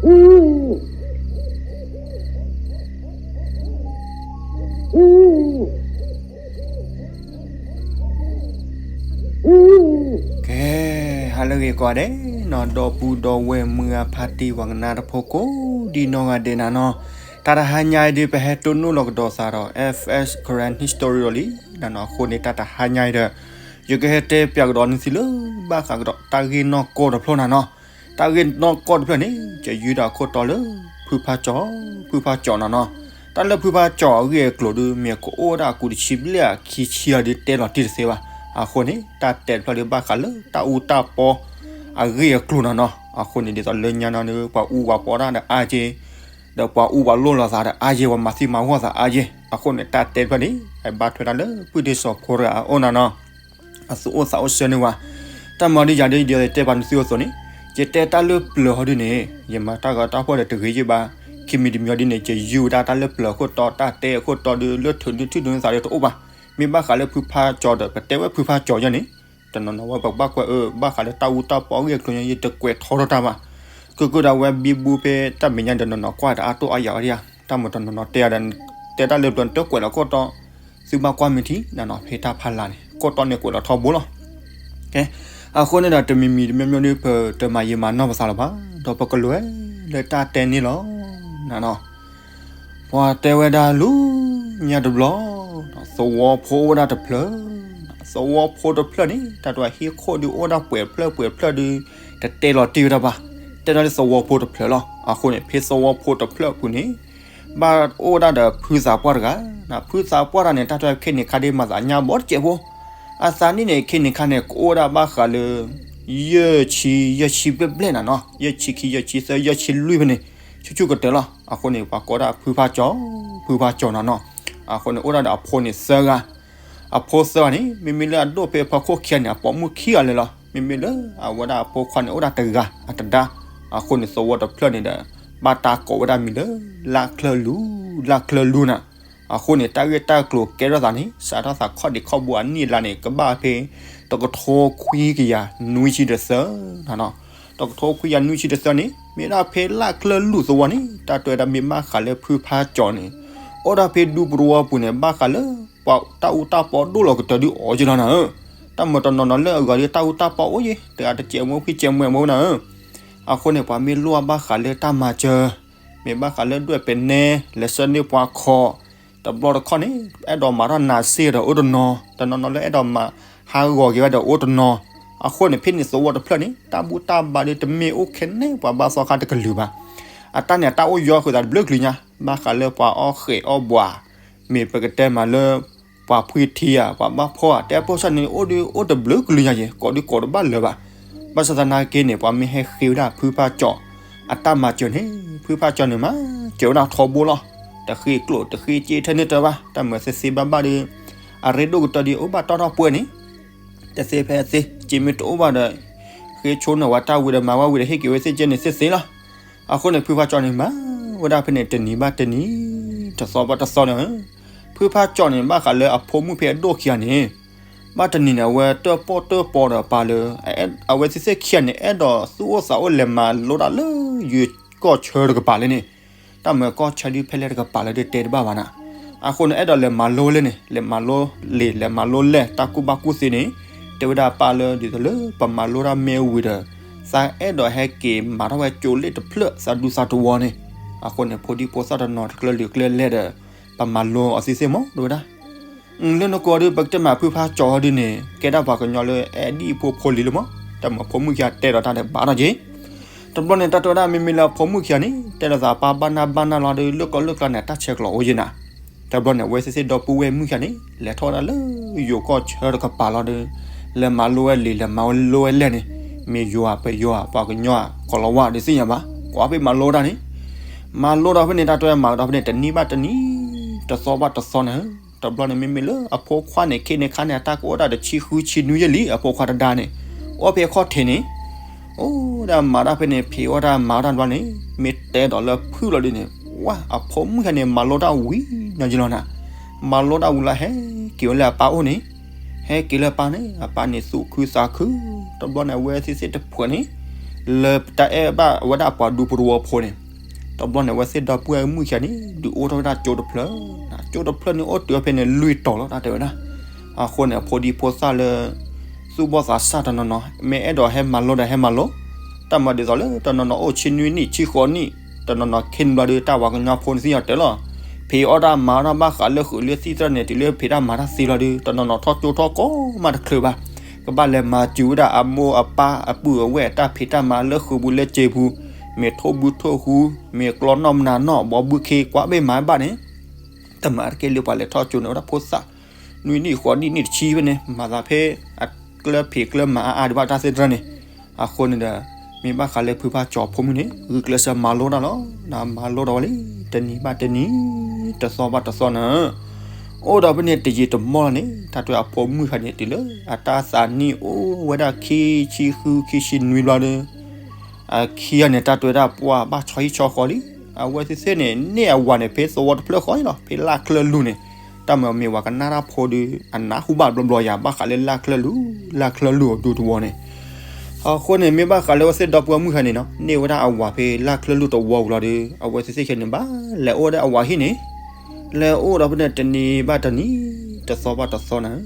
ကဲ, ဟါလၢအဂ့ၤကိးဂၤဒဲးနီၤ, ဒီပုၢ်ဒီဝဲၢ်မုၢ်အဖါတံၢ် ပှၤကနၣ်တၢ်ဖိကိးဒံနီၢ်ဂၤဒဲးနၤနီၤ, တၢ်တဟါညါအံၤဒုး ပဟဲတိၢ်နီၣ်လီၤကဒီးသးဒီး F S Karen History လီၤလံနၤနီၤ. အဃိန့ၣ် တၢ်တဟါညါအံၤဒီး ယကဟဲတဲပၠးကဒီးနသုလၢ ဘၣ်ဃးကဒီးတၢ်ဂ့ၢ်နီၢ်ကီၢ်တဖျၢၣ်နၤနီၤ. တၢ်ဂ့ၢ်နီၢ်ကီၢ်တဖျၢၣ်န့ၣ် ယယုၢ်ဒီးအခိၣ်တီလၢ ဖုဖါကၠီၤ, ဖုဖါကၠီၤနၤနီၤ. တၢ်လၢဖုဖါကၠီၤအဂ့ၢ်အကျိၤဒုး မ့ၢ်ကအိၣ်ဝဲဒၣ်အကူတဆံဘျဲၣ်အခံဆံအံၤဒုး တဲလီၤတံၢ်တသ့ဘၣ်. အဃိန့ၣ် တၢ်တဲတဖျၢၣ်ဒုး ဘၣ်ဃးလၢတၢ်အူတၢ်ပီအဂ့ၢ်အကျိၤနၤနီၤ. အဃိန့ၣ် ဒ်သိးလၢညါနီၤဒုး ပှၤအူပှၤပီတၢ်ဒီးအါက့ ဒီးပှၤအူပှၤလိၣ်လိာ်သးဒီးအါယဲၢ်, ပှၤမၤသံမၤဂီၢ်သးအါယဲၢ်. အဃိန့ၣ် တၢ်တဲတဖျၢၣ်န့ၣ် အဘၣ်ထွဲဒၣ်လၢ ပုၢ်ဒ့စီၤဖိတဂၤအအိၣ်နၤနီၤ, အသူၣ်အိၣ်သးအိၣ်ဆၢန့ၢ်ဝဲ. တၢ်မၤဒ်ယၤဒ်ယတဲပာ်နသုအသိးန့ၣ်, ယတဲတၢ်လၢပျၢၤဟီဒုန့ၣ် ယမၤတၢ်ဂီၤတၢ်ဖီၣ်ဒီးတဂ့ၤယဲၢ်ဘၣ်. ခံမံၤတမံၤဒ်န့ၣ် ယယုၢ်ဝဲဒၣ်တၢ်လၢပျၢၤအခိၣ်တီ, တၢ်တဲအခိၣ်တီဒုး လၢထုးနုာ်ထံၣ်ဒုးနသးဒုးတအိၣ်ဘၣ်. မ့ၢ်ဘၣ်ဃးလၢဖုဖါကၠီၤဒီး ပတဲဝဲဖုဖါကၠီၤယဲၢ်န့ၣ် တနီၤနီၤဝဲပကဘၣ်ကွဲးအၢ ဘၣ်ဃးလၢတၢ်အူတၢ်ပီအဂ့ၢ်အကျိၤညါ ယတကွဲးထီထီၣ်တၢ်ဘၣ်. ကၢကၢဒၣ်ဝဲဘံဘူဖဲတၢ်မဲာ်ညါဒီးနီၤနီၤကွၢ်တအါတိၢ်အါယၤဝဲဒၣ်ဧါ. တၢ်မၤတနီၤနီၤတဲဒီး တဲတၢ်လၢပျၢၤတကွဲးလီၤခိၣ်တီ, သုဘၣ်ကွၢ်မ့ၢ်ထံနၤနီၤ ဖဲတၢ်ဖးလၢ်န့ၣ် ခိၣ်တီန့ၣ်ကွဲးလီၤထီဘိလီၤ. ကဲ, အဃိန့ၣ်ဒီး တမံၤမံၤတမံၤမံၤဒုး ပတမၤယံာ်မၤနီၢ်ပသးလၢၤဘၣ်, ဒီးပကလဲၤလၢတၢ်တဲန့ၣ်လီၤ. နနီၤ ပှၤတဲဝဲဒၣ်လူၤညါတဘျီ, သဝီဖိအိၣ်ဝဲဒၣ်တဖျၢၣ်, သဝီဖိတဖျၢၣ်န့ၣ် တၢ်တဝဲဟံၣ်ခိၣ်ဒုးအိၣ်ဝဲဒၣ်ပှဲၤဖျၢၣ်ပှဲၤဖျၢၣ်ဒုး တတဲလီၤတံၢ်ဝဲဒၣ်ဘၣ်, တဲဒၣ်လၢသဝီဖိတဖျၢၣ်လီၤ. အဃိန့ၣ် ဖဲသဝီဖိတဖျၢၣ်အပူၤန့ၣ် ဘၣ်အိၣ်ဝဲဒၣ်ဒီးဖုသးပှၢ်တဂၤ, ဖုသးပှၢ်တဂၤန့ၣ် တၢ်တဝဲခ့န့ၣ်ခါဒ်မၤသးညါဘီတစဲးဖိ, အသးနံၣ်န့ၣ် ခ့န့ၣ်ခါန့ၣ် ကအိၣ်ဝဲဒၣ်ဘၣ်ဃးလၢ ယဲၢ်ဆံ ယဲၢ်ဆံဘျဲၣ်ဘျဲၣ်နၤနီၤ, ယဲၢ်ဆံခံ ယဲၢ်ဆံသၢ ယဲၢ်ဆံလွံၢ်ဖဲန့ၣ် ဆူၣ်ဆူၣ်ကတၢၢ်လီၤ. အဃိန့ၣ် ပှၤကိးဒၣ်ဖုဖါကၠီၤ, ဖုဖါကၠီၤနၤနီၤ. အဃိန့ၣ် အိၣ်ဒၣ်ဒီးအဖိန့ၣ်သၢဂၤ, အဖိသၢဂၤန့ၣ် မ့မ့ၢ်လၢအဒိၣ်ဖဲအဖီခိၣ်ခံဂၤန့ၣ် အပိာ်မုၣ်ခံဂၤလၢာ်လီၤ. မ့မ့ၢ်လၢအဝဲဒၣ်အဖိခွါန့ၣ် အိၣ်ဒၣ်တဂၤအတဒါ. အဃိန့ၣ် သဝီတဖျၢၣ်န့ၣ်ဒီး ဘၣ်တၢ်ကိးဝဲဒၣ်မံၤလၢ လၢ်ချၢလူၤ, လၢ်ချၢလူၤနၤ. အဃိန့ၣ် တၢ်ဂ့ၢ်တၢ်ကျိၤကဲထီၣ်သးန့ၣ် စးထီၣ်သးခီၣ်ဒံးခီၣ်ဘိအနံၣ်အလါန့ၣ် ကဘၣ်ဖဲ တကထိခွံကယၤနွံဆံဒီးသၢနၤနီၤ. တကထိခွံကယၤနွံဆံဒီးသၢန့ၣ် မ့ၢ်ဒၣ်ဖဲလၢ်ချၢလူၤသဝီန့ၣ် တၢ်တဲဝဲဒၣ်မ့ၢ်ဘၣ်ဃးလၢဖုဖါကၠီၤန့ၣ် အိၣ်ဒၣ်ဖဲဒူပရူဝီပူၤန့ၣ် ဘၣ်ဃးလၢ ပှၤတၢ်အူတၢ်ပီဒိၣ်လီၤကတၢၢ်ဒုးအီၤက့လီၤနၤဧၢ. တၢ်မၤတနီၤနီၤလၢအဂၤဒုး တၢ်အူတၢ်ပီအိၣ်ယဲၢ် တဂၤတစဲးမ့ၢ်အိၣ် ခံစဲးမ့ၢ်အိၣ်နၤဧၢ. အဃိန့ၣ် ပှၤမ့ၢ်လိၣ်ဘၣ်ဃးလၢတၢ်မၤစၢၤ မ့ၢ်ဘၣ်ဃးလၢဒွဲၣ်ပဲနဲ လဲၤဆှၢန့ၢ်ပှၤခီၣ် တဘျီတခီၣ်န့ၣ် အဲၣ်ဒိးမၤထီၣ်နၤစ့ၢ်ဒီးအိၣ်တနီၤ, တနီၤနီၤလၢအဲၣ်ဒိးမၤဟးဂီၤက့ၤဝဲဒီးအိၣ်တနီၤ. အဃိန့ၣ် ဖဲန့ၣ်သဝီတဖျၢၣ်န့ၣ် တၢ်ဘူၣ်တၢ်ဘါဒုးတမ့ၢ်အိၣ်ခဲန့ၣ် ပှၤဘၣ်သီခါတကလုာ်ဘၣ်. အတၢ်န့ၣ် အတၢ်အိၣ်ယီၤဃုာ်သးတဘျုးကလုာ်ညါ, ဘၣ်ဃးလၢပှၤအီၣ်ဃဲးအီၣ်ဘှး မ့ၢ်ပကတဲမးလၢ ပှၤဖှံထံဧါ ပှၤဘၣ်ဖှီၣ်ဧါ တဲပိာ်စၢ်န့ၣ် အိၣ်ဒုးအိၣ်တဘျုးကလုာ်ညါယဲၢ် ကိးဒုးကိးတဘၣ်လၢၤဘၣ်. ဘၣ်ဆၣ်သနာ်က့န့ၣ် ပှၤမ့ၢ်ဟဲဃ့ဝဲဒၣ်ဖုဖါကၠီၤ အတၢ်မၤစၢၤန့ၣ် ဖုဖါကၠီၤန့ၣ် မၤစၢၤဝဲဒၣ်ထီဘိလီၤ. တဃ့ကျိၣ်တဃ့စ့ထဲန့ၣ် တဘၣ် တၢ်မၤသ့သ့ဘၣ်ဘၣ်ဒီး အရ့ဒိၣ်ကတၢၢ်ဒီး အိၣ်ဘၣ်တီၢ်ထီၣ်ပှဲၤန့ၣ် တသ့ဖဲသ့ စ့မ့ၢ်တအိၣ်ဘၣ်ဒီး ဃ့ဆိနီၢ်ဝဲတၢ်ဝံၤဒီး မၤဝဲဝံၤဒီး ဟ့ၣ်က့ၤဝဲသ့ၣ်ကဲန့ၣ်သ့သ့လီၤ. အဃိန့ၣ် ဖုဖါကၠီၤန့ၣ် မၤဝဲဒၣ်ဖဲန့ၣ် တနံၤဘၣ်တနံၤ တသီဘၣ်တသီန့ၣ် ဖုဖါကၠီၤန့ၣ် ဘၣ်ဃးလၢအဖိမုၣ်ဖဲအဒိၣ်ခံဂၤန့ၣ် ဘၣ်တနံၤန့ၣ် အဝဲတၢၣ်ပီၣ်တၢၣ်ပီဒီးပၢ်လၢ အဝဲသ့ၣ်သ့ၣ်ခံဂၤန့ၣ် အဲၣ်ဒိးသူၣ်အိၣ်သးအိၣ်လဲၤမၤလိတၢ်လၢယွၤကီၢ်ဆၢတကပၤလၢန့ၣ် တၢ်မၤကီၢ်ဆၢဒုးဖဲလဲၣ်တကပၤလၢဒုးတဲတဘၣ်ဘၣ်နၤ. အဃိန့ၣ် အဲၣ်ဒိးလဲၤမၤလိဝဲလဲၣ်န့ၣ် လဲၤမၤလိလံာ် လဲၤမၤလိလဲၢ် တၢ်ကူၣ်ဘၣ်ကူၣ်သ့န့ၣ် တဲဝဲဒၣ်ပၢ်လၢ ဒ်သိးလၢပမၤလိတၢ်မ့ၢ်ဝံၤဒီး သးအဲၣ်ဒိးဟဲက့ၤမၤထီၣ်ဝဲကၠိလ့ၣ်တဖျၢၣ် သးဒူသးတဝီန့ၣ်. အဃိန့ၣ် ဖိဒံဖိသၣ်တနီၤတကျၢၢ်လံၤကျၢၢ်လဲၢ်ဒီး ပမၤလိအီၤသ့သ့မး တဲဝဲဒၣ် လၢနကိးဒုး ပကတဲမးဖုဖါကၠီၤဟီဒုးန့ၣ် ကဲဒၣ်ပှၤကညီလၢအဲၣ်ဒိးဖိလံၤလီၤမး. တၢ်မၤဖိမုၣ်ခံဂၤတဲဒီးတၢ်ဒီးဘၣ်နီၢ်က့ တဘျီန့ၣ် တၢ်တဲဝဲဒၣ် မ့မ့ၢ်လၢအဖိမုၣ်ခံဂၤန့ၣ် တဲလိာ်သးပၢ်ဘၣ်နၢ်ဘၣ်နၢ်လီၤဒီး လၢကီၢ်လၢကျါန့ၣ် တၢ်ဆဲးကျိးအိၣ်ယဲၢ်နၤ. တဘျီန့ၣ် အဝဲသ့ၣ်သ့ၣ်ဒီပုၢ်ဝဲၢ်မုၣ်ခံဂၤန့ၣ် လဲၤထီၣ်ဝဲဒၣ်လၢယိၤကီၢ်ဆၢတကပၤလီၤဒီး လဲၤမၤလိဝဲလံာ် လဲၤမၤလိဝဲလဲၢ်န့ၣ် မ့ၢ်ယွၤပယွၤပှၤကညီ ကီၤလၤဝါဒုးသ့ၣ်ညါဘၣ် ကွၢ်ဖဲမၤလိတၢ်န့ၣ် မၤလိဒီးဖဲန့ၣ် တၢ်တဲဝဲမၤကဒီးဖဲန့ၣ် တနံၤဘၣ်တနံၤ တသီဘၣ်တသီန့ၣ် တဘျီန့ၣ် မ့မ့ၢ်လၢအဖိခွါန့ၣ် ခ့န့ၣ်ခါန့ၣ် အတၢ်ကအိၣ်ဒၣ်ဒီးဆံဃုဆံနွံယဲၢ်လံ အဖိခွါတဒါန့ၣ် အိၣ်ဖဲခီၣ်ထံးန့ၣ် အိၣ်ဒၣ်မၤတၢ်ဖဲန့ၣ် ဖံးအီၣ်တၢ်မၤအီၣ်တၢ်တဘျီန့ၣ် မ့ၢ်တဲဒီးလၢဖုၣ်လီၤဒုးန့ၣ် ဝါ အဖိမုၣ်ယၤန့ၣ် မၤလိတၢ်ဝံၤနီၢ်က့လီၤနၤ မၤလိတၢ်ဝံၤလီၤ ဟဲက့ၤဝဲလၢအပၢ်အိၣ်န့ၣ် ဟဲက့ၤလၢအပၢ်န့ၣ် အပၢ်န့ၣ်သူၣ်ခုသးခု တဘျီန့ၣ် အဝဲသ့ၣ်သ့ၣ်တဖှဲးန့ၣ် လၢတၢ်အဲၣ်ဘၣ်ဝဲဒၣ်ပှၤဒူဖိတဝီဖိန့ၣ်, တဘျီန့ၣ် အဝဲသ့ၣ်ဒီပုၢ်ဝဲၢ်မုၣ်ခံဂၤန့ၣ် ဒုးအိၣ်ထီၣ်ဝဲဒၣ်ကၠိတဖျၢၣ်, ကၠိတဖျၢၣ်န့ၣ်အိၣ်တုၤဖဲန့ၣ် လွံၢ်တီၤလီၤ တၢ်တဲဝဲဒၣ်. အဃိန့ၣ် အဖိဒံဖိသၣ်လၢ သူၣ်ဘီၣ်သးစၢ်တနီၤနီၤ မ့ၢ်အဲၣ်ဒိးဟဲမၤလိဒီးဟဲမၤလိ, တၢ်မၤဒ်သိးလၢတနီၤနီၤအိၣ်ဆံနွံနံၣ်ဆံဃိးနံၣ်, တနီၤနီၤခ့နဘျီဒီး တၢ်ဝၤကညီဖိန့ၣ်သ့ၣ်ညါတဲလီၤ. ဖံးအီၣ်တၢ်မၤအီၣ်တၢ်ဘၣ်ဃးလၢဃုာ်လၢသံၣ်သရၣ်န့ၣ် တုၤလၢဖံးတၢ်မၤတၢ်သ့လီၤဒီး တနီၤနီၤထီၣ်ကၠိထီၣ်ကိးမးတချုးဘၣ်, ကဘၣ်လဲၤမၤစၢၤဝဲဒၣ်အမိၢ်အပၢ်အပုၢ်အဝဲၢ် တၢ်ဖံးတၢ်မၤလၢဃုာ်ပူၤလၢစ့ပူၤ, မ့ၢ်ထိၣ်ဘုထိၣ်ဟူ, မ့ၢ်ကျီနီၣ်မနၤနီၣ် ဘီဘုခ့ကွၢ်ဘ့ၣ်မၤဘၣ်န့ၣ်, တမၤတက့ၢ်လၢပှၤလဲၤထီၣ်ကၠိန့ၣ် အိၣ်ဒၣ်ဖိသၣ် နွံနံၣ်ဃိးနံၣ်နံၣ်တဆံဖဲန့ၣ် မၤသးဖဲ အကျၢၢ်ဖံးကျၢၢ်မၤအါအါဒံးဘၣ်တၢ်သ့ၣ်တဖၣ်န့ၣ်, အဃိန့ၣ်ဒီး မ့ၢ်ဘၣ်ဃးလၢဖုဖးကၠီၤဖိမုၣ်န့ၣ် ဂုာ်ကျဲးစၢးမၤလိတၢ်လီၤ. မၤလိဒီးဝဲလံ တနံၤဘၣ်တနံၤ တသီဘၣ်တသီန့ၣ်, အိၣ်ဒီးဖဲန့ၣ်တယံာ်တမီၢ်လီၤန့ၣ် တၢ်တဲအဖိမုၣ်တဂၤန့ၣ် တုၤလၢအတၢ်သးနံၣ်အိၣ်ဝဲဒၣ်ခံဆံဃုခံဆံနွံဘျီဒီး အခံဂၤန့ၣ် တၢ်တဲဝဲဒၣ်ပှၢ်ဘၣ်ဆီဟံၣ်ဆီဃီလံ. အဝဲသ့ၣ်သ့ၣ်န့ၣ် န့ၢ်အဝၤန့ၣ် ဖဲသဝီတဖျၢၣ်ဃီလီၤ ဖဲလၢ်ချၢၣ်လူၤန့ၣ်, တၢ်မၤမ့ၢ်ဝၤကနၣ်တၢ်ဖိဒီး အနၢ်ဟူဘၣ်ဘျီဘျီယၤ ဘၣ်ဃးလၢလၢ်ချၢၣ်လူၤ လၢ်ချၢၣ်လူၤအဒူတဝီန့ၣ်. အဃိန့ၣ် မ့ၢ်ဘၣ်ဃးလၢအဝဲသ့ၣ်ဒီပုၢ်ဝဲၢ်မုၣ်တဂၤန့ၣ်နီၤ န့ၢ်ဝဲဒၣ်အဝၤဖဲလၢ်ချၢၣ်လူၤတဝီပူၤလီၤဒီး အဝဲသ့ၣ်သ့ၣ်ခံဂၤန့ၣ် ဘၣ်လဲၤအိၣ်ဝဲဒၣ်အဝၤဟံၣ်န့ၣ်, လဲၤအိၣ်ဒီးဖဲန့ၣ်တနံၤဘၣ်တနံၤ တသီဘၣ်တသီန့ၣ်,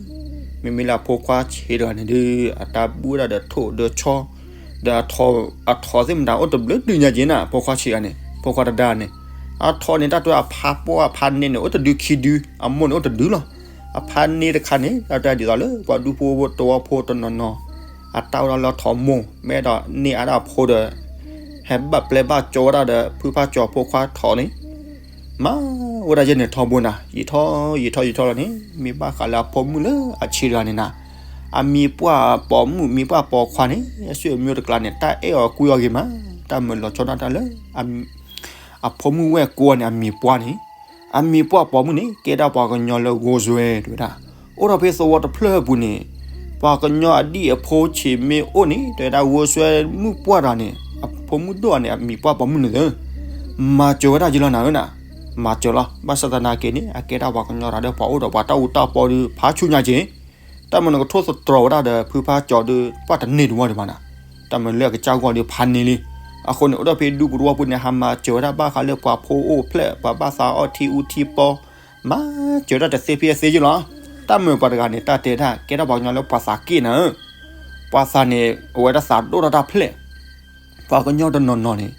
မ့မ့ၢ်လၢအဖိခွါဆံးတဂၤန့ၣ်ဒီး အတၢ်ဘူၣ်ဝဲဒၣ်ဒီးထိၣ်ဒီးဆီ ဒီးအထိးသ့ၣ်မတၤအိၣ်တဘျုးဒုညါက့ၤနၤ ဖိခွါဆံးတဂၤန့ၣ် ဖိခွါတဒါန့ၣ်, အထိးန့ၣ် တၢ်တဲအဖါပှၢ်အဖါန့ၣ်န့ၣ် အိၣ်တဒုခံဒု, အမိၢ်န့ၣ်အိၣ်တဒုလီၤ. အဖါန့ၣ်တခါန့ၣ် တၢ်တဲဒ်သိးလၢ ပှၤဒူဖိတဝီဖိတနီၤနီၤ အတၢ်အိၣ်ဒၣ်လၢထိးမိၢ် မ့ၢ်အဲၣ်ဒိးန့ၢ်အါဒၣ်အဖိဒီး ဟဲဘၣ်ပျဲဘၣ်ကၠီဝဲဒၣ်ဒီး ဖုဖးကၠီၤဖိခွါထိးန့ၣ် မၤဝဲဒၣ်ယဲန့ၣ်ထီဘိနၤ ယံာ်ထီၣ်ယံာ်ထီၣ်ယံာ်ထီၣ်လီၤန့ၣ် မ့ၢ်ဘၣ်ဃးလၢအဖိမုၣ်လၢအဆံးတဂၤန့ၣ်နၤ, အမံၤပှၢ်ပိာ်မုၣ် မံၤပှၢ်ပိာ်ခွါန့ၣ် အဆွေမျိုးတကျါန့ၣ် တၢ်အဲၣ်အီၤကွံအီၤဂ့ၤမး, တၢ်မၤလီၤဆီဒၣ်တၢ်လၢ အဖိမုၣ်ဝဲၢ်ကိးန့ၣ် အမံၤပှၢ်န့ၣ်, အမံၤပှၢ်ပိာ်မုၣ်န့ၣ် ကဲဒၣ်ပှၤကညီလၢဂိၢ်စွဲတဲဝဲဒၣ်, အိၣ်ဒီးဖဲသဝီတဖျၢၣ်အပူၤန့ၣ်, ပှၤကညီအဒံၣ်အဖိဆံးမ့ၢ်အိၣ်န့ၣ် တဲဝဲဒၣ်ဂိၢ်စွဲမုၣ်ပှၢ်တဂၤန့ၣ် အဖိမုၣ်ဒိၣ်န့ၣ် အမံၤပှၢ်ပိာ်မုၣ်န့ၣ်သၢ မၤစၢၤဝဲဒၣ်ယလီၤနၤဧၢနၤ, မၤစၢၤလီၤ. ဘၣ်ဆၣ်သနာ်က့န့ၣ် အကဲဒၣ်ပှၤကညီတဂၤဒီး ပှၤအိၣ်ဒီးပှၤတၢ်အူတၢ်ပီဒီး ဖးဆူညါက့ၤ တၢ်မနုၤကထိၣ်သတြီၤဝဲဒၣ်ဒီး ဖုဖးကၠီၤဒီး ပှၢ်တန့ၢ်တဝီဒံးဘၣ်နၤ, တၢ်မနုၤလၢအကစၢ်ဂီၢ်ဒီးဖးန့ၢ်လံ. အဃိန့ၣ် အိၣ်ဒီးဖဲဒူပူၤတဝီပူၤန့ၣ် ဟးမၤစၢၤဝဲဒၣ်ဘၣ်ဃးလၢပှၤဖိအိၣ်ဖျဲၣ် ပှၤဘၣ်သးအီၣ်ထံအူထံပီ, မၤစၢၤတၢ်တသ့ဖဲအသ့ယလီၤ. တၢ်မနုၤပှၤတဂၤန့ၣ် တၢ်တဲတၢ် ကဲထီၣ်ပှၤကညီလၢပှၤသးက့ၣ်နၤဧၢ, ပှၤသးန့ၣ် အဝဲဒၣ်သးဒိၣ်ထီၣ်တၢ်ဖျဲၣ် ပှၤကညီတနီၤနီၤန့ၣ်,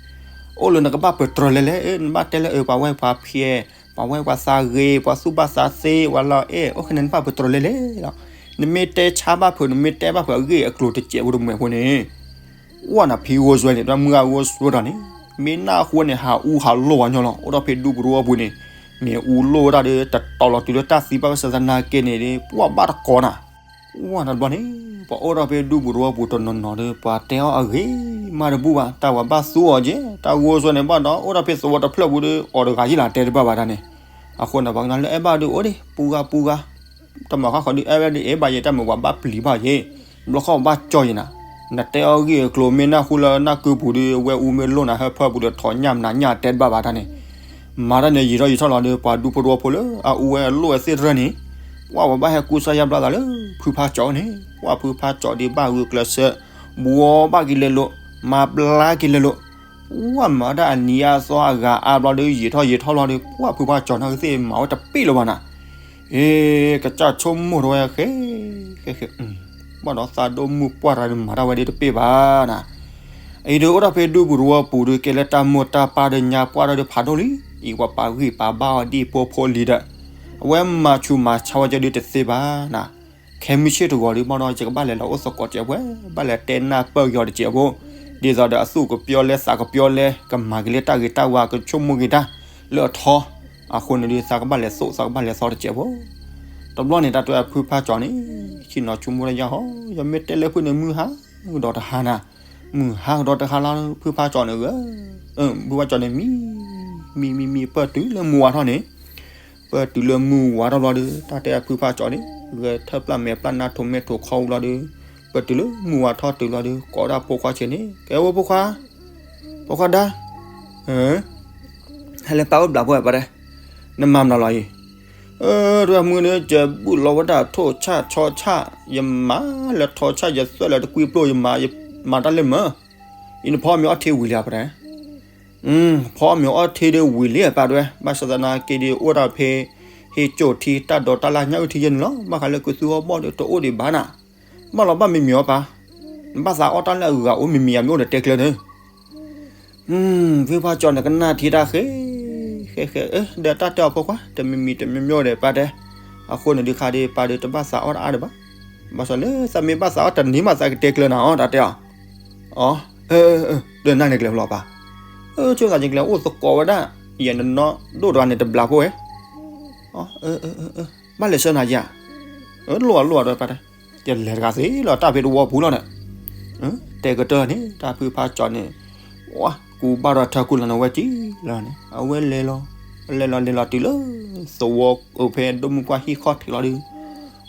အိၣ်လၢနကဘၣ်ပတြၢၤလဲၤလဲၤ နဘၣ်တဲလၢအၢ ပှၤဝဲပှၤဖျဲၣ်, ပှၤဝဲပှၤသးဂ့ၤ, ပှၤသူၣ်ဘၣ်သးသ့, ပှၤလီၤအဲၣ်, အိၣ်ခဲန့ၣ် နဘၣ်ပတြၢၤလဲၤလဲၤလီၤ. နမ့ၢ်တဲဆါဘၣ်ဖုး နမ့ၢ်တဲဘၣ်ဖုးအဂ့ၢ်အကျိၤတစဲးဖိတမှဲၤဖိန့ၣ်, ဝဲနဖံဂိၢ်စွဲန့ၣ် တၢ်မုၢ်ဂၤဂိၢ်စွဲတဂၤန့ၣ်, မ့ၢ်နၢ်ဟူန့ၣ် ဟးအူဟးလိၢ်ဝဲညီလီၤ. အိၣ်ဒီးဖဲဒူပူၤတဝီပူၤန့ၣ်, မ့ၢ်အူလိၢ်ဝဲဒၣ်ဒီး တတီၤလီၤတုၤလၢတၢ်သံဘၣ်ဆၣ်သနာ်က့န့ၣ်ဒီး ပှၤဘၣ်တကိးနၤ ဝဲတဘျီန့ၣ်, ပှၤအိၣ်ဒီးဖဲဒူပူၤတဝီပူၤတနီၤနီၤဒီး ပှၤတဲအီၤအဂ့ၤမးတဘူၣ်ဘၣ်, တၢ်ဝဲဘၣ်သူအီၤက့ၤ, တၢ်ဂိၢ်စွဲန့ၣ်ဘၣ်ဒီး အိၣ်ဒီးဖဲသဝီတဖျၢၣ်ပူၤဒီး အီၤတဂၤယ့လးတဲတဘၣ်ဘၣ်တၢ်န့ၣ်, အဃိန့ၣ် ပှၤကညီလၢအဲၣ်ဘၣ်ဒုးအိၣ်ဒံး ပူၤဂၤပူၤဂၤ, တမၤဃၣ်ဃီဒုး အဲၣ်ဝဲဒၣ်ဒ်အံၤဘၣ်ယ့ၤ တၢ်မုာ်ပှၤဘၣ်ပျံၤဘၣ်ယ့ၤ, ဘျီခီၣ်ဘၣ်ကၠီယ့ၤနၤ, နတဲအီၤဂ့ၢ်အကျိၤမ့ၢ်နၢ်ဟူလၢနၢ်ကုပူၤဒီး အဝဲအူမ့ၢ်လိၢ်နၤဟၢဖၢပူၤဒီး ထိးညၣ်မနၤညၣ်တဲတဘၣ်ဘၣ်တၢ်န့ၣ် မၤတၢ်န့ၣ် ယံာ်ထီၣ်ယံာ်ထီၣ်လီၤဒီး ပှၤဒူဖိတဝီဖိလၢအအူဝဲအလိၣ်ဝဲသ့ၣ်တဖၣ်န့ၣ်, ပှၤဝဲဘၣ်ဟဲကူစါယါဘျါသးလၢဖုဖးကၠီၤန့ၣ်, ပှၤဖုဖးကၠီၤဒုးဘၣ်ဂုာ်ကျဲးစၢး, ဘှီဘၣ်က့ၤလဲၤလိာ်, မၤဘျါက့ၤလဲၤလိာ်, ပှၤမၤဒၣ်အနံၤအါသီအဂၤအါဘျီဒီး ယံာ်ထီၣ်ယံာ်ထီၣ်လီၤဒီး ပှၤဖုဖးကၠီၤန့ၣ်ကသ့ၣ်မၤဝဲတပ့ၢ်လၢၤဘၣ်နၤ, အ့ ကစၢ်ဆိကမိၣ်ထီၣ်ဝဲဃဲ ဃဲဃဲ ဘၣ်ဒီးသးဒိၣ်မုၢ်ပှၢ်တဂၤန့ၣ် မၤတၢ်ဝဲဒၣ်တပ့ၢ်ဘၣ်နၤ, အံၤဒီးအိၣ်ဒီးဖဲဒူပူၤတဝီပူၤဒီး ကဲလၢတၢ်မိၢ်တၢ်ပၢ်ဒီးညါပှၢ်ဒီးဖးဒိၣ်လံ, အံၤပှၤပာ်ဂံၢ်ပာ်ဘါအီၤဒ်ဖိဖိလံၤဒီး, အဝဲမၤဆူးမၤဆါဝဲကဲဒုးတသ့ဘၣ်နၤ, ခဲမုၢ်ဆ့ၣ်တဂီၤဒီး ဘၣ်ဒီးယကဘၣ်လဲၤလီၤအိၣ်သကိးတစဲးဖိ, ဘၣ်လဲၤတဲနၢ်ပၢၢ်က့ၤအီၤတစဲးဖိ, ဒ်သိးဒီးအသူၣ်ကပျီလဲသးကပျီလဲ ကမၤက့ၤလၢတၢ်ဂ့ၤတၢ်ဝါ ကဆိကမိၣ်က့ၤတၢ်လၢအထီ, အဃိန့ၣ်ဒီး သးကဘၣ်လဲၤသိး သးကဘၣ်လဲၤသီတစဲးဖိ တဘျီန့ၣ် တၢ်တဲအဖုဖးကၠီၤန့ၣ် ဆ့ၣ်နီၤဆိကမိၣ်တၢ်ယါဟီ, ယမ့ၢ်တဲလၢဖုန့ၣ် မုၢ်ဟါကဒီးတဟါနၤ, မုၢ်ဟါကဒီးတဟါလီၤ ဖုဖးကၠီၤန့ၣ်ဂဲၤ, ဖုဖးကၠီၤန့ၣ်မံ, မံမံမံ ပၢၢ်တုၤလၢမုၢ်ဝါထီၣ်န့ၣ်, ပၢၢ်တုၤလၢမုၢ်ဝါထီၣ်ဘျီဒီး တၢ်တဲအဖုဖးကၠီၤန့ၣ် ဂဲၤထၢၣ်ပျၢ်မဲာ်ပျၢ်နါထိးမဲာ်ထိးခီအူလီၤဒီး, ပၢၢ်တုၤလၢမုၢ်ဝါထီၣ်တုၤလီၤဒီး ကိးဒၣ်ဖိခွါဆံးန့ၣ် ကဲဝဲဖိခွါ, ဖိခွါဒါ ဟဲလၢပၢ်အိၣ်ဘျးဖိဝဲပၢ်တဲ, နမၤမနုၤလီၤအံၤ, အၢ တဝဲမုၢ်န့ၣ် ကဲဘူၣ်လီၤဝဲဒၣ်ထိၣ်ဆၣ်ဆီဆၣ်, ယမၤလၢထိၣ်ဆၣ် ယသွဲၣ်လၢတကွံပျိၢ် ယမၤ ယမၤတၢ်လၢမၢ်, ယ အံၤနဖီမ့ၤအီထံဝံၤလံဧါပတဲ, ဖီမ့ၤအီထံဒုးဝံၤလံဧါပတဲဝဲ, ဘၣ်ဆၣ်သနာ်က့ဒီးအိၣ်ဒၣ်ဖဲ ဟ့ၣ်ကၠိၣ်ထံတၢ်ဒိးတၢ်လၢညၣ်အုၣ်ထံယဲၢ်န့ၣ်လီၤ. ဘၣ်ဃးလၢကုသူအီၣ်ဘီၣ်ဒီးတအိၣ်ဒံးဘၣ်နၤ, ဘၣ်လီၤဘၣ်မံၤမံၤအီပၢ်, နဘၣ်သးအီၣ်တၢ်လၢအဂၤအိၣ်မံၤမံၤယၤမ့ၢ်အိၣ်ဒီးတဲကျၢၤန့ၣ် ဖုဖးကၠီန့ၣ်ကနၣ်ထံတၢ်ဃဲ, ဃဲဃဲ ဒီးတၢ်တဲအီၤဖိခွါ တမံၤမံၤတမံၤမံၤဒီးပၢ်တဲ, အဃိန့ၣ်ဒုးခါဒီးပၢ်ဒုးတဘၣ်သးအီၣ်တအါဒံးဘၣ်, ဘၣ်ဆၣ်လၢသးမ့ၢ်ဘၣ်သးအီၣ်တနံၤမးသးကတဲကျၢၤနၤအီၤ တၢ်တဲအီၤ, အီ, ဒီးနၤန့ၣ်ကျဲၤဖျိပၢ်, ဆိသးက့ကျဲၤအိၣ်သကိးဝဲဒၣ်, ယဲနနီၢ်ဒိၣ်တဂၤန့ၣ်တဘျီဖိဝဲ, ဘၣ်လဲၤဆှၢနၤယၤ, လိၣ်အလိၣ်အဒီးပၢ်တဲ, ယလဲၤတဂၤသ့လီၤ တၢ်ဖဲတဝီပူၤလီၤဒီး, တဲကတၢၢ်န့ၣ် တၢ်ဖုဖးကၠီန့ၣ်, ဝါ ကူဘၣ်ဒီးထၢကူလီၤန့ၣ် အဝဲကံလီၤန့ၣ် အဝဲလဲၤလီၤ, လဲၤလီၤလဲၤလီၤတုၤလၢ သဝီအိၣ်ဖဲဒိၣ်မုၢ်ပှၢ်ဟံၣ်ခီၣ်ထံးလီၤဒီး,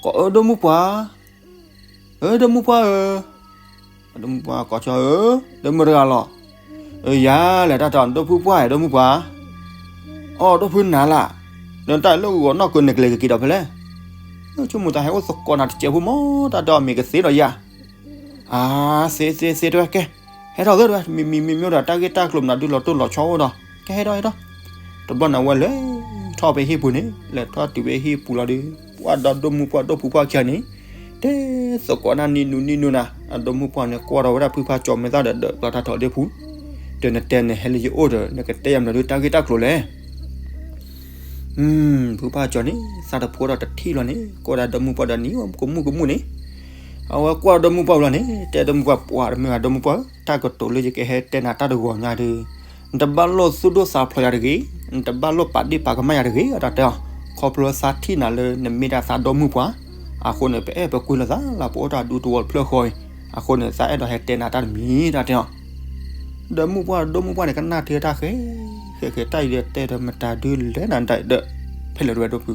ကိးအၢဒိၣ်မုၢ်ပှၢ်, အၢဒိၣ်မုၢ်ပှၢ်ဧၢ, ဒိၣ်မုၢ်ပှၢ်ကိးဆီဧၢ, ဒိၣ်မုၢ်တဂၤလီၤ, ယၤလဲၤတၢ်တီၤဒိၣ်ဖုပှၢ် ဒိၣ်မုၢ်ပှၢ်, အိၣ်ဒိၣ်ဖုနၤလၢ်, ဒီးတၢ်လၢဂီၤနီၢ်ကၢန့ၣ်ကျဲၤကက့ၤဒီးဖဲလဲၣ်, ဆိကမိၣ်သးဟဲအိၣ်သကိးနၤတစဲးဖိမး တၢ်တီၤမ့ၢ်ကသ့ဒီးယၤ, အါ, သ့သ့သ့တဝဲကဲ, ဟဲထီၣ်သ့တဝဲ မံၤမံၤမံၤမံၤဒီးတၢ်ဂ့ၢ်တၢ်ကျိၤမနုၤဒုးလီၤတိၢ်လီၤဆီအိၣ်ဒီး, ကဲဟဲထီၣ်ဟဲထီၣ်, တဘျီန့ၣ်ဝဲလဲၤထီၣ်ဖဲဟံၣ်ပူၤန့ၣ် လဲၤထီၣ်တုၤဖဲဟံၣ်ပူၤလီၤဒီး ပှၢ်ဒီးဒိၣ်မုၢ်ပှၢ်ဒိၣ်ဖုပှၢ်ခံဂၤန့ၣ်, တဲသကိးနၤနံၤနူနံၤနူနၤ, အဒိၣ်မုၢ်ပှၢ်န့ၣ် ကွၢ်ထီၣ်ဝဲဒၣ်ဖုဖးကၠီမဲာ်သၣ်ဒီး ဒၢးကျီတၢ်ထီၣ်ဒ့ၣ်ပူၤ, ဒီးနတဲနဟဲလၢယအိၣ်ဒီး နကတဲယၤမနုၤဒုးတၢ်ဂ့ၢ်တၢ်ကျိၤလဲၣ် ဖုဖးကၠီန့ၣ် သးတဖိဒီးတထံၣ်လီၤန့ၣ် ကိးဒၣ်ဒိၣ်မုၢ်ပှၢ်ဒီးနံၤကမူၣ်ကမူၣ်န့ၣ်, အဝဲကွၢ်ဒိၣ်မုၢ်ပှၢ်လီၤန့ၣ် တဲဒိၣ်မုၢ်ပှၢ် ပှၤတမ့ၢ်ဂ့ၤဒိၣ်မုၢ်ပှၢ်ဧၢ, တၢ်ကတိၤလၢယကဟဲတဲနၤတၢ်တဂီၤညါဒီး, နတဘၣ်လိၣ်သူၣ်ဒိၣ်သးဖျိးယၤတဂ့ၤ, နတဘၣ်လိၣ်ပာ်ဒ့ၣ်ပာ်ကမၣ်ယၤတဂ့ၤ တၢ်တဲအီၤ, ခီဖျိသးထံၣ်နၤလၢနမ့ၢ်ဒၣ်သးဒိၣ်မုၢ်ပှၢ်, အဃိန့ၣ် ပအဲၣ်ပကွံလိာ်သးလၢပအိၣ်တၢ်ဒူတဝီတဖျၢၣ်ဃီအံၤ, အဃိန့ၣ် သးအဲၣ်ဒိးဟဲတဲနၤတၢ်တမံၤ တၢ်တဲအီၤ ဒီးမုၢ်ပှၢ်ဒိၣ်မုၢ်ပှၢ်န့ၣ် ကနၣ်ထံတၢ်ဃဲ, ဃဲဃဲ တၢ်အံၤဒီးတဲဒီးမတၤဒုးလဲၣ်နၤဒၣ်ဒီး, ဖဲလဲၣ်တဝဲဒိၣ်ဖု,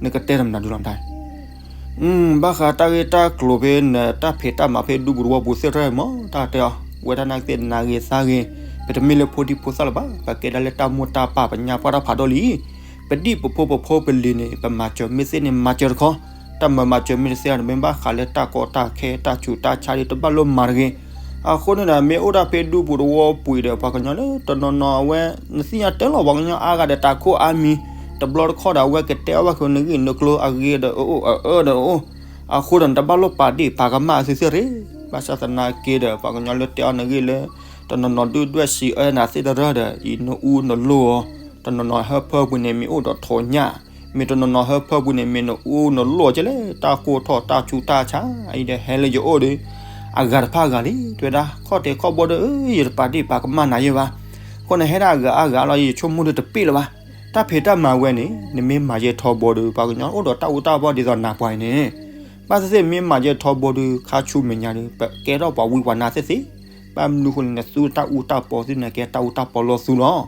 နကတဲဒီးမနုၤဒုးလီၤမတၤ, ဘၣ်ဃးတၢ်ဂ့ၢ်တၢ်ကျိၤဖဲနတၢ်ဖံးတၢ်မၤဖဲဒူပူၤတဝီပူၤသ့ၣ်တဖၣ်မး တၢ်တဲအီၤ, ဝဲဒၣ်နာ်က့သ့ၣ်နၤဂ့ၤသးဂ့ၤ, ပတမ့ၢ်လၢဖိဒံဖိသၣ်လၢၤဘၣ်, ပကဲဒၣ်လၢတၢ်မိၢ်တၢ်ပၢ်ပညါပှၢ်တၢ်ဖးဒိၣ်လံ, ပဒံၣ်ပဖိပဖိပလံၤန့ၣ် ပမၤစၢၤမ့ၢ်သ့န့ၣ်မၤစၢၤတခီ, တၢ်မၤမၤစၢၤမ့ၢ်တသ့န့ၣ် မ့ၢ်ဘၣ်ဃးလၢတၢ်ကီတၢ်ခဲတၢ်ဆူးတၢ်ဆါဒီးတဘၣ်လိၣ်မၤတဂ့ၤ, အဃိန့ၣ်ဒီး မ့ၢ်အိၣ်ဒၣ်ဖဲဒူပူၤတဝီပူၤဒီး ပှၤကညီလၢတနီၤနီၤအဝဲ, နသ့ၣ်ညါတဲလီၤပှၤကညီအါဂၤဒီးတၢ်ခိၣ်အါမံၤ, တဘျီတခီၣ်ဒီးအဝဲကတဲအီၣ်ဘၣ်ဃုာ်နဂ့ၢ်နကျိၤအဂ့ၤဒီးအအိၣ်အအၢဒီးအအိၣ်, အဃိဒီးနတဘၣ်လိၣ်ပာ်ဒ့ၣ်ပာ်ကမၣ်အသုသ့ၣ်ရ့ၣ်, ဘၣ်ဆၣ်သနာ်က့ဒီး ပှၤကညီလၢတဲအီၣ်နဂ့ၢ်လၢ တနီၤနီၤဒုၣ်ဒွဲၣ်စံးအၢနၤသ့ၣ်တရၢဒီး အံၤနအူနလိၢ်အီၤ, တနီၤနီၤဟၢဖၢပူၤန့ၣ် မ့ၢ်အိၣ်ဒီးထိးညၣ်, မ့ၢ်တနီၤနီၤဟၢဖၢပူၤန့ၣ် မ့ၢ်နအူနလိၢ်ကဲလဲၣ် တၢ်ကိၢ်ထီၣ်တၢ်ဆူးတၢ်ဆါ, အံၤဒီးဟဲလၢယအိၣ်ဒီး အဂၤတဖၣ်အဂၤလံ, တဲဝဲဒၣ် ခီၣ်တဲာ်ခီၣ်ဘီဒီး ယတပာ်ဒ့ၣ်ပာ်ကမၣ်နၤယဲဘၣ်, အဃိန့ၣ် ဟဲဒၣ်အဂၤအါဂၤလီၤ ယဆိကမိၣ်ဒီးတပ့ၢ်လၢၤဘၣ်, တၢ်ဖံးတၢ်မၤဝဲန့ၣ် နမ့ၢ်မၤယဲထီဘိဒီး ပှၤကညီအိၣ်ဒီးတၢ်အူတၢ်ပီၢ်ဒ်သိးနၤပှၤအံၤန့ၣ်, ဘၣ်သ့ၣ်သ့ၣ်မ့ၢ်မၤယဲထီဘိဒီး ခါဆူမဲာ်ညါဒီး ပကဲထီၣ်ပှၤဝံပှၤနါသ့ၣ်သ့ၣ်, ဘၣ်မနုၤဃိလဲၣ် နသူတၢ်အူတၢ်ပီၢ်သ့ၣ်န့ၣ် ကဲတၢ်အူတၢ်ပီၢ်လီၢ်သူလီၤ,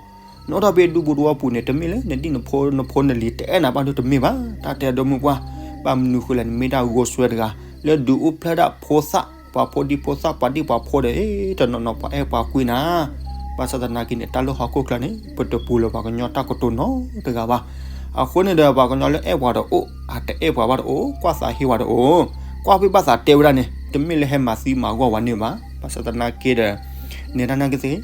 နအိၣ်ထီၣ်ဖဲဒူပူၤတဝီပူၤန့ၣ် တမ့ၢ်လၢနဒံၣ်နဖိနဖိနလံၤတအဲၣ်နၤဘၣ်ဒီးတမ့ၢ်ဘၣ်, တၢ်တဲဒိၣ်မုၢ်ပှၢ်, ဘၣ်မနုၤဃိလဲၣ် နမ့ၢ်ဒၣ်ဂိၢ်စွဲတဂၤ လၢဒုးအိၣ်ဖျဲၣ်ဒၣ်ဖိသၣ် ပှၤဖိဒံဖိသၣ် ပှၤဒံၣ်ပှၤဖိဒီး တနီၤနီၤပှၤအဲၣ်ပှၤကွံနၤ, ဘၣ်ဆၣ်သနာ်က့န့ၣ် တၢ်လၢဟီၣ်ခိၣ်ချၢန့ၣ် ပတပူၤလၢၤပှၤကညီတၢ်ကတိၤနီတဂၤဘၣ်, အဃိန့ၣ်ဒီး ပှၤကညီလၢအဲၣ်ပှၤတအိၣ် အတအဲၣ်ပှၤဘၣ်တအိၣ် ကွၢ်သးဟ့ဝဲတအိၣ်, ကွၢ်ဖဲဘၣ်သးတဲဝဲဒၣ်န့ၣ် တမ့ၢ်လၢဟဲမၤသံမၤဂီၢ်ဝဲန့ၣ်ဘၣ်, ဘၣ်ဆၣ်သနာ်က့ဒီး န့ၣ်တၢ်နာ်က့သ့ၣ်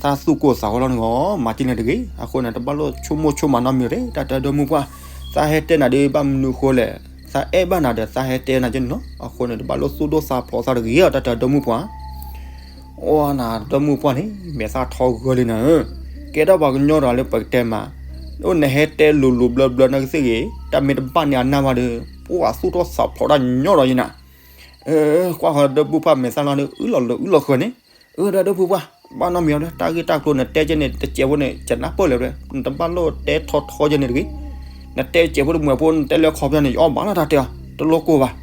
သးသူၣ်ကိၢ်သးဂီၤလီၤနဂီၢ် မၤက့န့ၣ်တဂ့ၤ, အဃိန့ၣ် တဘၣ်လိၣ်ဆိကမိၣ်ဆိကမးနီတမံၤရ့ၣ် တၢ်တဲဒိၣ်မုၢ်ပှၢ်, သးဟဲတဲနၤဒီး ဘၣ်မနုၤဃိလဲၣ်, သးအဲၣ်ဘၣ်နၤဒီး သးဟဲတဲနၤကဲန့ၣ်လီၤ, အဃိန့ၣ် တဘၣ်လိၣ်သူၣ်ဒိၣ်သးဖျိးသးတဂ့ၤ တၢ်တဲဒိၣ်မုၢ်ပှၢ် အိၣ်နၤဒိၣ်မုၢ်ပှၢ်န့ၣ် မဲာ်သၣ်ထီဂၢၢ်လံနၤဧၢ, ကဲထီၣ်ပှၤကညီဒီးလၢပကတဲမး, အိၣ်နဟဲတဲလိၤလိၤဘျၢဘျၢနာ်က့သ့ၣ်ဂ့ၤ, တၢ်မ့ၢ်တဘၣ်န့ၢ်အနၢ်ဘၣ်ဒီး ပှၤသူၣ်ထီၣ်သးဖျိးတၢ်ညီဒီးယနၤ, ကွၢ်ဃီဒိၣ်မုၢ်ပှၢ်မဲာ်သၣ်လီၤဒီး အုၣ်လီၤလၢအုၣ်လီၤဃၢၤန့ၣ်, အၢ ဒီးဒိၣ်မုၢ်ပှၢ်, ဘၣ်နီတမံၤဒီး တၢ်ဂ့ၢ်တၢ်ကျိၤန့ၣ် တဲကဲန့ၣ် တစဲးဖိန့ၣ် ကနၢ်ပၢၢ်လၢၤဝဲ, နတဘၣ်လိၣ်တဲထီထီကဲန့ၣ်တဂ့ၤ, နတဲတစဲးဖိတမုာ်ဖိ နတဲလၢခီပညီန့ၣ် ယအီၣ်ဘၣ်လီၤတၢ်တဲအီၤ, တလိၣ်ကိၢ်ဘၣ်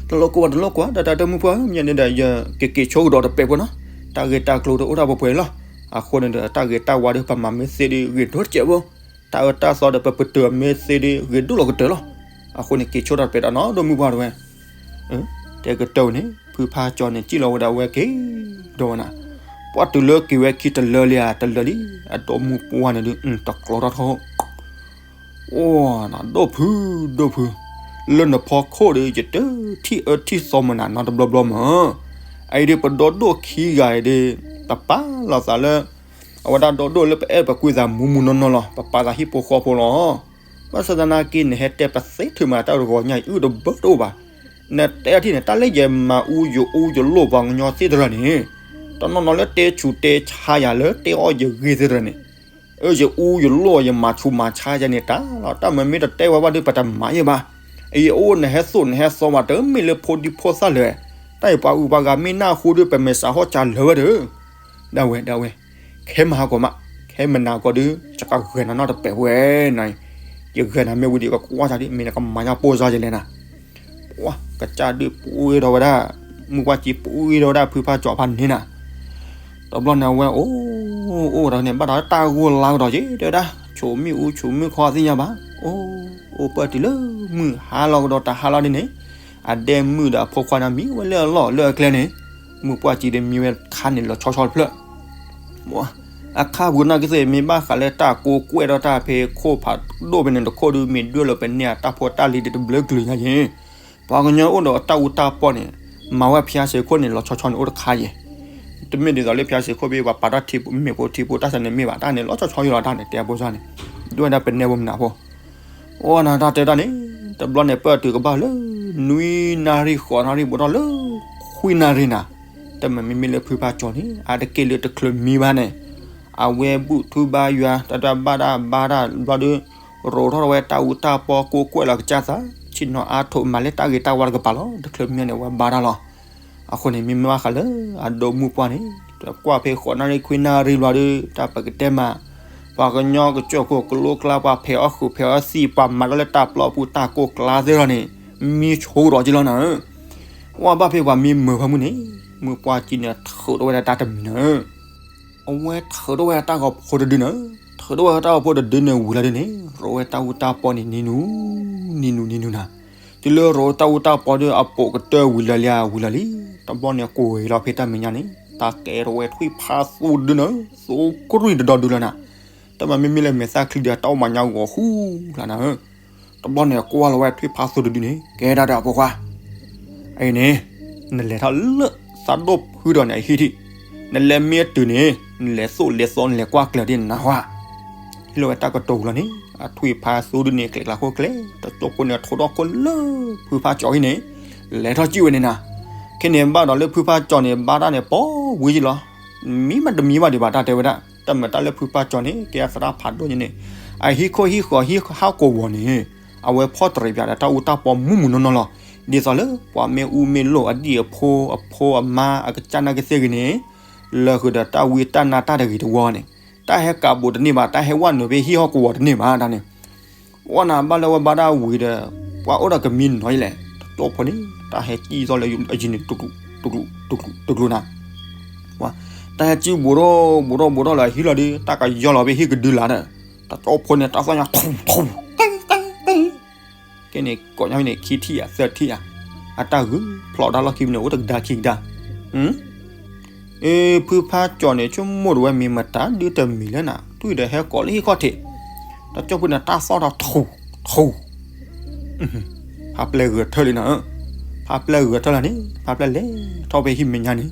တလိၣ်ကိၢ်ဘၣ် တလိၣ်ကိၢ်ဘၣ် တၢ်တဲဒိၣ်မုၢ်ပှၢ်, မ့ၢ်န့ၣ်ဒီး ယကက့ၤဆိကဒီးတပဲာ်ဖိနီၤ, တၢ်ဂ့ၢ်တၢ်ကျိၤဒီးအိၣ်ဒၣ်ပှဲၤပှဲၤလီၤ, အဃိန့ၣ်ဒီး တၢ်ဂ့ၤတၢ်ဝါဒီး ပမၤမ့ၢ်သ့ဒီး ဂ့ၤဒိၣ်တစဲးဖိ, တၢ်အၢတၢ်သီဒီး ပပတုာ်မ့ၢ်သ့ဒီး ဂ့ၤဒိၣ်လီၤကတၢၢ်လီၤ, အဃိန့ၣ် က့ၤဆိတၢ်တပဲာ်ဒီးနီၤ ဒိၣ်မုၢ်ပှၢ်တဝဲ တဲကတၢၢ်န့ၣ် ဖုဖါကၠီန့ၣ် စံၣ်လီၤဝဲဒၣ်ဝဲက့ၤဒီးဝဲနၤ, ပှၢ်တုၤလၢက့ၤဝဲခံတလၢလံဧါ တလၢလံ, အဒိၣ်မုၢ်ပှၢ်န့ၣ်ဒုး တကျီထီၣ်ထီၣ်, အိၣ်နၤ ဒိၣ်ဖု ဒိၣ်ဖု, လၢနဖီခိၣ်ဒီး ယတထံၣ်အၢထံၣ်သီမနၤနီတဘျီဘျီမး, အအံၤဒုးပဒီဒိၣ်ခံဂၤအံၤဒုး ပပာ်လီၤသးလၢ အဝဲဒၣ်ဒီဒိၣ်လၢပအဲၣ်ပကွံသးမူးမူးနီၢ်နီၢ်လီၤ. ပပာ်သးဟံၣ်ဖိဃီဖိလီၤ. ဘၣ်ဆၣ်သနာ်က့ နဟဲတဲပသ့ထုးမး တၢ်တဂီၤညါအံၤ အုၣ်တဘၢတအိၣ်ဘၣ်. နတဲထံၣ်န့ၣ် တၢ်လၢယမၤအူယအူယလိၣ်ပှၤကညီသ့ၣ်တဖၣ်န့ၣ် တနီၤနီၤလၢတဲဆူးတဲဆါယၤ လၢတဲအီၣ်ယဂ့ၢ်သ့ၣ်တဖၣ်န့ၣ် အၢ ယအူယလိၣ်ယမၤဆူးမၤဆါယၤန့ၣ်တၢ်လီၤ. တၢ်မၤမ့ၢ်တတဲဝဲဘၣ်ဒီး ပတမၤယဲဘၣ်. အံၤအိၣ်နဟဲသိၣ်နဟဲသီဘၣ် တမ့ၢ်လၢဖိဒံဖိသၣ်လၢၤ တၢ်အံၤပှၤအုၣ်ပှၤဂၤမ့ၢ်နၢ်ဟူဒီး ပမဲာ်ဆှးဟီၣ်ကၢလၢၤဝဲဒီး ဒၣ်ဝဲ ဒၣ်ဝဲ ခဲမဟါကီးမး ခဲမနၤကီးဒုး ယကဂဲၤနၤနီတပဲာ်ဝဲနီၤ. ယဂဲၤနၤမ့ၢ်ဝံၤဒီး ကကွၢ်တၢ်ဒ် မ့ၢ်နကမၤညါပိၢ်စါယလဲၣ်နၤ. ပှၤကစၢ်ဒုးပှ့ၤဒီးဝဲဒၣ် မုၢ်ပှၢ်ကံပှ့ၤဒီးဝဲဒၣ်ဖုဖါကၠီၤဖးန့ၣ်နၤ. တဘျီန့ၣ်အဝဲအိၣ် အိၣ်ဒီးန့ၣ် ဘၣ်ဒီးတၢ်ဂိၢ်လါကဒီးက့ၤ တဲဝဲဒၣ် ဆိးမ့ၣ်အူဆိးမ့ၣ်ခီသ့ၣ်ညါဘၣ်. အိၣ် အိၣ်ပၢၢ်တုၤလၢမုၢ်ဟါလီၤကဒီးတဟါလီၤဒ်န့ၣ် အဒဲမုၣ်ဒီးအဖိခွါန့ၣ်မံဝဲလၢအလီၢ်လၢအကျဲန့ၣ် မုၢ်ပှၢ်ကံဒီးမံဝဲခါန့ၣ်လီၤဆီဆီတဖျၢၣ် အခါပူၤနာ်က့သ့ၣ် မ့ၢ်ဘၣ်ဃးလၢတၢ်ကိးကွဲးဒီးတၢ်ဖဲခိၣ်ဖးဒိၣ်ဖဲန့ၣ်တခိၣ်ဒုး မ့ၢ်ဒွဲၣ်လီၤပနဲၣ်အတၢ်ဖိတၢ်လံၤဒ်တဘျုးကလုာ်ညါယ့ၣ် ပှၤကညီအိၣ်ဒီးတၢ်အူတၢ်ပီၢ်န့ၣ် မၤဝဲဖၠါစ့ၤခိၣ်န့ၣ် လီၤဆီဆီန့ၣ်အိၣ်တခါယ့ၣ် တမ့ၢ်ဒ်သိးလၢဖၠါစ့ၤခိၣ်ဘ့ၣ် ပှၤပာ်တၢ်ထံ မ့ၣ်ဖိထံဖိတၢ်စဲန့ၣ်မ့ၢ်ဘၣ် တၢ်န့ၣ်လီၤဆီဆီယိလီၤတၢ်န့ၣ် တဲအဖိစၢ်န့ၣ် ဒွဲၣ်ဒၣ်ပနဲၣ်ဖိမနုၤဖိ အိၣ်နၤတၢ်တဲတၢ်န့ၣ် တဘျီန့ၣ် ပၢၢ်တုၤကဘၣ်လၢ နွံနၣ်ရံၣ်ဃိးနၣ်ရံၣ် ဘူးထီၣ်လၢ ခွံနၣ်ရံၣ်နၤ တမ့မ့ၢ်လၢဖုဖါကၠီၤန့ၣ် အါတက့ၢ်လၢတချုးမံဘၣ်န့ၣ် အဝဲဘူၣ်ထူဘါယွၤ တၢ်တၢ်ဘၣ်တၢ်ဘါတၢ်ဘျီဒီး ရိးထီၣ်ဝဲတၢ်အူတၢ်ပီၢ် ကိးကွဲးလီၤကစၢ်သး ဆ့ၣ်နီၤအါထိးမၤလၢတၢ်ဂ့ၤတၢ်ဝါတကပၤလီၤ တချုးမံန့ၣ် အဝဲဘါတၢ်လီၤ အဃိန့ၣ် မ့မ့ၢ်ဘၣ်ဃးလၢ အဒိမုၢ်ပှၢ်န့ၣ် ကွၢ်ဖဲဃိးနၣ်ရံၣ်ခွံနၣ်ရံၣ်ဘျီဒီး တၢ်ပကတဲမး ပှၤကညီကစၢၢ်ခိၣ်ကလိကျါ ပှၤဖဲးအီၣ်ဃုာ်ဖဲးအီၣ်သံၣ် ပှၤမၤတၢ်လၢတၢ်ပျီပူၤတၢ်ကိၢ်ကျါသ့ၣ်လီၤန့ၣ် မံဆိကဒီးက့လီၤနၤဧၢ ကွၢ်ဘၣ်ဖဲပှၤမံမုာ်ဖၢမုၢ်န့ၣ် မုၢ်ပှၢ်ကံန့ၣ် ထုးထီၣ်ဝဲဒၣ်တၢ်တမံၤနၤဧၢ အဝဲထုးထီၣ်ဝဲတၢ်ဂီၤဖိတဒုန့ၣ် ထုးထီၣ်ဝဲတၢ်ဂီၤဖိတဒုန့ၣ်ဝံၤလီၤဒုန့ၣ် ရိးဝဲတၢ်အူတၢ်ပီၢ်န့ၣ် နံၤနူၤ နံၤနူၤ နံၤနူၤနၤ တုၤလၢရိးတၢ်အူတၢ်ပီၢ်ဒု အပိာ်ကတၢၢ်ဝံၤလီၤလံ ဝံၤလီၤလံ တဘျီန့ၣ် ကွံာ်လီၤဖဲတၢ်မဲာ်ညါန့ၣ် တၢ်ကဲထီၣ်ဝဲထွံၣ်ဖးသူတဒုန့ၣ် သူကရံၣ်တဒီဒုလီၤနၤ တၢ်မၤမ့မ့ၢ်လၢမဲာ်သၣ်ချံဒု တၢ်အိၣ်မၤညါဂီၤဃူလီၤနၤဧၢ တဘျီန့ၣ် ကွၢ်လီၤဝဲထွံၣ်ဖးသူတဒုန့ၣ် ကဲဒၣ်ဒီးအဖိခွါ အံၤန့ၣ် နလဲၤထီၣ်လၢသးဒိၣ်ဖုဒီးန့ၣ်အဟံၣ်ထံး နလဲၤမ့ၢ်တုၤန့ၣ် နလဲၤသိၣ်လဲၤသီ နလဲၤကွၢ်ကျၢၤဒ်နၤဟါ ဟ့ၣ်လီၤဝဲတၢ်ကတိၤဝံၤလီၤန့ၣ် အထွံၣ်ဖးသူဒုန့ၣ် ကျဲၤကျါခိၣ်ကျဲ တကၠိဖိန့ၣ် ထိးထီၣ်ခိၣ်လၢဖုဖါကၠီၤအံၤန့ၣ် လဲၤထီၣ်စံၣ်ဝဲန့ၣ်နၤ ခဲန့ၣ်ဘၣ်ဒီးလၢဖုဖါကၠီၤန့ၣ် ဘါတၢ်န့ၣ် ပိာ်ဝံၤက့လီၤ မံမးတမံဘၣ်ဒံးဘၣ် တၢ်တဲဝဲဒၣ် တၢ်မၤတၢ်လၢဖုဖါကၠီၤန့ၣ် ကဲအသရၣ်ဖးဒိၣ်ညါန့ၣ် အဟံၣ်ခိၣ်ဟံၣ်ဃီဟံၣ်ဟးကိာ်ဝီၤန့ၣ် အဝဲဖီၣ်တရံးပၠးဒီးတၢ်အူတၢ်ပီၢ်မုၢ်မုၢ်နီၢ်နီၢ်လီၤ. ဒ်သိးလၢပှၤမ့ၢ်အူမ့ၢ်လိၣ်အဒံၣ်အဖိ အဖိအမါ အကစၢ်နာ်က့သ့ၣ်ဂ့ၤန့ၣ် လၢဃုာ်ဒီးတၢ်ဝံတၢ်နါတၢ်တဂ့ၤတဝီန့ၣ် တၢ်ဟဲကးဘူးတန့ၢ်ဘၣ် တၢ်ဟဲဝဲနုာ်ဖဲဟံၣ်ဟီၣ်ကဝီၤတန့ၢ်ဘၣ်တၢ်န့ၣ် ဝဲနၤဘၣ်လၢဝဲဘါတၢ်ဝံၤဒီး ပှၤအိၣ်ဒီးကမံနီၤယလဲၣ် တကၠိဖိန့ၣ် တၢ်ဟဲစံၣ်သီၣ်လၢအယံၤန့ၣ် တကျူၤ တကျူၤ တကျူၤနၤ တၢ်ဟဲစံၣ်ဘူးထီၣ်ဘူးထီၣ်ဘူးထီၣ်လၢအဟံၣ်လီၤဒီး တၢ်ကယီလီၤဖဲဟံၣ်ကဒုလၢ်ဒီး တကၠိဖိန့ၣ် တၢ်သီၣ်ညါ ထူၣ်ထူၣ် ကဲန့ၣ် ကိးညါဖဲန့ၣ် ခံထံၣ်ဧါ သၢထံၣ်ဧါ အတၢ်ဂုာ်ဖျိးတၢ်လီၢ်ခံဖဲန့ၣ် အိၣ်တကဒါခံကဒါ အ့ ဖုဖါကၠီၤန့ၣ် ဆိကမိၣ်တဝဲမ့ၢ်မတၤဒုတမံၤလၢနၤ တွံၢ်ဒီးဟဲကိးလၢဟံၣ်ခီၣ်ထံး တကၠိဖိန့ၣ် တၢ်သီၣ်ထီၣ်ထူၣ်ထူၣ် ဖါပျဲၢ်ဂဲၤထၢၣ်လံနၤဧၢ, ဖါပျဲၢ်ဂဲၤထၢၣ်လၢန့ၣ် ဖါပျဲၢ်လဲၤထီၣ်ဖဲဟံၣ်မဲာ်ညါန့ၣ်,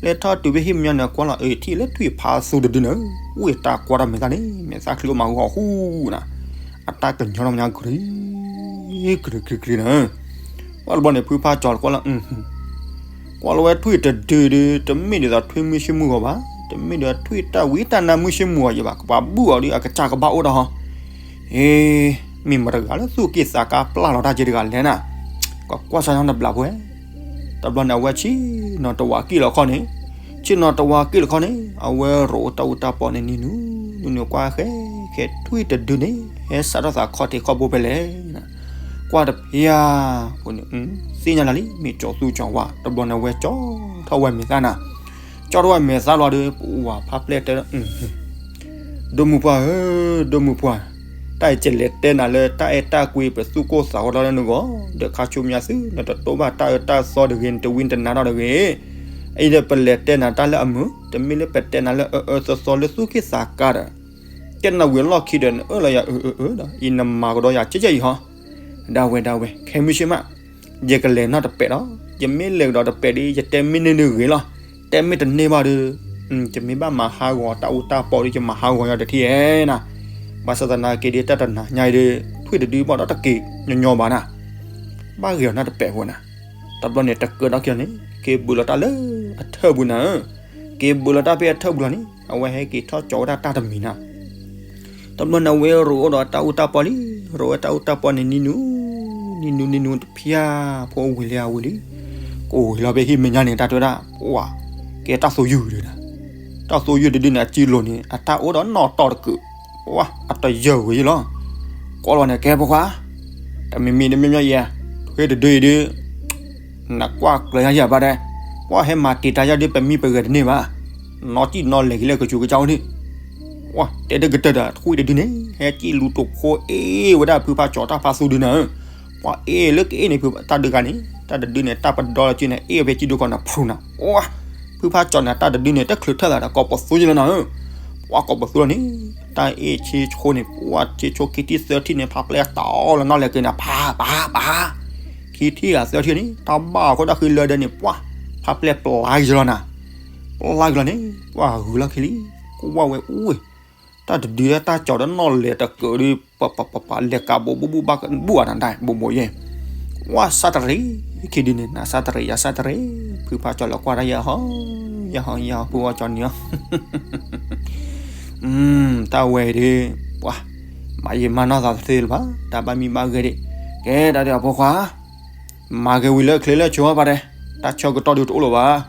လဲၤထီၣ်တုၤဖဲဟံၣ်မဲာ်ညါန့ၣ် ကွၢ်လီၤအၢထံၣ်လၢထွံၣ်ဖးသူတဒုန့ၣ်, ဝံၣ်တၢ်ကွၢ်ထီၣ်မဲာ်သၣ်န့ၣ် မဲာ်သၣ်ချံအိၣ်မးဂီၤဃူနၤ, အတၢ်ကညီထီၣ်မဲာ်ညါ ကြံကြံကြံကြံနၤ, ကွၢ်တဘျီန့ၣ် ဖုဖါကၠီၤကွၢ်လီၤ ကွၢ်လီၤဝဲထွံၣ်တဒုဒု တမ့ၢ်ဒ်သိးထွံၣ်မုၢ်ဆ့ၣ်မုၢ်ဂီၤဘၣ်, တမ့ၢ်ဒ်ထွံၣ်တၢ်ဝံတၢ်နါမုၢ်ဆ့ၣ်မုၢ်ဂီၤယံၤဘၣ်, ကဘၣ်ဘူၣ်အီၤဒီးအကစၢ်ကဘၣ်အိၣ်ဒီးဟီ, အ့ မ့ၢ်မတၤတဂၤလၢသူၣ်က့ၣ်သးကါပျၢ်လီၤတၢ်က့တဂၤလဲၣ်နၤ, ကကွၢ်ဆၢနတဘျီဖိ, တဘျီန့ၣ် အဝဲဆ့ၣ်နီၤတဝးက့ၣ်လီၤခီန့ၣ်, ဆ့ၣ်နီၤတဝးက့ၣ်လီၤခီန့ၣ် အဝဲရိးတၢ်အူတၢ်ပီန့ၣ် နံၤနူၤ နံၤနူၤ ကွၢ်ဃဲဃဲထွံၣ်တဒုန့ၣ် ဟဲစးထီၣ်သးခီၣ်ထံးခီၣ်ဘိဖဲလဲၣ် ကွၢ်တဖျါဖိန့ၣ် သ့ၣ်ညါလၢ်လံ မ့ၢ်ကၠီၤသူကၠီၤဝါ, တဘျီန့ၣ် အဝဲကၠီထီၣ်ဝဲမဲာ်သၣ်နၤ, ကၠီထီၣ်ဝဲမဲာ်သၣ်လီၤဒီး ပဝၤဖါပျဲၢ်တဲ ဒိၣ်မုၢ်ပှၢ်ဧၢ, ဒိၣ်မုၢ်ပှၢ်, တၢ်အံၤကလဲၤတဲနၤလၢတၢ်အဲၣ်တၢ်ကွံ ပသူၣ်ကိၢ်သးဂီၤဒီးလၢနဂီၢ်, ဒီးခါဆူညါသု နတတိၢ်ဘၣ်တၢ်အၢတၢ်သီတဂ့ၤ, နတဝံတနါထီၣ်တဂ့ၤ, အံၤဒီးပလဲၤတဲနၤတၢ်လၢအမုာ်, တမ့ၢ်လၢပတဲနၤလၢအအၢအၢသီသီ လၢသူၣ်က့ၣ်သးကါဒီး ကဲနဝံၤအလီၢ်ခံဒီး နအၢၣ်လီၤယၤအၢအၢအၢဒီး အံၤနမၤကဒီးယၤကဲကဲအံၤဟီ, ဒၣ်ဝဲဒၣ်ဝဲ ခဲမုၢ်ဆ့ၣ်မး, ယကလဲၤနီတပဲာ်ဒီး ယမ့ၢ်လဲၤကဒီးတပဲာ်ဒီး ယတဲမ့ၢ်န့ၢ်ဒုးဂ့ၤလီၤ. တဲမ့ၢ်တန့ၢ်ဘၣ်ဒီး ယမ့ၢ်ဘၣ်မၤဟးဂီၤတၢ်အူတၢ်ပီဒီး ယမၤဟးဂီၤယၤတထံၣ်ဧဲနၤ. ဘၣ်ဆၣ်သနာ်က့ဒီး တၢ်တနၤညါအံၤဒီး ထွံၣ်တဒုဘၣ်ဒီးတက့ၤညီညီဘၣ်နၤ. ဘၣ်ဂ့ၤအီၤနၢ်တပဲာ်ဖိနၤ. တဘျီန့ၣ် တကၢထီၣ်ခံန့ၣ် က့ၤဘုးလီၤတၢ်လၢအထၢၣ်ပူၤနၤဧၢ. က့ၤဘုးလီၤတၢ်ဖဲအထၢၣ်ပူၤလီၤန့ၣ် အဝဲဟဲက့ၤထီၣ်ကၠီၤဝဲဒၣ်တၢ်တမံၤနၤ. တဘျီန့ၣ် အဝဲရိးအိၣ်ဒီးတၢ်အူတၢ်ပီလံ. ရိးဝဲတၢ်အူတၢ်ပီန့ၣ် နံၤနူၤ နံၤနူၤ နံၤနူၤတဖျၢၣ် ဖိဝံၤလံအဝံၤလံ. ကအိၣ်ဝံၤလီၤဖဲဟံၣ်မဲာ်ညါန့ၣ် တၢ်တဲဝဲဒၣ် ပှၤ ကဲတၢ်သိယုၢ်ဒုးနၤ. တၢ်သိယုၢ်တဒုန့ၣ် အစုလိၤန့ၣ် အတၢ်အိၣ်ဒီးနီၢ်တီၢ်တကုး ပှၤ အတယၢၢ်ဝဲယလီၤ. ကိးလီၤန့ၣ် ကဲဖိခွါ တမံၤမံၤတမံၤမံၤယဲ ထွံၣ်တဒုအံၤဒုး နကွၢ်ကျၢၤညါယၤဘၣ်ဒဲး, ကွၢ်ဟဲမၤတံာ်တာ်ယၤဒုး ပမံပဂဲၤတန့ၢ်ဘၣ်. နီၢ်စံၣ်နီၢ်လဲၤက့ၤလၢကစူၤကစၢ်အိၣ်န့ၣ်, ကွၢ်တဲတကတၢၢ်ဒီး ထွံၣ်တဒုန့ၣ် ဟဲစံၣ်လူၤတိာ်ဖိအ့ၣ်ဝဲဒၣ်ဖုဖးကၠီၤတၢ်ဖါသူဒုန့ၣ်, ကွၢ်အ့ၣ်လၢကအ့ၣ်န့ၣ် ဖုတၢ်ဒုးဂၤန့ၣ် တၢ်တဒုန့ၣ် တၢ်ပဒီလၢက့န့ၣ် အ့ၣ်ဖဲစံၣ်ဒုခီန့ၣ်ဖရူနၤ, ကွၢ် ဖုဖးကၠီၤန့ၣ် တၢ်တဒုန့ၣ် တချုးထၢၣ်သးဒီးကိးပသူယလီၤနၤဧၢ, ကွၢ်ကိးပသူလီၤန့ၣ် တၢ်အ့ၣ်ဆ့ဆိန့ၣ် ကွၢ်ဆ့ဆိခံထံၣ်သၢထံၣ်န့ၣ် ဖးပျဲၢ်တီလီၤနီၢ်လဲၤက့ၤန့ၣ် ပၢ်ပၢ်ပၢ်, ခံထံၣ်ဂၤသၢထံၣ်န့ၣ် တၢ်ဘၣ်အခိၣ်ဒၣ်ဃံလၢဒဲးန့ၣ် ပှၢ် ဖးပျဲၢ်ပျါက့ၤလီၤနၤ, ပျါက့ၤလီၤန့ၣ် ပှၢ်ဂုၤလီၢ်ခံလံ, ကွၢ်ဝဲအိၣ်ဝဲ တၢ်တဒုတၢ်ကၠီၤဒီးနီၢ်လဲၤတကၢးဒုး ပပပပလဲၤကးဘိးဘိးဘိးဘၣ်ကဘူၣ်အတၢ်ဒၣ် ဘိးဘိးယဲၢ်, ကွၢ်စၢ်တရံး, ခံဒုန့ၣ် နစၢ်တရံး ယစၢ်တရံး, ဖုဖးကၠီၤလီၤကွၢ်တၢ်ယဲၢ်ဟီ, ယဲၢ်ဟီယဲၢ်ဟီ ဖုဖးကၠီၤန့ၣ်လီၤ တၢ်ဝဲအံၤဒုး ပှၤ မၤယံာ်မၤနီၢ်သးတသ့လၢၤဘၣ်, တၢ်ဘၣ်မံဘၣ်ဂဲၤဒံး, ကဲတၢ်ဒုးအဖိခွါ, မၤက့ၤဝံၤလၢချ့လၢဆၢဘၣ်ဒဲး, တၢ်ဆၢကတီၢ်ဒုးတအိၣ်လၢၤဘၣ်,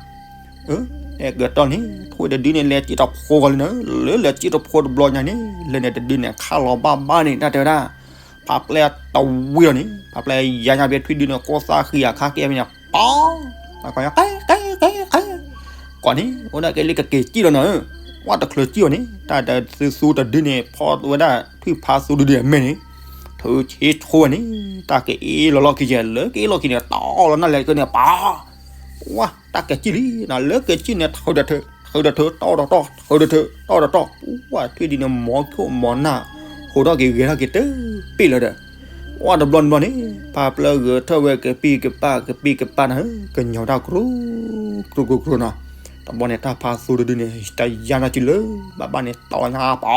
အဲၣ်ကတီၢ်န့ၣ် ထွံၣ်တဒုန့ၣ် လဲၤစံၣ်တဖိဂီၤလံန့ၣ်, လၢလဲၤစံၣ်တဖိတဘျီညါန့ၣ် လၢန့ၣ်တဒုန့ၣ် ခါလီၤဘၣ်ဘၣ်န့ၣ် တၢ်တဲဝဲဒၣ်, ဖးပျဲၢ်တဝံၤလီၤန့ၣ် ဖးပျဲၢ်ယါညါဖဲထွံၣ်ဒုန့ၣ် ကိးသၣ်ဃံအခါကဲဖဲန့ၣ် ပီ က က က က က ကိးန့ၣ် အိၣ်ဒၣ်ကဲလၢကက့ၤစံၣ်လီၤနၤဧၢ, ကွၢ်တချုးစံၣ်အီၤန့ၣ် တၢ်တသူသူတဒုန့ၣ် ဖီဝဲဒၣ်ထွံၣ်ဖးသူတဒုအမဲာ်န့ၣ်, ထုးဆ့ဆိဝဲန့ၣ် တၢ်ကအ့ၣ်လီၤလီၢ်ခံကဲ လၢကအ့ၣ်လီၢ်ခံန့ၣ် တီလီၤနၢ်လဲၤက့ၤန့ၣ် ပီ ဝါ တၢ်ကဲစံၣ်လံ, လၢကဲစံၣ်န့ၣ် ထုးတထုး ထုးတထုး တီတတီ ထုးတထုး တီတတီ, ဝါ ထွံၣ်ဒုန့ၣ် မီခိၣ်မီနၢ် ဟိးထီၣ်က့ၤဂဲၤထီၣ်က့ၤတပ့ၢ်လၢၤဒီး, ဝါ တဘျီတဘျီန့ၣ် ဖးပျဲၢ်ဂဲၤထၢၣ်ဝဲကပံၢ်ကပၢ် ကပံၢ်ကပၢ်န့ၣ် ကညီၤတၢ်ကျိၤ ကျိၤကျိၤကျိၤနီၤ, တဘျီန့ၣ် တၢ်ဖးသူတဒုန့ၣ် တယါနီၤစုလၢ ဘၣ်ဘၣ်န့ၣ် တီညါပီ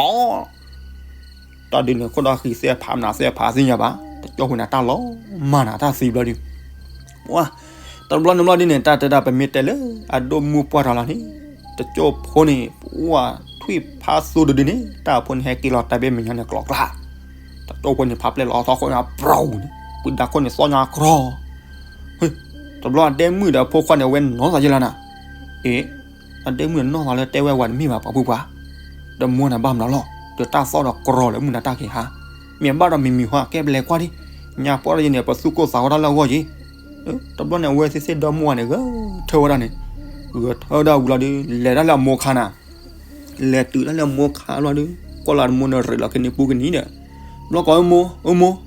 တၢ်ဒုန့ၣ် ခိၣ်ဒီဃံၤသ့ၣ်ဖးမနၤသ့ၣ်ဖးသ့ၣ်ညါဘၣ်, တကၠိၢ်ဖိန့ၣ် တၢ်လီၤမၢ်နၤတၢ်သံဘျီဒု, ဝါ တဘျီနဘျီဒုန့ၣ် တၢ်တဲဒၣ်ပမ့ၢ်တဲလၢ အဒိၣ်မုၢ်ပှၢ်တၢ်လီၤန့ၣ်, တကၠိၢ်ဖိန့ၣ် ဝါ ထွံၣ်ဖးသူတဒုန့ၣ် တၢ်ဖိန့ၣ်ဟဲက့ၤလီၤတၢ်ဘ့ၣ်မဲာ်ညါန့ၣ်ကျီကျါ, တကၠိၢ်ဖိန့ၣ် ဖးပျဲၢ်လီၤသီခိၣ်ညါပြီန့ၣ် ပှၤဒါခိၣ်န့ၣ်သီညါကြီ တဘျီအဒဲမုၣ်ဒီးအဖိခွါန့ၣ် အဝဲနီၢ်သးယလီၤနၤ, အ့ အဒဲမုၣ်နီၢ်သးလၢတဲဝဲဝဲတမ့ၢ်ဘၣ်ပှၤပုၢ်ပှၢ်, ဒီးမိၢ်နၤဘၣ်မနုၤလီၤ, ဒီးတၢ်သီၣ်ဒီးကြီလၢမုၢ်နၤတၢ်က့ၤဟါ, မ့ၢ်ဘၣ်ဒီးမံၤမံၤဟါကဲပလဲၤကွၢ်ဒံး, ညါပှၢ်ဒီးယန့ၣ် ပသူၣ်ကိၢ်သးဂီၤတၢ်လၢအဂီၢ်ယံၤ, တဘျီန့ၣ် အဝဲသ့ၣ်သ့ၣ်ဒီမါန့ၣ် ဂဲၤထၢၣ်ဝဲဒၣ်န့ၣ်, ဂဲၤထၢၣ်ဝဲဒၣ်ဝံၤလီၤဒီး လဲၤတၢ်လၢအမိၢ်ခါနၤ, လဲၤတုၤတၢ်လၢအမိၢ်ခါလီၤဒီး ကွၢ်လၢအမိၢ်န့ၣ်ရ့းလီၤက့ၤန့ၢ်ပူကနံၤဒီး, ဘျီကိးအမိၢ်, အမိၢ်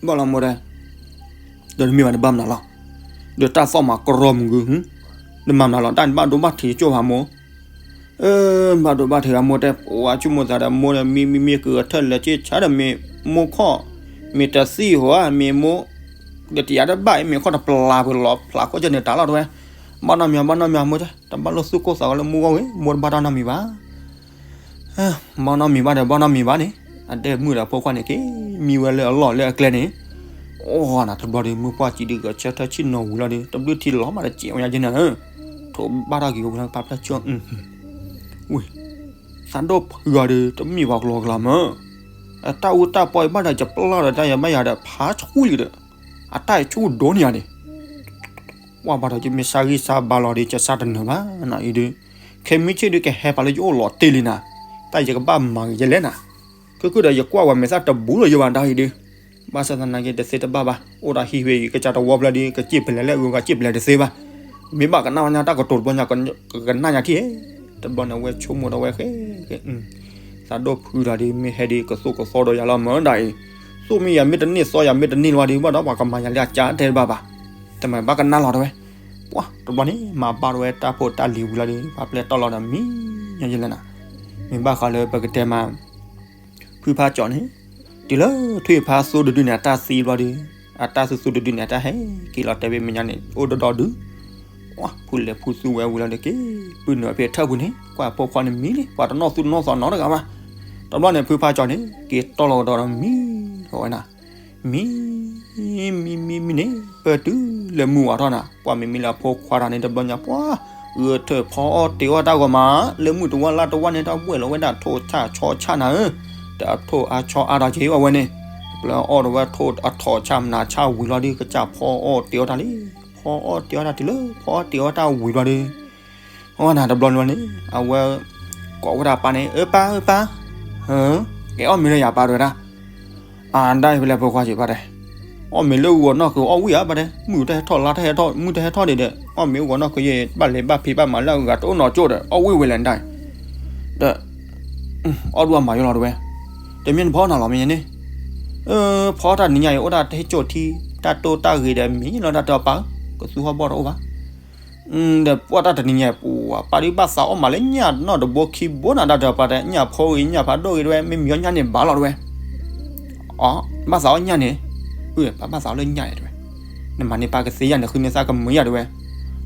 ဘၣ်လီၤမိၢ်တဲ, ဒီးတမ့ၢ်ဘၣ်န့ၣ်ဘၣ်မနုၤလီၤ, ဒီးတၢ်သီၣ်မၤကြီမုၢ်ဂုၤ, ဒီးမၤမနုၤလီၤ တၢ်န့ၣ်ဘၣ်ဒိဘၣ်ထံးကၠိၢ်ဖးမိၢ်, ဘၣ်ဒိဘၣ်ထံးဂၤမိၢ်တဲ ပှၤဆိကမိၣ်သးဒီးမိၢ်ဒီး မ့မ့မ့ၢ်ကဂဲၤထၢၣ်လဲၤက့ၤဆါဒီးမ့ၢ်မိၢ်ခီၣ်, မ့ၢ်တသံၣ်ဟီဧါ မ့ၢ်မိၢ်, ကတယါတဘၣ်အံၤ မ့ၢ်ခီၣ်တပျၢ်ပှဲၤလီၤဖျးခိၣ်ကၢန့ၣ်တၢ်လီၤတဲဝဲ, ဘၣ်နီတမံၤ ဘၣ်နီတမံၤမိၢ်တဲ တဘၣ်လိၣ်သူၣ်ကိၢ်သးဂီၤလၢမိၢ်ဂီၢ်ဝဲ မိၢ်တဘၣ်တၢ်နီတမံၤဘၣ် ဘၣ်နီတမံၤဘၣ်ဒီး ဘၣ်နီတမံၤဘၣ်န့ၣ်, အဒဲမုၣ်ဒီးအဖိခွါန့ၣ်က့ၤ မံဝဲလၢအလီၢ်လၢအကျဲန့ၣ်, အိၣ်နၤတဘျီဒီး မုၢ်ပှၢ်စံးဒုးဂဲၤဆၢထၢၣ်ဆ့ၣ်နီၤဝံၤလီၤဒီး တဘျုးထံလီၤမးဒီး စဲးဝဲညါက့ၤနၤဧၢ, ထိးဘၣ်ထီၣ်က့ၤဝဲလၢပာ်ဖျါဆၢ, ဝ့ၢ်, သးဒိၣ်ဖုဂၤဒီး တမ့ၢ်ပှၤကလီကလီမး, အတၢ်အူတၢ်ပီအံၤဘၣ်ဒီး ယပျၢ်ဒီးတၢ်ယၤဘၣ်ယၤဒီး ဖးဆူလံဒီး, အတၢ်အံၤဆူဒိၣ်န့ၢ်ယၤန့ၣ် ကွၢ်ဘၣ်ဒီး ယမ့ၢ်စၢ်ဂံၢ်စၢ်ဘါလီၤဒီး ယစၢ်တနၢၤဘၣ်နီၤအံၤဒီး, ခဲမုၢ်ဆ့ၣ်ဒုးကဟဲဖးလၢယအိၣ်လီၤတ့ၢ်လံနၤ, တၢ်ယကဘၣ်မၤဂ့ၤယလဲၣ်နၤ, ခုၣ်ခုၣ်ဒီးယကွၢ်ဝဲမဲာ်သၣ်တဘူးလၢယဘၣ်တၢ်အံၤဒုး, ဘၣ်ဆၣ်သနာ်က့တသ့တဘၣ်ဘၣ်, အိၣ်ဒီးဟံၣ်ဖဲအံၤကစၢ်တဝီဖျၢၣ်ဒီး ကစံၣ်ပလဲၤလၢအဂုၤကစံၣ်ပလဲၤတသ့ဘၣ်, မ့ၢ်ဘၣ်ကနၣ်ဝဲညါတၢ်ကတိၤတဘျီညါ ကကနၣ်ညါထံၣ်, တဘျီန့ၣ်ဝဲဆိကမိၣ်ဒီးဝဲဃဲ သးဒိၣ်ဖုဒီး မ့ၢ်ဟဲဒုးကသိၣ်ကသီဒီးယၤလီၤမၢဒၣ်အံၤ, သိၣ်မ့ၢ်ယၤမ့ၢ်တန့ၢ်သီယၤမ့ၢ်တန့ၢ်လီၤဒုး ဘၣ်ဒီးပှၤကမၤယၤလၢအကၢ်တဲတဘၣ်ဘၣ်, တမၤဘၣ်ကနၣ်လီၤတဲဝဲ, ပှၤတဘျီန့ၣ် မၤဘၣ်ဒီးဝဲတၢ်ဖိတၢ်လံၤဝံၤလီၤဒီး ပာ်ဖျါတီၢ်လီၤဒီးမံညီယလဲၣ်နၤ, မ့ၢ်ဘၣ်ဃးလၢပကတဲမး ဖုဖးကၠီၤန့ၣ်, တုၤလၢထွံၣ်ဖးသိတဒုန့ၣ် အတၢ်သံဘျီဒီး, အတၢ်သူသူတဒုန့ၣ် အတၢ်ဟဲက့ၤလီၤတဲာ်ဘၣ်မဲာ်ညါန့ၣ် အိၣ်ဒီးဒီးဒုး, ဖုလဲၤဖုသူဝဲဝံၤလီၤဒီးက့ၤ ပုၢ်နုာ်အဖဲထၢၣ်ပူၤန့ၣ် ကွၢ်ဖိခွါန့ၣ်မံလံ ပှၤတနီၣ်သူတနီၣ်သီနီတဂၤဘၣ်. တဘျီန့ၣ် ဖုဖါကၠီန့ၣ် က့ၤတီၢ်လီၤကဒီးဒီးမံ အဝဲနၤ မံ မံမံမံန့ၣ် ပၢၢ်တုၤလၢမုၢ်ဝါထီၣ်နၤ ပှၤမ့မ့ၢ်လၢအဖိခွါတၢ်န့ၣ် တဘျီညါပှၤ ဂဲၤထၢၣ်ဖီအီၣ်တ့ၤအီၣ်တၢ်ဂီၤမး လၢမုၢ်တဝါလါတဝါန့ၣ် တၢ်ဘှဲၣ်လီၤဝဲဒၣ်ထိၣ်ဆၣ်ဆီဆၣ်နၤဧၢ, တၢ်ထိၣ်အါဆီအါဒီးက့ၤအီၣ်ဝဲန့ၣ်, ပျၢၤအီၣ်ဒီးဝဲထိၣ်အထီၣ်ဆၣ်မနၤဆၣ်ဝံၤလီၤဒီး ကစၢ်ဖီအီၣ်တ့ၤအီၣ်တၢ်လံ, ဖီအီၣ်တ့ၤအီၣ်တၢ်တုၤလၢ ဖီအီၣ်တ့ၤအီၣ်တၢ်ဝံၤလီၤဒီး အဝဲနၤတဘျီန့ၣ် အဝဲ ကိးဝဲဒၣ်ပၢ်န့ၣ် အၢပၢ် အၢပၢ်, ကဲအီၣ်မ့ၤလၢယၤပၢ်တဲဝဲဒၣ်, အဒၣ်အံၤဖဲလဲၣ်ဖိခွါက့ၤပၢ်တဲ, အီၣ်မ့ၤလၢဂီၤနီၢ်ကီၢ်အီၣ်ဝံၣ်ဧါပၢ်တဲ, မုၢ်တဟဲထီၣ်လါတဟဲထီၣ် မုၢ်တဟဲထီၣ်ဒံးဒီး အီၣ်မ့ၤဂီၤနီၢ်ကီၢ်ယဲ ဘၣ်လဲၤဘၣ်ဖံးဘၣ်မၤလၢအဂၤတအိၣ်နီတကၠိၢ်ဒီး အီၣ်ဝံၣ်ဝဲလဲၣ်နဒၣ်အံၤ, ဒီး အီၣ်ဒိၣ်အမၤယိလီၤတဲဝဲ, တမ့ၢ်နဖီနၤလီၤမ့ၢ်ညါန့ၣ်, ဖီတၢ်နံၤညါအံၤ အိၣ်ဒၣ်တဟ့ၣ်ကၠိၣ်ထံ တၢ်တိၢ်တၢ်ဂ့ၤဒီးမံၤလီၤတၢ်တဲအီၤပၢ်, ကသူဟီၣ်ဘီၣ်တအိၣ်ဘၣ် ဒီးပှၤတၢ်တနံၤညါအံၤ ပှၤပၢ်ဒုးဘၣ်သးအီၣ်မးလၢညၣ်နီၢ်တဘိခံဘိနၤတၢ်တဲအီၤပၢ်တဲ ညၣ်ဖိဂ့ၤညၣ်ဖးဒိၣ်ဂ့ၤတဲဝဲ မ့ၢ်မံၤအီၣ်ညၣ်န့ၣ်ဘၣ်လီၤတဲဝဲ, အီ ဘၣ်သးအီၣ်ညၣ်န့ၣ်, အၢ ပၢ်ဘၣ်သးအီၣ်လၢညၣ်တဲဝဲ, နမၤန့ၢ်ပၢ်ကသ့ယၤန့ၣ် ဃုန့ၢ်သးကမုာ်ယၤတဲဝဲ,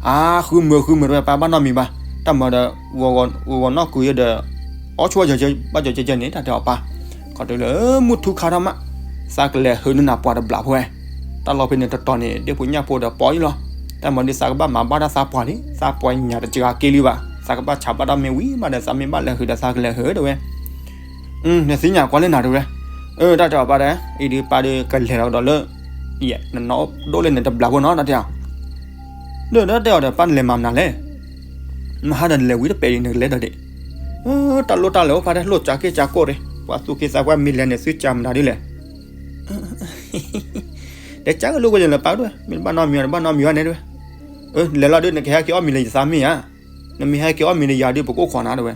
အါ ဃုမုာ်ဃုမုာ်တဲဝဲ ပၢ်ဘၣ်နီတမံၤဘၣ်, တၢ်မၤဒီး ဂီၤနီၢ်ကီၢ်ယဲဒီး အီၣ်ဆိဘၣ်ကၠီကၠီန့ၣ် တၢ်တဲအီၤပၢ်, ခီတုၤလၢမုၢ်ထူခါထီၣ်မး, သးကလဲၤဟုးန့ၢ်နၤပှၤတဘျီဖိဝဲ, တၢ်လီၢ်ဖဲန့ၣ်တတီၤန့ၣ် ဒ့ၣ်ဖိညၣ်ဖိဒီးပီအံၤလီၤ, တၢ်မၤဒ်သးကဘၣ်မၤဘၣ်တၢ်သးပှၢ်လံ သးပှၢ်ညၣ်တစှၤက့လံဘၣ် သးကဘၣ်ဆးဘၣ်တၢ်မ့ၢ်ဝံၤမးဒီး သးမ့ၢ်ဘၣ်လဲၤဟုးဒီးသးကလဲၤဟုးတဲဝဲ နသ့ၣ်ညါကွၢ်လၢနၤတဲဝဲ, အၢ တၢ်တဲအီၤပၢ်တဲ, အံၤဒုးပၢ်ဒုးကလဲၤလီၤကဒီးလၢ ယဲ နနီၢ်ဒိၣ်လၢန့ၣ်တဘျီဖိနီၤ တၢ်တဲအီၤ, ဒီးတၢ်တဲအီၤဒီး ပၢ်နလဲၤမၤမနုၤလဲၣ်, မဟါဒီးနလဲၤဝံၤတပဲာ်ဒံး နကလဲၤဒီးဒံး, တၢ်လိၣ်တၢ်လဲၤအိၣ်ပၢ်တဲ လိၣ်ကၠးက့ၢ်ကၠးကိၢ်တဲ, ပှၤသူၣ်က့သးပှၢ်မ့ၢ်လဲၤန့ၣ် သုကၠးမနုၤဒ်လဲၣ် တဲကၠးကလိာ်ကွဲန့ၣ်လၢပၢ်တဲဝဲ, မ့ၢ်တဘၣ်နီတမံၤဘၣ် တဘၣ်နီတမံၤဘၣ်န့ၣ်တဲဝဲ, လဲၤလီၤဒုး နကဟဲက့ၤအီၣ်မ့ၤလၢယသးမ့ၢ်ဧါ, နမ့ၢ်ဟဲက့ၤအီၣ်မ့ၤလၢယၤဒုး ပကအိၣ်ခိးနၤတဲဝဲ,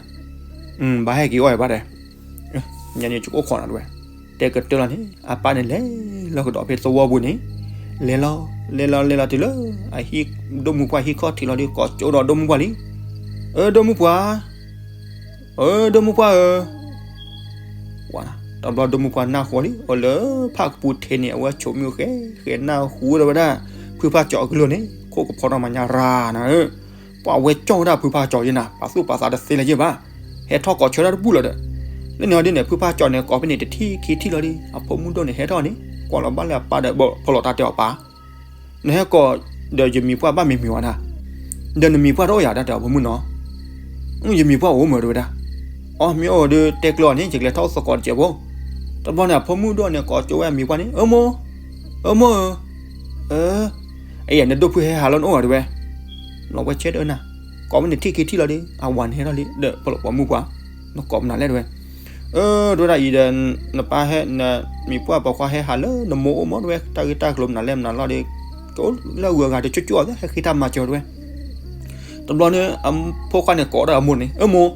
ဘၣ်ဟဲက့ၤအီၣ်ပၢ်တဲ, ယၤန့ၣ်ယကအိၣ်ခိးနၤတဲဝဲ, တဲကတၢၢ်လီၤန့ၣ် အပၢ်န့ၣ်လဲၤလီၤကဒီးဖဲသဝီပူၤန့ၣ်, လဲၤလီၤ လဲၤလီၤလဲၤလီၤတုၤလၢ အဟံၣ်ဒိၣ်မုၢ်ပှၢ်ဟံၣ်ခီၣ်ထံးလီၤဒီး ကိးကၠိဒီးဒိၣ်မုၢ်ပှၢ်လံ, အၢ ဒိၣ်မုၢ်ပှၢ် အၢ ဒိၣ်မုၢ်ပှၢ်ဧၢ, တဘျီဒိၣ်မုၢ်ပှၢ်နၢ်ဟူလံ အိၣ်လၢဖၣ်ကပူၤထဲန့ၣ် အဝဲဆိးမုၢ်ဃဲ ဃဲနၢ်ဟူဒီးဝဲဒၣ် ဖုဖၣ်ကၠီအကလုၢ်န့ၣ် ခိၣ်ကဖီထီၣ်မၤညါရၤနၤဧၢ, ပှၤဝဲကၠီဝဲဒၣ်ဖုဖၣ်ကၠီယဲနၤ ပာ်သူၣ်ပာ်သးတသ့လၢၤယဲဘၣ်, ဟဲထီၣ်ကိးဆၢတၢ်တဘူၣ်လီၤဒီး, လၢန့ၣ်ဟီဒ်န့ၣ် ဖုဖၣ်ကၠီန့ၣ် ကိးဖဲန့ၣ်တထံၣ်ခံထံၣ်လီၤဒီး အဖိမုၣ်ဒိၣ်န့ၣ်ဟဲထီၣ်န့ၣ် ကွၢ်လီၤဘၣ်လၢအပၢ်ဒီး ဖီလီၤတၢ်တဲအီၤပၢ် နဟဲကိးဒီးယမံၤပှၢ်ဘၣ်မံၤမံၤဝဲဒၣ်, ဒီးနမံၤပှၢ်တအိၣ်ယၤဒၣ်တဲအီၤဖိမုၣ်နီၤ, ယမံၤပှၢ်အိၣ်မ့ၢ်တဲဝဲဒၣ်, အီ မ့ၢ်အိၣ်ဒီးတဲကျၢၤအီၤန့ၣ် ယကလဲၤထီၣ်အိၣ်သကိးတစဲးဖိ, တဘျီန့ၣ် အဖိမုၣ်ဒိၣ်န့ၣ် ကိးကၠိဝဲအမံၤပှၢ်န့ၣ် အၢမိၢ်, အၢမိၢ်ဧၢ, အၢ, အယဲၢ်နဒိၣ်ဖုဟဲဟးလၢနအိၣ်ဧါတဲဝဲ, လီၤဝဲဆဲတအၢနၤ, ကိးဝဲန့ၣ်ထံၣ်ခံထံၣ်လီၤဒီး အဝၤန့ၣ်ဟဲထီၣ်လံ ဒီးဖီလီၤပိာ်မုၣ်ပှၢ်, နကိးမနုၤလဲၣ်တဲဝဲ အၢ တဲဝဲဒၣ်အံၤဒီး နပၢ်ဟဲ နမံၤပှၢ်ပိာ်ခွါဟဲဟးလၢနမိၢ်အိၣ်မးတဲဝဲ တၢ်ဂ့ၢ်တၢ်ကျိၤမနုၤလဲၣ်မနုၤလီၤဒီး ကအိၣ်လၢအဂုၤအဂၤတကၠိကၠိအီၤ ဟဲဃ့တၢ်မၤစၢၤတဲဝဲ, တဘျီန့ၣ် အဖိခွါန့ၣ်ကိးဒီးအမိၢ်န့ၣ် အၢမိၢ်,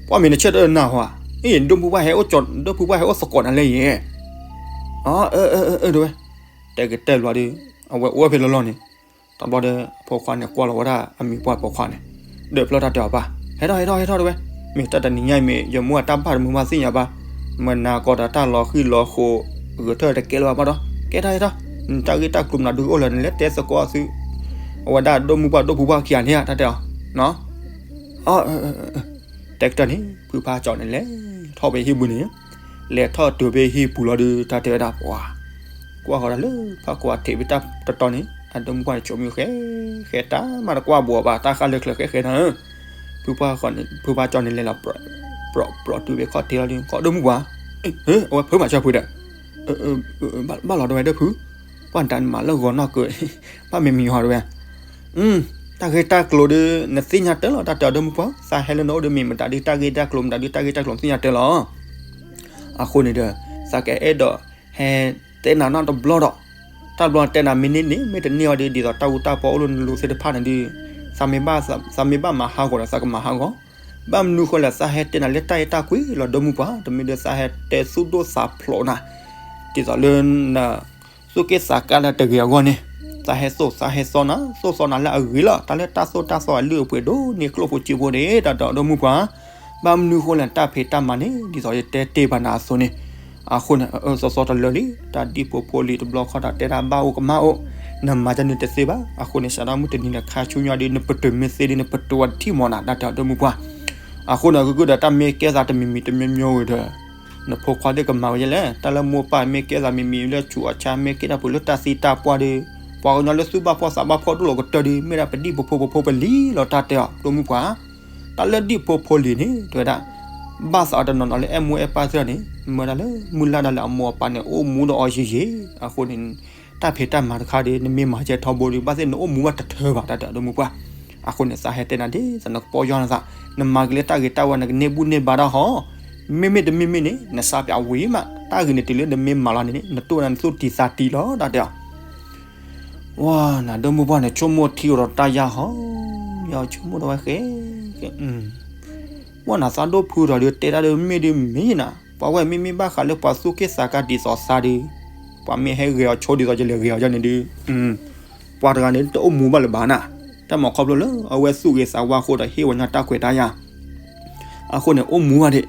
ပှၢ်မ့ၢ်နဆၢတအၢနၤဟီဧါ, အံၤ ဒိၣ်မုၢ်ပှၢ်ဟဲအိၣ်ကၠီ ဒိၣ်မုၢ်ပှၢ်ဟဲအိၣ်သကိးနၤလၢယဲၢ်, အၢ အၢ အၢ တဲဝဲ, တဲကတဲဘျီဒီး အဝဲအိၣ်ဝဲဖဲလီၤလီၤန့ၣ် တဘျီဒီး အဖိခွါန့ၣ် ကွၢ်လီၤဝဲဒၣ်အမံၤပှၢ်ပိာ်ခွါန့ၣ်, ဒီးဖျီတၢ်တဲအီၤပၢ်, ဟဲထီၣ် ဟဲထီၣ် ဟဲထီၣ်တဲဝဲ, မ့ၢ်တၢ်တနံၤညါအံၤမ့ၢ် ယမိၢ်အတၢ်ဘၣ်တမုာ်ဘၣ်သ့ၣ်ညါဘၣ်, မနၤကိးဒီးတၢ်လီၤဃံလီၤဃိး ဂဲၤထၢၣ်တကဲလၢၤဘၣ်ဘၣ်ဒီး ကဲထီၣ် ဟဲထီၣ်, နတၢ်ဂ့ၢ်တၢ်ကျိၤမနုၤဒုအိၣ်လၢနလဲၤတဲသကိးအီၤသု, အဝဲဒၣ်ဒိၣ်မုၢ်ပှၢ်ဒိၣ်ဖုပှၢ်ခံဂၤန့ၣ်ဧါ တၢ်တဲအီၤ, အၢ တဲကတၢၢ်န့ၣ် ဖုဖါကၠီန့ၣ် လဲၤထီၣ်ဖဲဟံၣ်ပူၤန့ၣ်, လဲၤထီၣ်တုၤဖဲဟံၣ်ပူၤလီၤဒီး တၢ်တဲဝဲဒၣ်ပှၤ, ကွၢ်ဃီၤဒီးလၢဖးကွၢ်ထံးဖဲတၢ်တတီၤန့ၣ် အဒိၣ်မုၢ်ပှၢ်န့ၣ် ဆိးမုၢ်ဃဲ ဃဲတၢ်မးတကွၢ်ဘှီးဘၣ် တၢ်ဃၣ်လၢချၢဃဲဃဲနၤဧၢ, ဖုဖါကၠီန့ၣ် ဖုဖါကၠီန့ၣ်လဲၤလီၤ ပြီးပြီးတုၤဖဲခီၣ်ထံးလီၤဒီး ကိးဒိၣ်မုၢ်ပှၢ်, အဝဲဖုမၤစၢၤဖုဒီး ဘၣ်လီၤတဲဝဲဒီးဖု, ကွၢ်နတၢ်မၤလၢဂီၤနီၢ်ကၢၢ်, ဘၣ်မ့ၢ်မံၤဟီတဲဝဲ တၢ်ဂ့ၢ်တၢ်ကျိၤဒီး နသ့ၣ်ညါတၢ်လီၤ တၢ်တဲအီၤဒိၣ်မုၢ်ပှၢ်, သးဟဲလၢနအိၣ်ဒီးမ့ၢ်မတၤဒုး တၢ်ဂ့ၢ်တၢ်ကျိၤမတၤဒုး တၢ်ဂ့ၢ်တၢ်ကျိၤနသ့ၣ်ညါတၢ်လီၤ. အဃိန့ၣ်ဒီး သးကအဲၣ်ဒိးဟဲတဲနၤနီတဘျီဒီး, တၢ်ဘျီတဲနၤမ့ၢ်န့ၢ်န့ၢ် မ့ၢ်တန့ၢ်အီၤဒီး ဒ်သိးတၢ်အူတၢ်ပီအိၣ်လၢနလိၤသ့ၣ်တဖၣ်န့ၣ်ဒီး, သးမ့ၢ်ဘၣ်မၤဟးဂီၤဒီး သးကမၤဟးဂီၤ, ဘၣ်မနုၤဃိလဲၣ် သးဟဲတဲနၤလၢတၢ်အဲၣ်တၢ်ကွံလီၤဒိၣ်မုၢ်ပှၢ်, တမ့ၢ်ဒီးသးဟဲတဲသူၣ်ဒိၣ်သးဖျိးနၤ ဒ်သိးလၢန သူၣ်က့ၣ်သးကါလၢတဂ့ၤအဂီၢ်န့ၣ်, သးဟဲသိၣ်သးဟဲသီနၤ သိၣ်သီနၤလၢအဂ့ၤလီၤ. တၢ်လၢတၢ်သိၣ်တၢ်သီအလုၢ်အပှ့ၤဒိၣ်န့ၢ်ကျိၣ်ဖိစ့ဖိန့ၣ် တၢ်တဲအီၤဒိၣ်မုၢ်ပှၢ်, ဘၣ်မနုၤဃိလဲၣ် တၢ်ဖံးတၢ်မၤန့ၣ် ဒ်သိးယတဲတ့ၢ်ဘၣ်နၤအသိးန့ၣ်, အဃိန့ၣ် အၢၣ်အၢသီသီတလၢာ်လံ တၢ်ဒံၣ်ဖိဖိလံၤတဘျီဃီဒီး တဲဒၣ်ဘၣ်အိၣ်ကမၣ်အိၣ်, နမၤဒ်န့ၣ်တသ့ဘၣ်. အဃိန့ၣ် စးထီၣ်မုၢ်တနံၤဒီး ခါဆူညါဒီး နပတုာ်မ့ၢ်သ့ဒီး နပတုာ်ဝဲတထံၣ်မးနၤ တၢ်တဲအီၤ ဒီမုၢ်ပှၢ်. အဃိန့ၣ် ဂုာ်ဂုာ်ဒီး တၢ်မ့ၢ်ကဲသးတမံၤမံၤတမံၤမံၤဒီး နဖိခွါသ့ၣ်ကမၤဝဲဒ်လဲၣ်. တၢ်လၢမိၢ်ပၢ်မ့ၢ်ကဲသးမံၤမံၤလၢဆူးအီၣ်ဆါ မ့ၢ်ကဲထီၣ်ပှၤလၢတၢ်သံတၢ်ပှၢ်ဒီး ပှၤကညီလၢသူၣ်ဘၣ်ဖှီၣ်သးဘၣ်ဖှီၣ်ဒိၣ်လီၤကတၢၢ်ဒီး မ့ၢ်ဒၣ်ပဒံၣ်ဖိဖိဖိဖိပလံၤလီၤ တၢ်တဲအီၤ ဒီမုၢ်ပှၢ်. တၢ်လၢဒံၣ်ဖိဖိလံၤန့ၣ် တဲဝဲဒၣ် ဘၣ်သးအီၤတနီၤနီၤလၢအဲၣ်မိၢ်အဲၣ်ပၢ်သ့ၣ်န့ၣ် မၢဒၣ်လၢမုၢ်လၢ်ဒၣ်လၢအမိၢ်အပၢ်န့ၣ် အိၣ်မူဒီးအီၤယံာ်ယံာ်. အဃိန့ၣ် တၢ်ဖံးတၢ်မၤတခါဒီး နမ့ၢ်မၤကဲထီဘိဒီး ဘၣ်သ့ၣ်နအိၣ်မူဘၣ်တထၢဘၣ် တၢ်တဲအီၤ ဒီမုၢ်ပှၢ်. အဃိန့ၣ် သးဟဲတဲနၤဒ်သိးနကပီၢ်ယီၢ်နသး နမၤက့ၤလၢတၢ်ဂ့ၤတၢ်ဝါ နကန့ၢ်ဘူၣ်န့ၢ်ဘါတၢ်ဟီ မ့မ့ၢ်တမ့မ့ၢ်န့ၣ် နစးပၠးဝံၤမး တၢ်ဂ့ၤန့ၣ်တုၤလၢနမ့ၢ်မၤလီၤန့ၣ်န့ၣ် နတိၢ်နၤနသူၣ်တံၤသးတံၤလီၤ တၢ်တဲအီၤ ဝါနၤ ဒီမုၢ်ပှၢ်န့ၣ် ဆိကမိၣ်ထံအိၣ်ဒီးတၢ်ယါဟီ ယဆိကမိၣ်ဒီးဝဲဃဲ ဝါနၤ သးဒိၣ်ဖုဒီးဒုးတဲတၢ်ဒုးမ့ၢ်ဒုးမ့ၢ်နၤ ပှၤဝဲမ့မ့ၢ်ဘၣ်ဃးလၢပှၤသူၣ်က့ၣ်သးကါဒ်သိးသးဒီး ပှၤမ့ၢ်ဟဲဂဲၤအီၤဆိဒ်သိးယလဲၤဂဲၤအီၤယဲန့ၣ်ဒုး ပှၤတဂၤန့ၣ် တအိၣ်မူဘၣ်လၢၤဘၣ်နၤ တၢ်မၤခီဖျိလၢ အဝဲသူၣ်ဂ့ၤသးဝါအဃိဒီးဟ့ၣ်ဝဲညါတၢ်ခွဲးတၢ်ယာ် အဃိန့ၣ် အိၣ်မူဘၣ်ဒံး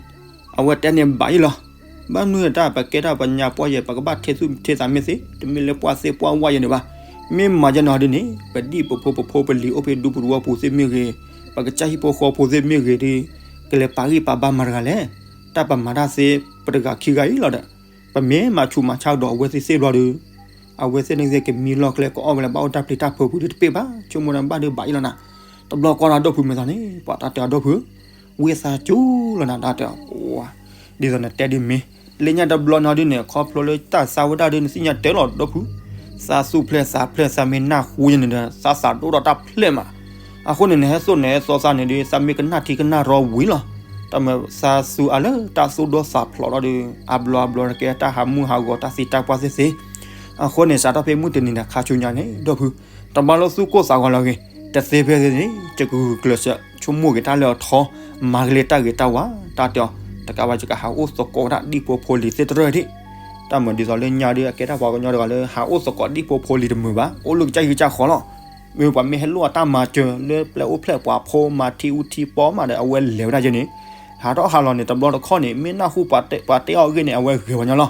အဝဲတဲန့ၣ်ဘၣ်အံၤလီၤ. ဘၣ်မနုၤတၢ်ပကဲတၢ်ပညါပှၢ်ယဲၢ် ပကဘၣ်ထဲသူၣ်ထဲသးမ့ၢ်သ့ တမ့ၢ်လၢပှၢ်သ့ပှၢ်ဝါယဲၢ်န့ၣ်ဘၣ်. မ့ၢ်မၤယဲၢ်နီၤဒ်န့ၣ် ပဒံၣ်ပဖိပဖိပလံၤအိၣ်ဖဲဒူပူၤတဝီပူၤသ့ၣ်မ့ၢ်ဂ့ၤ, ပကစၢ်ဟံၣ်ဖိဃီဖိသ့ၣ်မ့ၢ်ဂ့ၤဒီး ကလဲၤပာ်ဂံၢ်ပာ်ဘါမၤတဂၤလဲၣ်. တၢ်ပမၤတၢ်သ့ ပတဂၤခံဂၤအံၤလီၤဒီး ပမ့ၢ်မၤဆူးမၤဆါကဒီးအဝဲသ့ၣ်သ့ၣ်ဘျီဒီး အဝဲသ့ၣ်န့ၣ်ကမံလီၢ်ကျဲကအီၣ်ဝဲလၢဘၣ်အိၣ်တၢ်ပျံၤတၢ်ဖုးပူၤဒီးတပ့ၢ်ဘၣ် ဆိကမိၣ်တၢ်ဘၣ်ဒုးဘၣ်အံၤလီၤနၤ. တဘျီဃီဒီးဒိၣ်ဖုးမဲာ်သးန့ၣ် ပှၤတၢ်တဲအီၤဒိၣ်ဖုး ဝံသးစူၤလီၤနၤ တၢ်တဲအီၤ ဒ်သိးနတဲဒ်မ့ၢ် လၢညါတဘျီနီၤဒ်န့ၣ် ခီဖျိလၢတၢ်သးဝဲဒၣ်ဒ်နသ့ၣ်ညါတဲလီၤဒိၣ်ဖုး သးသူၣ်ဖျဲၣ်သးဖျဲၣ်သးမ့ၢ်နၢ်ဟူယဲၢ်န့ၣ်ဒီး သးသးဒိၣ်ထီၣ်တၢ်ဖျဲၣ်မး. အဃိန့ၣ် နဟဲသိၣ်နဟဲသီသးန့ၣ်ဒီး သးမ့ၢ်ကနၣ်ထံကနၣ်ရီဝံၤလီၤ. တၢ်မၤသးစူၤအါလၢတၢ်သိၣ်ဒိၣ်သးဖျိးထီၣ်ဒီး အဘျီအဘျီတကဲတၢ်ဟးမုၢ်ဟးဂီၤတၢ်သံတၢ်ပှၢ်သ့ၣ်သ့ၣ်. အဃိန့ၣ် စးထီၣ်ဖဲမုၢ်တနံၤဒီးခါဆူညါန့ၣ် ဒိၣ်ဖုး တဘျီလၢသူၣ်ကိၢ်သးဂီၤလီၤဂ့ၤ တသ့ဖဲသ့ၣ်န့ၣ် ယကဂုာ်ကျဲးစၢး ဆိကမိၣ်က့ၤတၢ်လၢအထီ မၤက့ၤလၢတၢ်ဂ့ၤတၢ်ဝါ တၢ်တဲအီၤ တကးဘၣ်ယကဟးအိၣ်သကိးဝဲဒၣ်ဒံၣ်ဖိဖိလံၤသ့ၣ်တရၢၢ်ဒံး. တၢ်မၤဒ်သိးလၢညါဒီး အကဲတၢ်ပှၤကညီတဂၤလၢ ဟးအိၣ်သကိးဒံၣ်ဖိဖိလံၤတမုာ်ဘၣ် အိၣ်လၢကစၢ်ဟံၣ်ကစၢ်ဃီလီၤ. မ့ၢ်ပှၤမ့ၢ်ဟဲလိၣ်အတၢ်မၤစၢၤလၢပျဲၢ်အိၣ်ဖျဲၣ်ပှၤဖိမၤထံအူထံပီမးဒီး အဝဲလဲၤဝဲဒၣ်ယဲန့ၣ် ဟးထီၣ်ဟးလီၤန့ၣ် တဘျီတခီၣ်န့ၣ် မ့ၢ်နၢ်ဟူပှၤတဲအီၤအဂ့ၢ်န့ၣ် အဝဲဂဲၤဝဲညီလီၤ.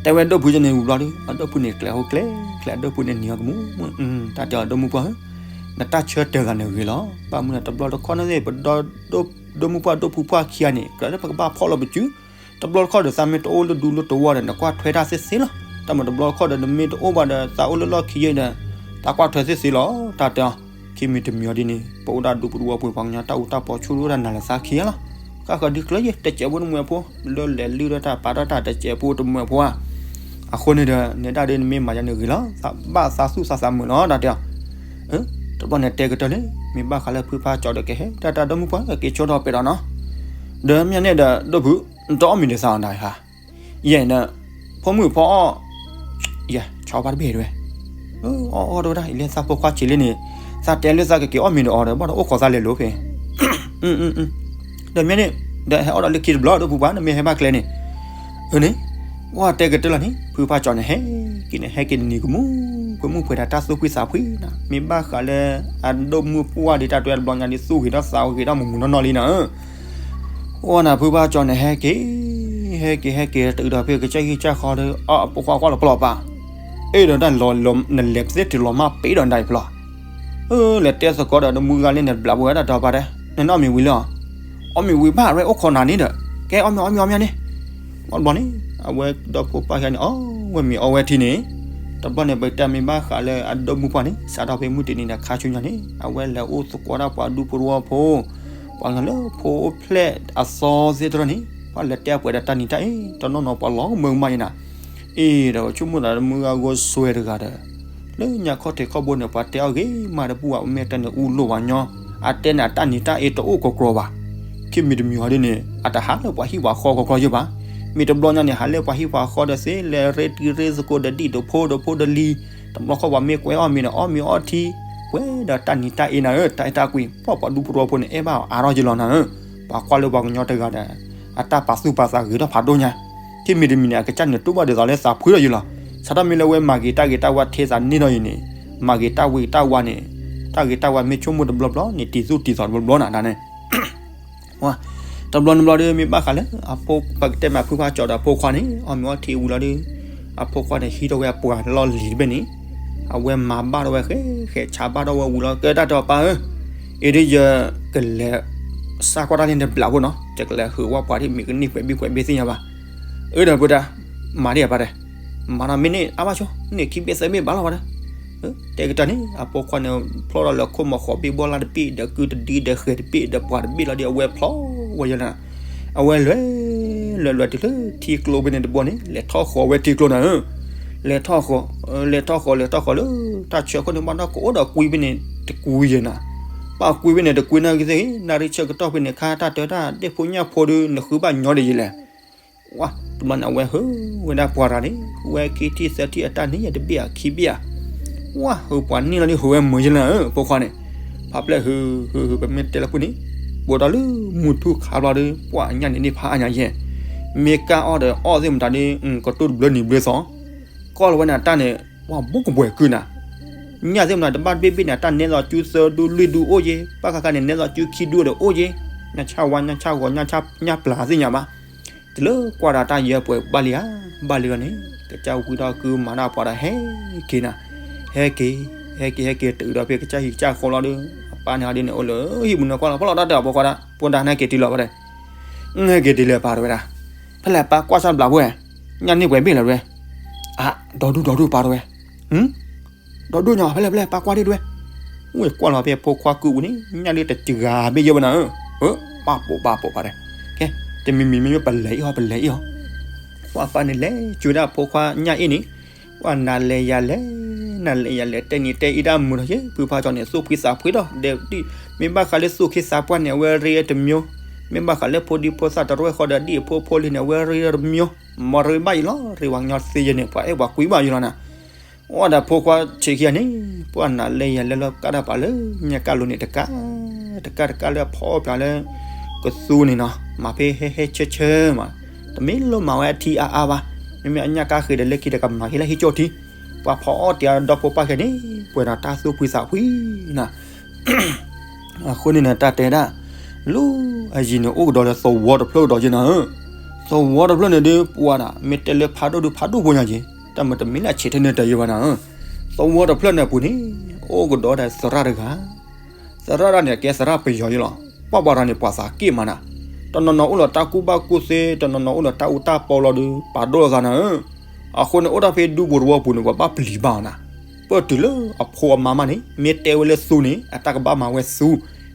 တဲဝဲဒိၣ်ဖုယဲန့ၣ်ဝံၤဘျီဒီး အဒိၣ်ဖုန့ၣ်ကျဲးဟိကျဲးကျဲး အဒိၣ်ဖုန့ၣ်နံၤအီၤကမူၣ် တၢ်တဲအီၤဒိၣ်မုၢ်ပှၢ်ဧၢ, နတၢ်ဆၢတဲာ်သးန့ၣ်ဂ့ၤလီၤ. ဘၣ်မနုၤလဲၣ် တဘျီတခီၣ်န့ၣ် ပဒိၣ်မုၢ်ပှၢ်ဒိၣ်ဖုပှၢ်ခံဂၤန့ၣ် ကြၢးလၢပကဘၣ်ဖီၣ်လီၤပစု တဘျီတခီၣ်ဒီး သးမ့ၢ်တအိၣ်လၢဒူလၢတဝီဒီး နကွၢ်ထွဲတၢ်သ့သ့လီၤ. တၢ်မၤတဘျီတခီၣ်ဒီး နမ့ၢ်တအိၣ်ဘၣ်ဒီး သးအိၣ်လၢလီၢ်ခံယဲဒီး သးကွၢ်ထွဲသ့သ့လီၤ. တၢ်တဲအီၤ ခံမံၤတမံၤအီၤဒ်န့ၣ် ပအိၣ်ဒၣ်ဒူပူၤတဝီပူၤ ပှၤကညီတၢ်အူတၢ်ပီဆူၣ်ဒိၣ်ဒၣ်နၤလၢသးခံဂၤလီၤ. ဃၣ်ဃၢၤဒုးကျၢၤယဲ တစဲးဖိတမှဲၤဖိ လၢလဲၤလုၢ်ဒီးတၢ်ပာ်ထီၣ်တၢ်တစဲးဖိတမှဲၤဖိဧါ. အဃိန့ၣ်ဒီး နဲဒၣ်ဒ်နမ့ၢ်မၤယါန့ၣ်ဂ့ၤလီၤ. သးဘၣ်သးသူၣ်သးသးမုာ်လီၤ တၢ်တဲအီၤ တဘျီန့ၣ်တဲကတၢၢ်လံ မ့ၢ်ဘၣ်ဃးလၢဖုဖါကၠီဒီးကဟဲ တၢ်တၢ်ဒိၣ်မုၢ်ပှၢ်က့ၤဆိထီၣ်ပဲာ်ဒီးနီၤ. ဒီးမ့ၢ်န့ၣ်ဒီး ဒိၣ်ဖု နတအီၣ်မ့ၤဒီးသးအီၤဒၣ်ဧါ. ယဲၢ်န့ၣ် ဖိမုၣ်ဖိအီၣ် ယဲၢ်ဆီဘၣ်တဘ့ၣ်တဝဲ အီၣ်အီၣ်တဝဲဒၣ် အံၤလၢသးဖိခွါဆံးလံန့ၣ် သးတဲလၢသးကက့ၤအီၣ်မ့ၤဒီးအီၤဒီး ဘၣ်ဒီးအိၣ်ခိးသးလဲၤလိၤဖဲ ဒီးမ့ၢ်န့ၣ် ဒီးဟဲအီၣ်ဒီးလၢခံတဘျီ ဒိၣ်ဖုပှၢ် နမ့ၢ်ဟဲဘၣ်ကျဲန့ၣ် အန့ၣ် ဝဲတဲကတၢၢ်လီၤန့ၣ် ဖုဖါကၠီန့ၣ် ဟဲက့ၤန့ၣ် ဟဲက့ၤတနံၤကမူၣ် ကမူၣ်ပှဲၤဒၣ်တၢ်သူၣ်ဖှံသးဖှံနီၤ မ့ၢ်ဘၣ်ဃးလၢ အဒိၣ်မုၢ်ပှၢ်ဒ်တၢ်တဝဲတဘျီညါဒ်သူၣ်ဂ့ၤဒီးသးဂ့ၤဒီးမုၢ်မုၢ်နီၢ်နီၢ်လံနီၤ အိၣ်နၤဖုဖါကၠီန့ၣ် ဟဲက့ၤ ဟဲက့ၤ ဟဲက့ၤ တုၤဒီးဖဲကစၢ်ဟံၣ်ကစၢ်ဃီဒီး အပှၤကွၢ်လီၤပျီၢ်ပာ် အဲၣ်ဒိးတၢ်လီၤ နလဲၤသ့တုၤလီၤမၢ်ပ့ၤဒီးဒၣ်အံၤဖျီ လဲၤတဲသကိးဒီးတမုၢ်ဂၤလၢန့ၣ် တဘျးဘၣ်ဝဲဒၣ်တၢ်ပာ်တဲ နနအီၣ်မ့ၤဝံၤလၢအီၤ အီၣ်မ့ၤဝံၤဘၣ်ရဲၣ် အိၣ်ခိးနၤန့ၣ်ဒီး ကဲအီၣ်မ့ၤအီၣ်မ့ၤအီၣ်မ့ၤန့ၣ် အီၣ်တဘျီန့ၣ် အဝဲဒီဖိပၢ်ခံဂၤန့ၣ် အီၣ်ဝဲမ့ၤအီဝဲထံန့ၣ် တဘျီန့ၣ် ပတဲမ့ၢ်ဘၣ်ဃးလၢအဒိၣ်မုၢ်ပှၢ်န့ၣ် စးထီၣ်ဖဲမုၢ်တနံၤဒီးခါဆူညါန့ၣ် အဝဲလဲၤအိၣ်သကိးဒၣ်ပှၤဒူဖိတဝီဖိ ပှၤကညီလၢဖိအိၣ်ဖျဲၣ်အသီသ့ၣ်တဖၣ်န့ၣ် ပှၤလဲၤတဲပှဲၤဒီးတၢ်နံၤတၢ်အ့ တနီၤနီၤပှၤလီၤကမၢကမၣ်အံၤနၤ အ့ဒီးဆိကမိၣ်သးတမုၢ်ဂၤဂီၤစွဲတဂၤဒီး လၢညါခီၣ်ထံးခီၣ်ဘိန့ၣ် ပှၤတဲအီၤဂ့ၤမးတပူၤဘၣ် မ့ၢ်တဲန့ၣ်အူလိၣ်ဘၣ်ညီ အတဲန့ၣ်အတၢ်နံၤတၢ်အ့တအိၣ်ကီကီဘၣ် ခံမံၤတမံၤဟီဒ်န့ၣ် အတဟးလၢပှၤဟံၣ်ပှၤဃီကီကီယဲၢ်ဘၣ် မ့ၢ်တဘျီညါန့ၣ် ဟးလၢပှၤဟံၣ်ပှၤဃီဒီးသ့ လဲၤရ့တံၤရ့သကိးဒီးဒံၣ်တဖိတဖိတလံၤ တဘျီခီၣ်ပှၤမ့ၢ်ကွဲအီၣ်မ့ၤန့ၣ် အီၣ်မ့ၤအီထံ ပှဲၤဒီးတၢ်နံၤတၢ်အ့နၤဧၢ တၢ်အဲၣ်တၢ်ကွံ ပှၤဒူဖိတဝီဖိန့ၣ် အဲၣ်ဘၣ်အါထီၣ်ယဲၢ်လီၤနၤဧၢ ပှၤကွၢ်လၢပှၤကညီတဂၤဒီး အတၢ်ပာ်သူၣ်ပာ်သးဂ့ၤထီၣ်ဖးဒိၣ်ညါ ခံမံၤတမံၤန့ၣ် အကစၢ်န့ၣ်တူၢ်ဘၣ်ဒ်သိးလၢသးဖှံထီၣ်ယဲၢ်လီၤ စးထီၣ်မ့ၢ်လၢဝဲမၤဂ့ၤတၢ်ဂ့ၤတၢ်ဝါထဲသးန့ၣ်ဒီးအံၤန့ၣ် မၤဂ့ၤတၢ်ဝ့ၤတၢ်ဝါန့ၣ် တၢ်ဂ့ၤတၢ်ဝါမ့ၢ်ဆိကမိၣ်တဘျီဘျီန့ၣ် တံၤသူၣ်တံၤသးတဘျီဘျီနၤဒၣ်န့ၣ် တဘျီန့ၣ်ဘျီဒီး မ့ၢ်ဘၣ်ဃးလၢအဖိ ပကတဲမးဖုဖးကၠီဒီးအဖိခွါန့ၣ် အီၣ်မ့ၤအီထံဝံၤလီၤဒီး အဖိခွါန့ၣ် ဟံးထီၣ်ဝဲအပှၤလီၢ်လံၤတဘ့ၣ်န့ၣ် အဝဲမၤဘၣ်ထီၣ်ဝဲဃဲ ဃဲးဆါဘၣ်ထီၣ်ဝဲဝံၤလီၤ ကဲတၢ်တီပၢ်ဧၢ, အံၤဒ်ယကလဲၤ စးကွၢ်တၢ်လၢနဘျးဖိနီၤ ယကလဲၤဟုးဝဲပှၤဒ်မ့ၢ်ကန့ၢ်ပှဲၤဘ့ၣ်ပှဲၤဘ့ၣ်သ့ၣ်ညါဘၣ်, အၢဒီးပဝဲဒၣ် မၤဒ်ယၤပၢ်တဲ, မၤနီၤမ့ၢ်န့ၢ်အါဘၣ်ဆိ န့ၢ်ခံဘ့ၣ်သၢဘ့ၣ်ဘၣ်လီၤပၢ်တဲ တဲကတၢၢ်န့ၣ် အဖိခွါန့ၣ် ဖျီၣ်ထီၣ်လၢခိၣ်မီၤဃိးဘ့ၣ်ဘီလၢ်တဘ့ၣ် ဒီးကုတဒံဒီးဃဲၤတဘ့ၣ် ဒီးပှၤတဘ့ၣ်လီၤဒီးအဝဲဖျီၣ်ဝဲယဲၢ်နၤ, အဝဲလဲၤ လဲၤလဲၤတုၤလၢထံကျိဘ့ၣ်န့ၣ်တဘိန့ၣ် လဲၤထီၣ်ဃီၤဝဲထံကျိနၤဧၢ, လဲၤထီၣ်ဃီၤ လဲၤထီၣ်ဃီၤ လဲၤထီၣ်ဃီၤလၢ တၢ်ဆၢခိၣ်န့ၣ် ဘၣ်ဒီးကအိၣ်ဒီးကွံဘ့ၣ်န့ၣ် တကွံယဲၢ်နၤ, ဘၣ်ကွံဘ့ၣ်န့ၣ် တကွံနာ်က့သ့ၣ်ဂ့ၤ နၣ်ရံၣ်ဆၢကတီၢ်ဖဲန့ၣ် ခါတၢ်တၢတၢ်ဒ့ၣ်ဖိညၣ်ဖိဒီး နဃုဘၣ်ညီဒ်ယဲၢ်လဲၣ် ဝါ, တဘျီန့ၣ် အဝဲဟုးဝဲဒၣ်ပှၤတဂၤန့ၣ် ဟုးဝဲခံထံၣ်သၢထံၣ်အတၢ်န့ၣ် ယတဘ့ၣ်အခံဘ့ၣ်ဧါ, ဝါ, ဟုးပှၤန့ၢ်လီၤဒ်ဟုးဝဲမုာ်ယဲၢ်လၢ အဖိခွါန့ၣ်, ဖးဖျဲၣ်ဟုး ဟုး ဟုး ပမ့ၢ်တဲလၢပူၤန့ၣ်, ဘူးဒီးလၢမုၢ်ထူၣ်ခါဘျီဒီး ပှၤအညၣ်န့ၣ်န့ၢ်ဖးအါညါယဲၢ်, မ့ၢ်ကအီၣ်ဒီးအီၣ်သ့ၣ်မတၤဒီး ကတိၢ်တဘျၢနံၤဘျၢသီ, ကီၢ်လီၤဝဲန့ၣ်အတၢ်န့ၣ် ဝါ ဘူးကဘှဲးကုၢ်နၤ ညၣ်သ့ၣ်မနုၤတဘၣ်တဘ့ၣ်ဘ့ၣ်န့ၣ် တၢ်နဲသိးစုသၢဒူလွံၢ်ဒူအိၣ်ယ့ၢ်, ဘၣ်ဃးဃါန့ၣ် နဲသိးစုခံဒူဒီးအိၣ်ယ့ၢ်, ညၣ်ဆၣ်ဝါ ညၣ်ဆၣ်ဂီၤ ညၣ်ဆၣ်ညၣ်ပျၢ်သ့ၣ်ညါဘၣ်, တုၤလၢကွၢ်ဒီးတၢ်ယဲၢ်ပှဲၤဘၣ်လံဧါ, ဘၣ်လံလီၤန့ၣ် ကစၢ်ဝံထီၣ်ကုမၤတၢ်ပှၤဒီးဟဲက့ၤနၤ, ဟဲက့ၤ, ဟဲက့ၤ ဟဲက့ၤ ဟဲက့ၤတုၤဒီးဖဲကစၢ်ဟံၣ်ကစၢ်ဃီလီၤဒီး အပၢ်န့ၣ်ဟီဒ်န့ၣ် အိၣ်လၢဟံၣ်ပူၤန့ၣ်ကွၢ်လီၤ ဖီၣ်လီၤတၢ်တၢ်အဖိခွါဒၣ် ပှၤဒၣ်နဟဲက့ၤတုၤလီၤပှၤဒီး, ဟဲက့ၤတုၤလၢပၢ်တဝဲဒၣ်, ဖဲလဲၣ်ပၢ်ကွၢ်စၢ်ဘျးဖိဝဲ, ညၣ်န့ၢ်ပှဲၤဘ့ၣ်လီၤတဝဲ, အါ, ဒီဒူၣ်ဒီဒူၣ်ပၢ်တဝဲ, ဒီဒူၣ်ညီ ဖဲလဲၣ်ဖဲလဲၣ် ပၢ်ကွၢ်ဒ့တဝဲ, ဝဲကွၢ်လီၤဖဲဖိခွါကုပူၤန့ၣ် ညၣ်ဒ်တစှၤဘ့ၣ်ယဲၢ်ဝဲနၤဧၢ, ပၢ်ပိာ်ပၢ်ပိာ်ပၢ်တဲ, ကဲ, တမံၤမံၤမ့မ့ၢ်ပလဲၤအံၤအီၤ ပလဲၤအံၤအီၤ, ပှၤပၢ်န့ၣ်လဲၤကၠိဒၣ်ဖိခွါညၣ်အ့ၣ်န့ၣ်, ပှၤနၤလဲၤယၤလဲၤ, နၤလဲၤယၤလဲၤ တဲနံၤတဲအံၤဒၣ်မုာ်ထီၣ်ယဲၢ် ဖုဖးကၠီန့ၣ် သူၣ်ဖှံသးဖှံဒီး ဒဲးဒံၣ်, မ့ၢ်ဘၣ်ဃးလၢသူၣ်ခ့သးပှၢ်န့ၣ် အဝဲရ့တမျိၤ, မ့ၢ်ဘၣ်ဃးလၢဖိဒံဖိသၣ်တရဲၣ်ဃီဒီးဒံၣ်ဖိဖိလံၤန့ၣ် အဝဲရ့တမျိၤ, မ့ၢ်ရ့ဘၣ်ယံၤလီၤ ရ့ဝဲကညီသ့ယဲၢ်န့ၣ် ပှၤအဲၣ်ပှၤကွံဘၣ်ယံၤလီၤနၤ အိၣ်ဒီးဖိခွါဆံးခံဂၤန့ၣ်, ပှၤနၤလဲၤယၤလဲၤလီၤကါတၢ်ပာ်လၢညၣ်ကၢ်လိၤန့ၣ်တကး, တကးတကးလၢအဖီအီၣ်ပၠးလၢ ကသူန့ၣ်နီၤ, မၤဖဲဟဲဟဲဆၢဆၢမး, တမ့ၢ်လၢမၤဝဲအထံအါအါဘၣ်, မ့မ့ၢ်အညၣ်ကၢ်ဃ့ဒီးလၢခံဒီးကမၤက့ၤလၢဟံၣ်ကၠီၣ်ထံ, ပှၤဖီအီၣ်တ့ၢ်ဒီဖိပၢ်ခဲန့ၣ်, ပှဲၤဒီးတၢ်သူၣ်ဖှံသးဖှံနၤ အဃိန့ၣ်နတၢ်တဲဒၣ်, လၢအယံၤန့ၣ် အိၣ်ကဒီးလၢသဝီတဖျၢၣ်ကဒီးက့နၤဧၢ, သဝီတဖျၢၣ်န့ၣ်ဒ်ပှၤဒၣ် မ့ၢ်တဲလၢဖးဒိၣ်ဒုးဖးဒိၣ်ဖိညါက့, တၢ်မ့ၢ်တမ့ၢ်လၢအဆံးထဲန့ၣ်တယံၤဘၣ်နၤဧၢ, သဝီတဖျၢၣ်န့ၣ်အပူၤန့ၣ်, အိၣ်ကဒီးဒီးသရၣ်တဂၤ သရၣ်တဂၤန့ၣ် ကဲသရၣ်ပယီၤယ့လီၤ, ပှၤပှၤတဂၤန့ၣ် ပှၤသးက့ၣ်မးနၤ, တနီၤနီၤအိၣ်လီၤတၢ်ကူၣ်ဘၣ်ကူၣ်သ့, တနီၤနီၤအိၣ်လီၤတၢ်အူတၢ်ပီလီၤဒီး ပာ်ဒိၣ်လိာ်သးနၤဧၢ, အဃိန့ၣ် အိၣ်ဒၣ်ဖဲဒူပူၤသဝီပူၤန့ၣ် ပှၤဘၣ်ပျံၤဘၣ်အီၤနၤ, ပၢၢ်တုၤလၢအဖိအမါမးန့ၣ် မ့ၢ်တဲဝဲလၢသူန့ၣ် အတၢ်ကဘၣ်မၤဝဲသူ,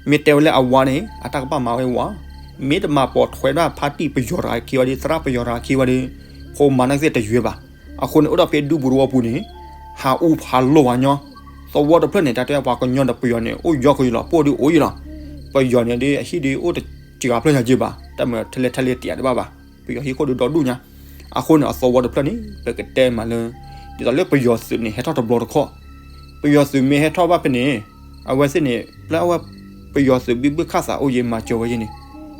မ့ၢ်တဲဝဲလၢအဝၤန့ၣ် အတၢ်ကဘၣ်မၤဝဲဝၤ, မ့ၢ်တမၤပိာ်ထွဲဒၣ်ဖါတံၢ်ပယီၤတဂၤခံဝဲဒီး သရၣ်ပယီၤတဂၤခံဝဲဒီး ဖိမါနာ်က့သ့ၣ်တယွဲဘၣ်, အဃိန့ၣ် အိၣ်ဒၣ်ဖဲဒူပူၤသဝီပူၤန့ၣ် ဟးအူဖးလိာ်ဝဲညီ, သဝီတဖျၢၣ်န့ၣ် တၢ်တဲပှၤကညီဒီးပယီၤန့ၣ် အိၣ်ယီၤကယီၤလီၤ ပှိၢ်ဒုးအိၣ်ယံၤလီၤ, ပယီၤန့ၣ်ဒ်အဟံၣ်ဒုးအိၣ်တစှၤဖျၢၣ်ညါက့ဘၣ်, တၢ်မ့ၢ်ထဲလဲၣ်ထဲလဲၣ်တယံၤတဘၣ်ဘၣ်, ပယီၤဟံၣ်ခိၣ်ဒုးဒီဒူၣ်ညါ, အဃိန့ၣ် အသဝီတဖျၢၣ်န့ၣ် ပကတဲမးလၢ ဒ်သိးလၢပယီၤသုးန့ၣ် ဟဲထီၣ်တဘျီတခီၣ်, ပယီၤသုးမ့ၢ်ဟဲထီၣ်ဘၣ်ဖဲန့ၣ်, အဝဲသ့ၣ်န့ၣ် ပျဲအဝဲ ပယီၤသုးဘံၣ်ဘုၣ်ခၣ်သးအိၣ်ယံၤမၤစၢၤဝဲယံၤန့ၣ်,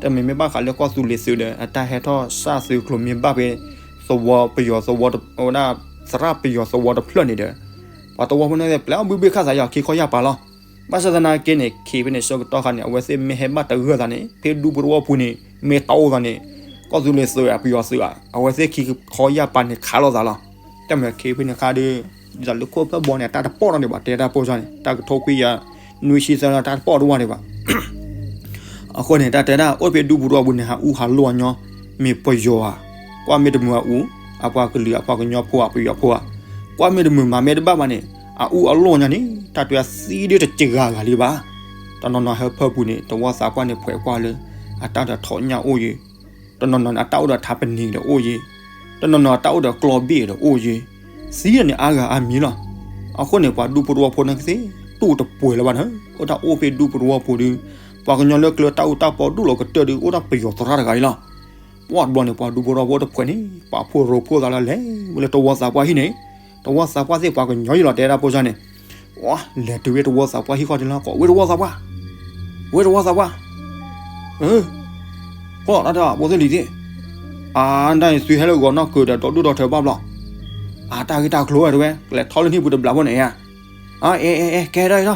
တၢ်မ့ၢ်မ့ၢ်ဘၣ်ဃးလၢကီၢ်သူလ့ၤသုးဒီး အတၢ်ဟဲထီၣ်စၢ်သုးကျိၤမ့ၢ်ဘၣ်ဖဲ သဝီပယီၤသဝီ ဝဲဒၣ် သရၣ်ပယီၤသဝီတဖျၢၣ်န့ၣ်ဒီး ပှၤသဝီဖိန့ၣ် ပျဲအီၣ်ဘံၣ်ဘုၣ်ခၣ်သးယီၤခံခီယၢ်ပၤလီၤ, ဘၣ်ဆၣ်သနာ်က့န့ၣ် ခံဖဲန့ၣ် ဆၢကတီၢ်ခါန့ၣ် အဝဲသ့ၣ်မ့ၢ်ဟဲဘၣ်တဂၢၢ်သးန့ၣ် ဖဲဒူပူၤသဝီပူၤန့ၣ် မ့ၢ်တအိၣ်သးန့ၣ် ကီၢ်သူလ့ၤသုးဧါ ပယီၤသုးဧါ အဝဲသ့ၣ်ခံခီယၢ်ပၤန့ၣ်ခးလိာ်သးလီၤ, တၢ်မ့ၢ်ခံဖဲန့ၣ်ခါဒီး ဒ်သိးလၢခိၣ်ဖျၢၣ်ဘီန့ၣ် တၢ်တပိာ်ထီၣ်ဒံးဘၣ် တဲတၢ်ပိာ်စၢ်န့ၣ် တၢ်ကထိခွံကယၤနွံဆံသၢလီၤ တၢ်တပိာ်တဝၢ်ဒံးဘၣ် အဃိန့ၣ် တၢ်တဲဒၣ် အိၣ်ဖဲဒူပူၤသဝီပူၤန့ၣ် ဟးအူဟးလိာ်အညီ, မ့ၢ်ပယီၤဧါ, ကွၢ်မ့ၢ်တမုာ်အအူ, အပှၤကလုာ်အပှၤကညီဖိဧါ ပယီၤဖိဧါ, ကွၢ်မ့ၢ်တမုာ်မၤမ့ၢ်တဘၣ်ဘၣ်န့ၣ် အအူအလိာ်အညီန့ၣ် တၢ်တွဲသံဒ်တစှၤဂၤလံဘၣ်. တနီၤနီၤဟၢဖၢပူၤန့ၣ် သဝီသးပှၢ်န့ၣ် ဖှဲးကွၢ်လၢ အတၢ်ဒီးထိးညၣ်အိၣ်ယံၤ, တနီၤနီၤန့ၣ် အတၢ်အိၣ်ဒီးထးပနံၤဒီးအိၣ်ယံၤ, တနီၤနီၤအတၢ်အိၣ်ဒီးကျီဘ့ၣ်ဒီးအိၣ်ယံၤ, သံန့ၣ်အါဂၤအါမံၤလီၤ. အဃိန့ၣ် ပှၤဒူဖိတဝီဖိန့ၣ်ကသ့ၣ် တူၢ်တပှဲၤလၢၤဘၣ်န့ၣ် အိၣ်တၢ်အိၣ်ဖဲဒူဖိတဝီဖိဒီး ပှၤကညီလၢကျဲတၢ်အူတၢ်ပီဒူၣ်လီၤကတၢၢ်ဒီး အိၣ်ဒၣ်ပယီၤသရၣ်တဂၤအံၤလီၤ. ပှၤတဘျီန့ၣ် ပှၤဒူဖိတဝီဖိတဖှဲးန့ၣ် ပာ်ဖှိၣ်ရိဖှိၣ်သးလၢလဲၤဝဲလၢတဝီသးပှၢ်ဟံၣ်န့ၣ်, တဝီသးပှၢ်သ့ၣ်ပှၤကညီယံၤလီၤ တဲဒၣ်ဖိစၢ်န့ၣ်, လဲၤတုၤဝဲတဝီသးပှၢ်ဟံၣ်ဃီတလီၤ ကိးဝဲတဝီသးပှၢ်, ဝဲတဝီသးပှၢ်, အၢ ဃီလီၤတၢ်တဲဘၣ် ဖိသ့ၣ်လံၤသ့ၣ်, အါ ဒၣ်အံၤသုဟဲလၢဂီၤနီၢ်ကၢၤဒီး ဒီဒူၣ်ဒီထၢဘၣ်ဘျီ, အါ တၢ်ဂ့ၢ်တၢ်ကျိၤဝဲတဝဲ ကလဲၤထီၣ်လၢဟံၣ်ပူၤတဘျီဖိန့ၣ်ဧါ, အါ အဲ အဲ အဲ ကဲထီၣ်အံၤလီၤ.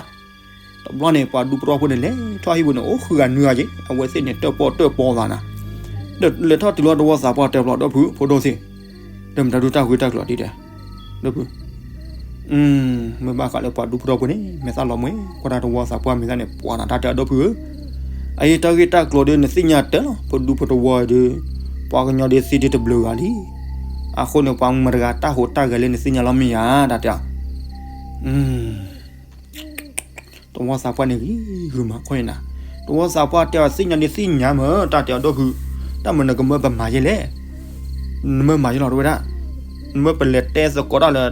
တဘျီန့ၣ် ပှၤဒူဖိတဝီဖိန့ၣ် လဲၤထီၣ်ဟံၣ်ပူၤန့ၣ် အိၣ်ဃုဂၤနွံဂၤက့ၤ အဝဲသ့ၣ်န့ၣ် တၢၣ်ပီၣ်တၢၣ်ပီသးနၤ, လဲၤထီၣ်တုၤလီၤတဝီသးပှၢ်တဲဘျီ ဒီပုၢ်ဖိဒိၣ်သ့ၣ်, ဒီးမတၤဒုတၢ်ဂ့ၢ်တၢ်ကျိၤဒ်တဲ, ဒီပုၢ် မ့ၢ်ဘၣ်ဃးလၢပှၤဒူဖိထီဖိန့ၣ် မ့ၢ်သးလီၤမွဲကွၢ်တၢ်တဝီသးပှၢ်မ့ၢ်သးန့ၣ် ပှၤနၤတၢ်တဲအဒီပုၢ်ဧၢ, အအံၤတၢ်ဂ့ၢ်တၢ်ကျိၤဒီးနသ့ၣ်ညါတၢ်လီၤ ပဒူဖိတဝီဒီး ပှၤကညီဒီးသံဒံးတဘျုးဂၤလံ, အဃိန့ၣ် ပှၤမတၤတဂၤတၢ်ဟူးတၢ်ဂဲၤလၢနသ့ၣ်ညါလီၤမ့ၢ်ဧါ တၢ်တဲအီၤ တဝီသးပှၢ်န့ၣ်ဂံၢ်ဂုာ်မးခီအံၤနၤ, တဝီသးပှၢ်တဲအီၤသ့ၣ်ညါဒ်သ့ၣ်ညါမ့ၢ် တၢ်တဲအီၤဒီပုၢ်, တၢ်မ့ၢ်နကမၢပမၤယဲလဲၣ်, နမၢမၤယဲလီၤတဝဲဒၣ်, နမၢပလဲၤတဲသကိးတၢ်လၢ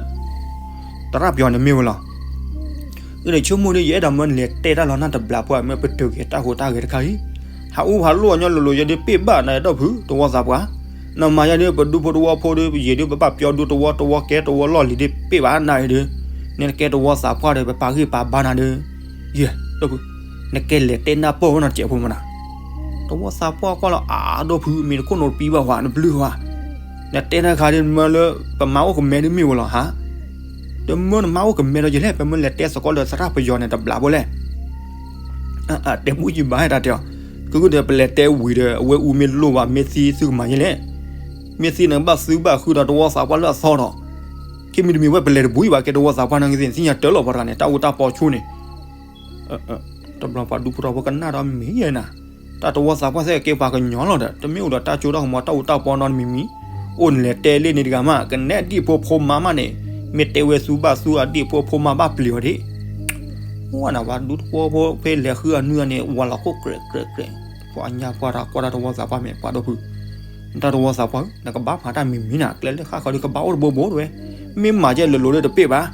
သရၣ်ပယီၤန့ၣ်မ့ၢ်ဝဲလီၤ, အန့ၣ်ဆိကမိၣ်ဒီး ယအဲၣ်ဒိးမၢနလဲၤတဲတၢ်လီၤနၢ်တဘျးပှၢ် မ့ၢ်ပတုာ်က့ၤတၢ်ဟူးတၢ်ဂဲၤတခါအံၤ, ဟးအူဟးလိၣ်အညီလိၤလိၤယဲဒ်ပ့ၢ်ဘၣ်နၤဒီပုၢ် တဝီသးပှၢ်, နမၤယဲဒ်ပဒူဖိတဝီဖိဒီး ပယံာ်ဒ်ပဘၣ်ပျီဒူတဝီ တဝီကဲတဝီလီၢ်လံၤဒ်ပ့ၢ်ဘၣ်နၤအံၤဒီး, နကဲတဝီသးပှၢ်ဒီး ပပာ်ဂံၢ်ပာ်ဘါနၤဒီး, ယဲ, ဒီပုၢ်, နကဲလဲၤတဲနၢ်ပၢၢ်ဝဲနီၤတစဲးဖိမနၤ, တဝီသးပှၢ်ကွၢ်လီၤ အါဒီပုၢ် မ့ၢ်တခိၣ်နူာ်တပံဘၣ်ဝဲ နပျုၢ်ဝဲ, နတဲတၢ်ခါဒီး နမၢလၢ ပမါအိၣ်ကမဲဒ်မ့ၢ်ဝဲလီၤဟါ, ဒီးမၢနမါအိၣ်ကမဲဒီးယဲလဲၣ် ပမၢလဲၤတဲသကိးလၢသရၣ်ပယီၤန့ၣ်တဘျးဖိလဲၣ် တဲမူယံဘၣ်တၢ်တဲအီၤ, ကဂုၢ်ဒီးပလဲၤတဲဝံၤဒီး အဝဲအူမ့ၢ်လိၣ်ဘၣ် မ့ၢ်သံသုကမၤယဲလဲၣ်, မ့ၢ်သံန့ၣ်ဘၣ်သုဘၣ်ဃုာ်ဒီးတဝီသးပှၢ်လၢအသီဒီး, ခံမံၤတမံၤဝဲပလဲၤတဘူးအံၤဘၣ် ကဲတဝီသးပှၢ်နာ်က့သ့ၣ် သ့ၣ်ညါတၢ်လီၤပှၤတဂၤန့ၣ် တၢ်အူတၢ်ပီဆိန့ၣ် တဘျီပှၤဒူဖိထီဖိကနၣ်ဒီးမ့ၢ်ယဲနၤ, တၢ်တဝီသးပှၢ်သ့ၣ်ကဲပှၤကညီလီၤဒီး တမ့ၢ်အိၣ်ဒီးတၢ်စိတၢ်ကမီၤ တၢ်အူတၢ်ပီနီတမံၤမံၤ, အိၣ်နလဲၤတဲလၢန့ၣ်တဂၤမး ကနဲဒံၣ်ဖိဖိမါမးန့ၣ်, မ့ၢ်တဲဝဲသုဘၣ်သုအဒံၣ်ဖိဖိမါဘၣ်ပျံၤအီၤဒၣ်, ဝဲနၤပှၤဒူဖိထီဖိဖဲလဲၤဃုအနုအန့ၣ် ဝၤလီၤခိၣ်ကြဲးကြဲးကြဲး, ပှၤညါပှၤတၢ်ကွၢ်တၢ်တဝီသးပှၢ်မ့ၢ်ပှၤဒီပုၢ် တၢ်တဝီသးပှၢ်ဧၢ နကဘၣ်မၤတၢ်မံၤမံၤနၤ ကျဲလၢဃၣ်ဃၢၤဒီးကဘၣ်အိၣ်တဘိဘိတဝဲ, မ့ၢ်မၤယဲလိၤလိၤဒီးတပ့ၢ်ဘၣ်,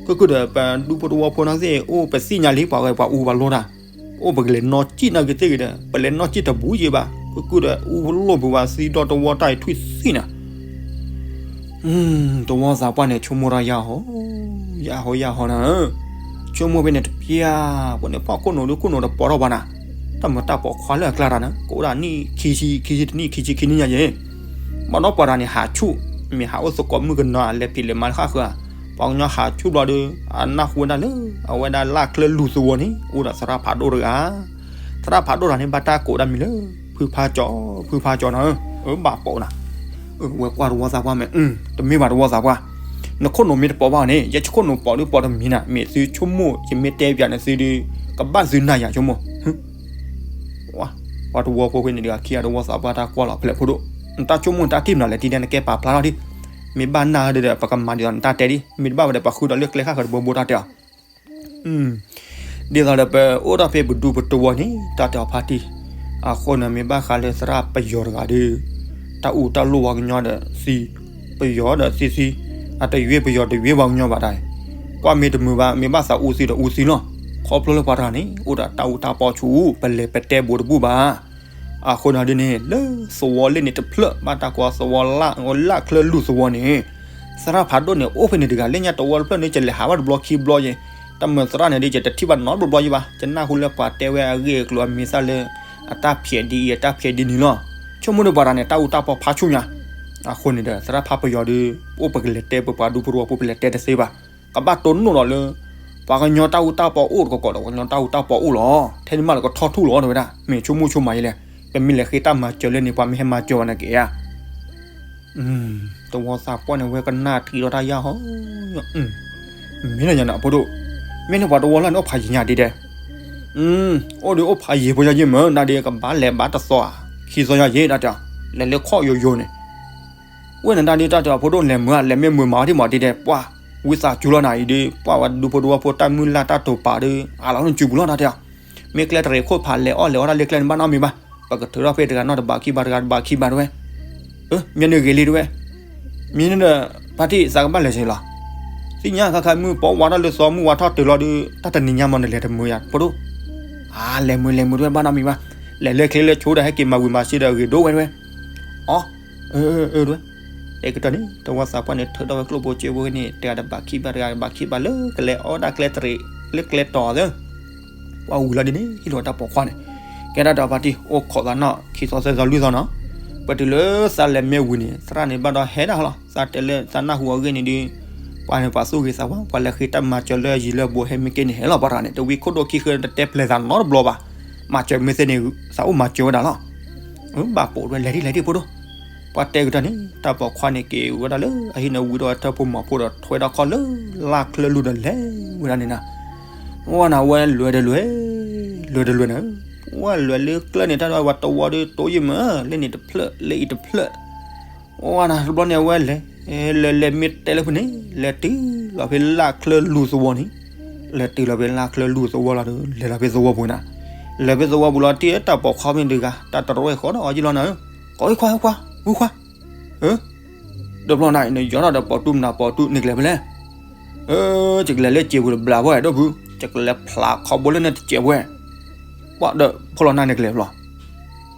ကကုၢ်ဒီးပဒူဖိတဝီဖိနာ်က့သ့ၣ် အိၣ်ပသ့ၣ်ညါလံ ပှၤဂဲၤပှၤအူပှၤလိတၢ်, အိၣ်ပကလဲၤနီၢ်ကံၣ်နာ်က့သ့ၣ်ဂ့ၤဒီး ပလဲၤနီၢ်ကံၣ်တဘူးယဲဘၣ်, ကကုၢ်ဒီးအူလိၣ်ပှၤသံဒီးတဝီတၢ်အံၤထွံၣ်သံနၤ တဝီသးပှၢ်န့ၣ် ဆိကမိၣ်တၢ်ယၢ်ဟီ, ယၢ်ဟီယၢ်ဟီနၤ, ဆိကမိၣ်ဖဲန့ၣ်တပျၢ်, ပှၤန့ၣ်ပှၤခိၣ်နူာ်ဒုးခိၣ်နူာ်တပိာ်ထီၣ်ဘၣ်နၤ, တၢ်မၤတၢ်ပိာ်ခွါလၢအကျါတၢ်န့ၣ် ကအိၣ်ဒၣ်နံၣ်ခံဆံ ခံဆံတနံၣ် ခံဆံခံနံၣ်ညါယဲ, ဘၣ်ဒီးပှၤတဂၤန့ၣ် ဟးဆူၣ်, မ့ၢ်ဟးအိၣ်သကိးမုၣ်ကနီၤ အလဲၤဖံးလဲၤမၤလၢဃၣ်ဃၢၤ, ပှၤကညီဟးဆူၣ်ဘျီဒီး အနၢ်ဟူဝဲဒၣ်လၢ အဝဲဒၣ်လၢ်ချၢလူၢ်သဝီန့ၣ် အိၣ်ဒီးသရၣ်ဖးဒိၣ်တဂၤ, သရၣ်ဖးဒိၣ်တဂၤန့ၣ် ဘၣ်တၢ်ကိးဒၣ်မံၤလၢ ဖုဖါကၠီ, ဖုဖါကၠီနၤ, အဘၣ်ပိာ်နၤ, ဝဲကွၢ်တဝီသးပှၢ်မ့ၢ်, တမ့ၢ်ဘၣ်တဝီသးပှၢ်, နခိၣ်နူာ်မ့ၢ်တပိာ်ဘၣ်န့ၣ် ယဲယခိၣ်နူာ်ပိာ်ဒုးပိာ်တမံၤနၤ, မ့ၢ်သုဆိကမိၣ် ယမ့ၢ်တဲပၠးန့ၣ်သုဒုး ကဘၣ်သုနၤယၤဆိကမိၣ် ပှၤတဝီဖိဖဲန့ၣ်တဂၤခံဂၤတဝီသးပှၢ်တၢ်ကွၢ်လီၤဖဲလဲၣ်ဖိဒိၣ်, နတၢ်ဆိကမိၣ်နတၢ်ထံၣ်မနုၤလဲၣ် ဒ်န့ၣ်နကဲပာ်ဖျါထီၣ်ဒံး, မ့ၢ်ဘၣ်နၢ်ဒီး ပကမၤဒ်သိးနတၢ်တဲဒံး, မ့ၢ်တဘၣ်ဝဲဒီးပဃုဒီးလၢကျဲဃၣ်ဃၢၤတဘိဘိတၢ်တဲအီၤ ဒ်သိးဒီးပအိၣ်ထီၣ်ဖဲပဒူပတဝီန့ၣ် တၢ်တဲအီၤဖါတံၢ်, အဃိန့ၣ် မ့ၢ်ဘၣ်ဃးလၢသရၣ်ပယီၤတဂၤဒီး တၢ်အူတၢ်လိၣ်ပှၤကညီဒီးသံ, ပယီၤဒီးသံသံ, အတယွ့ပယီၤတယွ့ပှၤကညီဘၣ်တၢ်, ကွၢ်မ့ၢ်တမုာ်ဘၣ် မ့ၢ်ဘၣ်သးအူသံဒီးအူသံလီၤ, ခီဖျိလၢပှၤတဂၤန့ၣ် အိၣ်ဒီးတၢ်အူတၢ်ပီဆူၣ် ပလဲၤပတဲဘူးတဘူးဘၣ် အဃိန့ၣ်ဒ်န့ၣ် လၢသဝီလ့ၣ်န့ၣ်တဖျၢၣ် ဘၣ်တၢ်ကိးသဝီလၢ်ချၢလူၢ်သဝီန့ၣ်, သရၣ်ဖးဒိၣ်န့ၣ် အိၣ်ဖဲန့ၣ်တဂၤလၢညါတဝီတဖျၢၣ်န့ၣ် ယလဲၤဟးဘၣ်တဘျီခံဘျီယဲ, တၢ်မၤသရၣ်န့ၣ်ဒီး ယတထံၣ်ဘၣ်နီတဘျီဘျီယဲဘၣ်, ယနၢ်ဟူလၢပှၤတဲဝဲအဂ့ၢ်အကျိၤအမံၤသၣ်လၢ အတၢ်ဖျဲးဒ်အံၤ အတၢ်ဖျဲးဒ်န့ၣ်လီၤ, ဆိကမိၣ်ဒီးပှၤတဂၤန့ၣ် တၢ်အူတၢ်ပီဖးဆူၣ်ညါ, အဃိန့ၣ်ဒီး သရၣ်ဖးပယီၤဒီး အိၣ်ပကလဲၤတဲပပှၤဒူဖိတဝီဖိ ပလဲၤတဲတသ့ဘၣ်, ကဘၣ်တိၢ်နီၣ်ဒီးလၢ ပှၤကညီတၢ်အူတၢ်ပီအိၣ်တကီးကီးဒီး ပှၤကညီတၢ်အူတၢ်ပီအိၣ်လီၤ, ထဲန့ၣ်မးလၢကထီၣ်ထူၣ်လီၤ တဲဝဲဒၣ်, မ့ၢ်ဆိကမိၣ်ဆိကမးယဲလဲၣ်, ပမ့ၢ်လဲၤဃ့တၢ်မၤစၢၤလၢန့ၣ် ပှၤမ့ၢ်ဟဲမၤစၢၤဝဲန့ၣ်က့ၤဧါ တဝီသးပှၢ်န့ၣ် ဝဲကနၣ်ထံၣ်ဒီးတၢ်ယၢ်ဟီ, မ့ၢ်လၢညါန့ၣ် အဖိဒိၣ်, မ့ၢ်န့ၣ်ပှၤတဝီလၢ်န့ၣ် အိၣ်ဖးယံၤညါဒ်ဒဲး, အိၣ်ဒီးအိၣ်ဖးယံၤဖိညါယ့ၢ်မၢ် နၤဒီးကဘၣ်လဲၤဘၣ်တသီဧါ, ခံသီညါယ့ၢ် တၢ်တဲအီၤ, လဲၤလၢခီၣ်ယိယိန့ၣ် ဝဲန့ၣ်တၢ်ဒ်တၢ်တဲအီၤ ဖိဒိၣ်လဲၤမုာ်ဧါ လဲၤမ့ၢ်မုာ်မၤအီၤဒ်မးဒ်ဒဲး ပှၢ် ဝံသးစူၤလီၤနၤအံၤဒီး ပှၢ်ဝဲဒူဖိတဝီဖိတၢ်မုၢ်လၢ်တၢ်တိာ်ပာ်ဒီး အးလီၤနစုပူၤလီၤတၢ်တဲအီၤ, မ့ၢ်ကျဲတရံးခိၣ်ဖးလဲၤအီၣ်လဲၤအီတၢ်လၢကျဲန့ၣ် ဘၣ်နီတမံၤဘၣ်, ပကထုးထီၣ်ဖဲတဂၤနီတဘးခံဘး တဂၤတဘးခံဘးတဝဲ, မ့ၢ်န့ၣ်ဂ့ၤလံတဝဲ, မ့ၢ်န့ၣ်ဒီး ဖါတံၢ်သးကဘၣ်လဲၤစ့ၢ်လီၤ, သ့ၣ်ညါခါခါမုၢ်ပီဝါထီၣ်လၢသီမုၢ်ဝါထီၣ်တုၤလီၤဒီး တၢ်တနံၤညါမးနလဲၤတမုာ်ယၤ ဖိဒိၣ်, အါ လဲၤမုာ်လဲၤမုာ်တဝဲ ဘၣ်နီတမံၤဘၣ်, လဲၤလၢချ့လၢဆိဒီးဟဲက့ၤမၤဝံၤမၤစ့ဒီးအဂ့ၤဒိၣ်ဝဲတဝဲ, အီ အၢ တဝဲ, တဲကတီၢ်န့ၣ် တဝီသးပှၢ်န့ၣ် ထုးထီၣ်ဝဲကျိၣ်ဖိစ့ဖိန့ၣ် တဂၤတဘးခံဘး တဂၤတဘးခံဘးလၢကျဲအီၣ်ဒၣ်ကျဲတရံး လၢကျဲတီၤသၢ, ပှၤဝံၤလီၤဒ်န့ၣ် ဟံၣ်လီၤတၢ်ပိာ်ခွါန့ၣ်, ကဲဒၣ်ဒီးဖါတံၢ် အိၣ်ခိးသးနီၣ် ခံသီသၢသီလွံၢ်သီနီၤ, ပတုၤလၢသးလဲၤမ့ၢ်ဝံၤန့ၣ် သရၣ်န့ၣ်ဘၣ်ဒီးဟဲဒၣ်လီၤ, သးတဲလၢသးနၢ်ဟူအဂ့ၢ်န့ၣ်ဒီး ပှၤန့ၣ်ပှၤသူၣ်ဂ့ၤသးဝါ ပှၤလဲၤဃ့တၢ်မၤစၢၤလၢယံၤလၢဘူးဟဲမ့ၢ်က့န့ၣ် ဟဲလီၤပှၤတဂၤန့ၣ် တဝံခိၣ်ဒိၣ်ခံဃၢတတဲပျဲၤသးနီတဘျီဘၣ်, မၤစၢၤမ့ၢ်သ့န့ၣ် သးအိၣ်မၤစၢၤဝဲဒၣ်လီၤ ဘၣ်ပိာ်ဝဲ လဲၤဒံးလဲၤဒံးဖိဒိၣ်. ပှၤတဲကတၢၢ်န့ၣ် တၢ်ပိာ်ခွါန့ၣ်က့ၤဝဲဒၣ်လၢအဟံၣ်န့ၣ် ဝံၤဒီးထၢဖိမီၤဖိဒီးထွဲဒီးခီၣ်လၢလၢ်ချၢလူၢ်ဒီးလဲၤဝဲဒၣ်န့ၣ်နၤ. ဝဲနၤဝဲလဲၤတလဲၤ, လဲၤတလဲၤနၤ, ဝဲလဲၤလၢကျဲန့ၣ် တၢ်ဒွးဝဲတဝီဒီးတိယံာ်မး လၢန့ၣ်တဖျၢၣ် လၢအံၤတဖျၢၣ်. ဝဲနၤတဘျီန့ၣ်ဝဲလဲၤ, လဲၤလဲၤမ့ၢ်တဲလၢဖဲန့ၣ် လဲၤတုၤလီၤဖဲလၢ်ချၢလူၢ်သဝီန့ၣ်, လဲၤတုၤလီၤဖဲလၢ်ချၢလူၢ်သဝီလီၤဒီး လဲၤလီၤဖဲသဝီပူၤနၤ, လဲၤဖဲသဝီပူၤလီၤတံၢ်တၢ်ပိာ်ခွါမ့ၢ်တဂၤ တၢ်တရၢၣ်ဃီဒီးအီၤယံလီၤနၤ, ကိးဟံၣ်ခွါဟံၣ်ခွါ ဝံခွါ ဧၢ, တဘျီနၤအံၤ နယီၤထီၣ်ဒီးပိာ်တူၢ်မနုၤပိာ်တူၢ် နကလဲၤဖဲလဲၣ်. ဧၢ, ယကလဲၤလၢစံာ်ပူၤတဘျးဖိဒီးဖု, ယကလဲၤဖျးခီဘိလၢနတစဲးဖိ, ပှၤဒီးဖိလီၤနၤန့ၣ်ကလဲၤဖျီ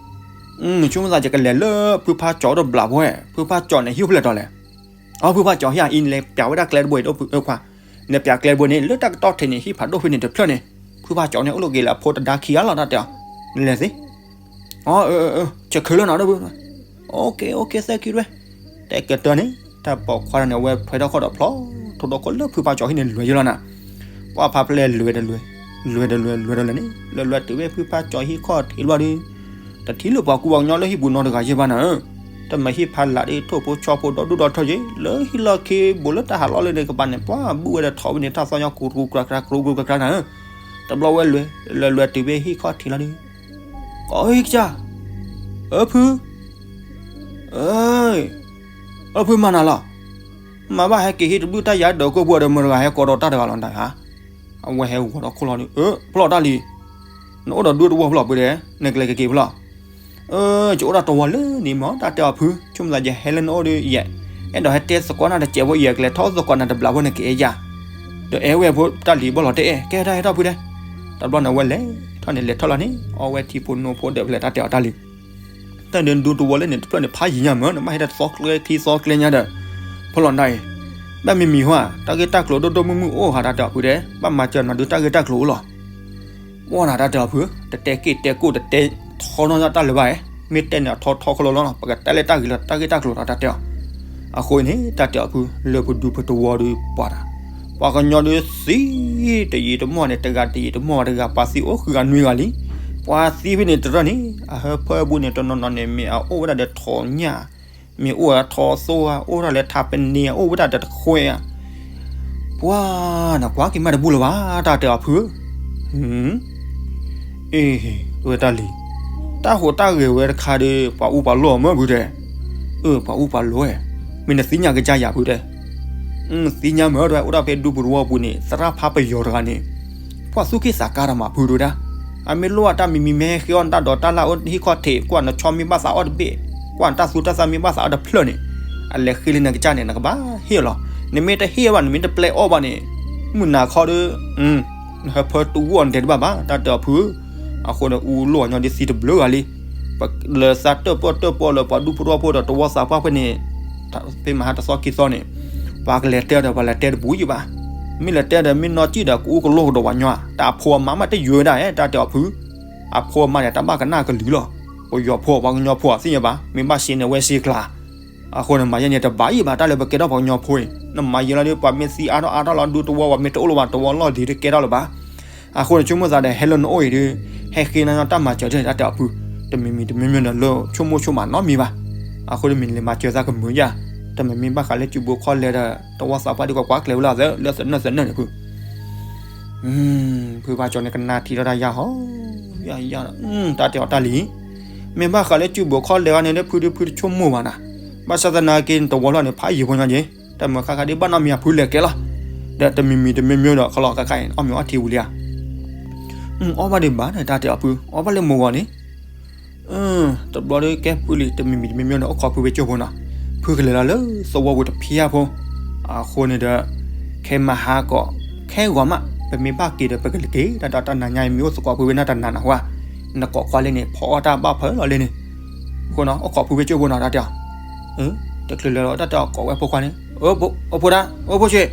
ဆိကမိၣ်သးယကလဲၤလၢဖုဖးကၠီၤတဘျးဖိ, ဖုဖးကၠီၤန့ၣ်ဟံၣ်အိၣ်ဖဲလဲၣ်တီၤလဲၣ်. အဖုဖးကၠီၤဟံၣ်အံၤ နလဲၤပျးဝဲဒၣ်ကျဲတဘိအံၤဒီးဖုခွါ, နပျးကျဲတဘိန့ၣ် လၢတၢ်ကတီၢ်ထံးန့ၣ် ဟံၣ်ဖးဒိၣ်ဖဲန့ၣ်တဖျၢၣ်န့ၣ်, ဖုဖးကၠီၤန့ၣ် အိၣ်လီၤက့ၤလၢအဖိတဒါခံဂၤလီၤ တၢ်တဲအီၤ, နလဲၤသ့ အၢ, ဆဲးခုလၢနၤဒီးဖု, အိၣ်က့ၤ အိၣ်က့ၤ သဲကံဒွဲ, တဲကတၢၢ်န့ၣ် တၢ်ပိာ်ခွါန့ၣ် အဝဲထွဲထီၣ်ခီၣ်ဒီးဖျီ ထိၣ်ဒီခိၣ်လၢဖုဖးကၠီၤဟံၣ်န့ၣ် လဲၤယံလီၤနၤ. ပှၤဖးဖျဲၣ်လဲၤတလဲၤ, လဲၤတလဲၤ လဲၤတလဲၤန့ၣ် လဲၤလဲၤတုၤဖဲဖုဖးကၠီၤဟံၣ်ခီၣ်ထံးလီၤဒီး တထံၣ်လၢပှၤကူပှၤကညီလၢဟံၣ်ပူၤနီတဂၤယဲၢ်ဘၣ်နၤဧၢ, တမ့ၢ်ဟံၣ်ဖးလးဒီးထိၣ်ဖိဆီဖိဒီဒူၣ်ဒီထၢယဲၢ် လၢဟံၣ်လီၢ်ခံဘူးလၢတၢ်ဟးလီၢ်လၢန့ၣ်ကပၤန့ၣ် ပှၤဘုၣ်ဝဲဒီးထိးဝဲန့ၣ် တၢ်သီၣ်ညီကရူၢ်ကရၢကရၢ ကရူၢ်ကရူၢ်ကရၢကရၢနၤဧၢ. တဘျီဝဲလဲၤ, လဲၤလဲၤတုၤဖဲဟံၣ်ခီၣ်ထံးလီၤဒီး ကိးဟံၣ်ကစၢ်, အၢဖု, အၢ, အၢဖုမၤနၤလီၤ, မၤဘၣ်ဟဲက့ၤဟံၣ်တဘျုးတၢ်ယၤဒီးကိၢ်ပှၤဒီးမတၤတဂၤဟဲကိးဒီးတၢ်တဂၤလီၤနတၢ်ဧါ. အဝဲဟဲဂီၤဒီးခိၣ်လီၤဒီး အၢ, ဖျီၣ်တၢ်လံ, နအိၣ်ဒီးဒူတဝီဖျီၣ်ပူၤဒီး နကလဲၤကက့ၤဖျီၣ်. အၢ, ယအိၣ်ဒီးတဝီလၢန့ၣ်မ့ၢ်တၢ်တဲအီၤဖု, ဆိကမိၣ်သးယဟဲလၢနအိၣ်ဒီးယဲ, အဲၣ်ဒိးဟဲတဲသကိးနၤတစဲးဖိ ယကလဲၤထီၣ်သကိးနၤတဘျးဖိန့ၣ်ကအဲၣ်ယၤ, ဒီးအဲၣ်ဝဲဖိတၢ်လံၤဘီၣ်လီၤတဲအဲၣ် ကဲတၢ်ဟဲထီၣ်ဖုတဲ. တဘျီန့ၣ်ဝဲလဲၤထီၣ်န့ၣ် လဲၤထီၣ်လီၤန့ၣ် အီဝဲထံဖိနိဖိဒီးဖဲလဲၣ်တၢ်တဲအီၤတၢ်လံ တၢ်ဒုးဒူတဝီလၢန့ၣ်တဖျၢၣ်န့ၣ် ဖးယံာ်ညါမ့ၢ် နဘၣ်ဟဲတသီကျဲခံသီကျဲညါဒီး ဖီလီၤနၤအံၤ, ဘၣ်မံမံၤဟါ, တၢ်ဂ့ၢ်တၢ်ကျိၤဒိၣ်ဒိၣ်မုၢ်မုၢ်အိၣ်ဟးတၢ်တဲအီၤဖုတဲ, ဘၣ်မၤစၢၤနၤဒုးတၢ်ဂ့ၢ်တၢ်ကျိၤအိၣ်လီၤ. ဝဲနၤတၢ်တဲအီၤဖု, တတဲက့ၢ်တဲကိၢ်တတဲထီနီၢ်တၢ်လၢၤဘၣ်ဧဲ, မ့ၢ်တဲန့ၣ်အထီထီခီလီၤလီၤ ပကတဲလၢတၢ်ဂ့ၢ်လၢတၢ်ဂ့ၢ်တၢ်ကျိၤလီၤတၢ်တဲအီၤ. အဃိန့ၣ် တၢ်တဲအီၤဖု လၢပဒူပတဝီဒီးပှၤတၢ် ပှၤကညီဒီးသံ တယံာ်တမီၢ်န့ၣ် တဂၤတယံာ်တမီၢ်တဂၤ ပှၤသံအိၣ်ဃုဂၤနွံဂၤလံ. ပှၤသံဖဲန့ၣ်တရၢၢ်န့ၣ် အဟၢဖၢအဘူးန့ၣ် တနီၤနီၤန့ၣ် မ့ၢ်အအိၣ်ဝဲဒၣ်ဒီးထိးညၣ်, မ့ၢ်အိၣ်ဝဲဒၣ်ထိးသိဧါ, အိၣ်ဝဲဒၣ်လၢထးပနံၤဧါ, အိၣ်ဝဲဒၣ်ဒီးတခွဲဧါ. ပှၤနကွၢ်က့ၤမးတဘူၣ်လၢၤဘၣ် တၢ်တဲအီၤဖုဧၢ. အ့, ဝဲတၢ်လံၤ, တၢ်ဟူးတၢ်ဂဲၤဝဲတခါဒီး ပှၤအူပှၤလိၣ်အီၤမ့ၢ်ဖုတဲ. အၢ ပှၤအူပှၤလိၣ်ဝဲ, မ့ၢ်နသ့ၣ်ညါကစၢ်ယၤဖုတဲ. သ့ၣ်ညါမ့ၢ်တဲဝဲ အိၣ်ဒၣ်ဖဲဒူပူၤတဝီပူၤန့ၣ် သရၣ်ဖးပယီၤတဂၤန့ၣ် ပှၤသူၣ်က့ၣ်သးကါတၢ်မးဖုတဲဒၣ်. အမ့ၢ်လိၣ်အတၢ်မံၤမံၤ မ့ၢ်ဟဲဃ့အီၣ်နတၢ်ဒိးတၢ်လၢ်အိၣ်ဟံၣ်ခီၣ်ထံး ကွၢ်နဆီမ့ၢ်ဘၣ်သးအီၣ်တဘ့ၣ်, ကွၢ်နတၢ်သူတၢ်သၣ်မ့ၢ်ဘၣ်သးအီၣ်တဖျၢၣ်န့ၣ် အလဲၤဃ့လၢနကစၢ်န့ၣ် နကဘၣ်ဟ့ၣ်လီၤ. နမ့ၢ်တဟ့ၣ်ဘၣ် နမ့ၢ်တပျဲအီၣ်ဘၣ်န့ၣ် မုၢ်နၤခီဒီး နဟၢဖၢတဝီန့ၣ်တဲတဘၣ်ဘၣ် တၢ်တဲအီၤဖုဧၢ. အဃိန့ၣ် အူလိၣ်အညီဒ်သံတဘျုးဂၤလံ. ပလဲၤသးတၢၣ်ပီၣ်တၢၣ်ပီၣ်လၢပှၤဒူဖိတဝီဖိဒီးတဝီသးပှၢ်ဖဲန့ၣ် ဖဲမဟါတသီခံသီန့ၣ် ပှၤကလဲၤတဲဒီး ပှၤလဲၤတဲတပူၤယံၤဘၣ်. မ့ၢ်လဲၤတဲဒီး မ့ၢ်နီၢ်ကံၣ်ဒီး ကအူကလိၣ်ကဒီးပှၤညီ တၢ်အဖိအမါမးတယွဲဒၣ်ဧဲ တၢ်တဲအီၤဖု. အဖိအမါန့ၣ် တၢ်ဘၣ်ကနၣ်ကလုာ်လီၤ. ပယီၤဖိ ပှၤကညီဖိသ့ၣ်ညါဘၣ် မ့ၢ်ဘၣ်ရှဲန့ၣ် အဝဲရှဲကျါ. အဃိန့ၣ် မၤယဲန့ၣ် တဘၣ်ယံၤဘၣ် တၢ်လၢပကဲထီၣ်ပှၤကညီဖိအံၤ နမၤယဲလီၤဒီး ပှၤမ့ၢ်သံအါထီၣ်အါထီၣ်လီၤ ဒူတဝီ ပှၤမ့ၢ်တအိၣ်လၢၤဘၣ် တဝီလီၢ်လံၤတကဲထီၣ်လၢၤဘၣ်. အဃိန့ၣ် ဆိကမိၣ်သးဒီး ဟဲလၢနအိၣ်အံၤဒီး ဟဲဃ့နၤတၢ်မၤစၢၤတၢ်တဲအီၤဖု, တမံၤမံၤတမံၤမံၤဒီး လၢဆိကမိၣ်ဆိကမးနီတမံၤဘၣ်. အဃိန့ၣ် မ့ၢ်လဲၤမၤစၢၤသးကမုာ်ယၤ, တမ့မ့ၢ်ဘၣ်ဃးလၢစုပူၤခီလဲဒီး တဝီသးပှၢ်ဒ်ကွၢ်ကွၢ်ကျဲၤဝဲလီၤသး လၢသနၢၣ်သနၢၣ်န့ၣ်ဖု ဖုဖးကၠီၤန့ၣ် ကနၣ်ထံထီၣ်တၢ်ယါဟီ, ယါယါဒီး တၢ်တဲအီၤတၢ်လံၤ, မ့ၢ်ဘၣ်ဃးလၢစုပူၤခီလဲဂၤန့ၣ် လၢဖုဒုဖုတဆိကမိၣ်ဘၣ်နၤ, ဘၣ်ဆၣ်သနာ်က့ တဝီလီၢ်န့ၣ် ဖးယံၤဖိညါက့ၤ, တၢ်မုာ်ခါခါဒ်ဘၣ်နီတမံၤအဖုလဲၤကျဲလီၤ, ဒီးတမံၤမံၤတမံၤမံၤဒီး ခီလီၤခါခါအံၤ အီၣ်မ့ၤအီထံဝံၤလံဧါ, အီၣ်ဘၣ်ဒံးဘၣ်န့ၣ် တၢ်တဲအီၤဖု အီၣ်ဘၣ်လၢမိၢ်ဂီၤန့ၣ် တဘျီဒီးကဲဖုလံ တမံၤမံၤတမံၤမံၤဒီး အိၣ်ခိးဖုဝဲကၠိဖိနီၤ, ဖုကလဲၤလီၤလၢသဝီပူၤတဖျၢၣ်ဖိ, အဃိန့ၣ်ဒီး ခဲမဟါကီး ခဲဂီၤမး ပမ့ၢ်ဘၣ်က့ၤဒီး ပကလဲၤက့ၤ တၢ်ဒီးတၢ်နၤညါအံၤ မ့ၢ်အိၣ်သကိးဖုဝဲနတၢ်နၤနၢ်ဟူဧါ, နကိးခွါလၢန့ၣ် ဖီအီၣ်တၢ်ဘၣ်ဖးလီၤလၢန့ၣ်, အဃိနီၤ အိၣ်ခိးဖုဝဲကၠိဖိနီၤ တၢ်တဲအီၤ, တချုးလၢၤလီၤ တၢ်တဲအီၤကိးဝဲဖိခွါန့ၣ်, အိၣ်ဖိဒၣ် အိၣ်ဖိဆ့ အံ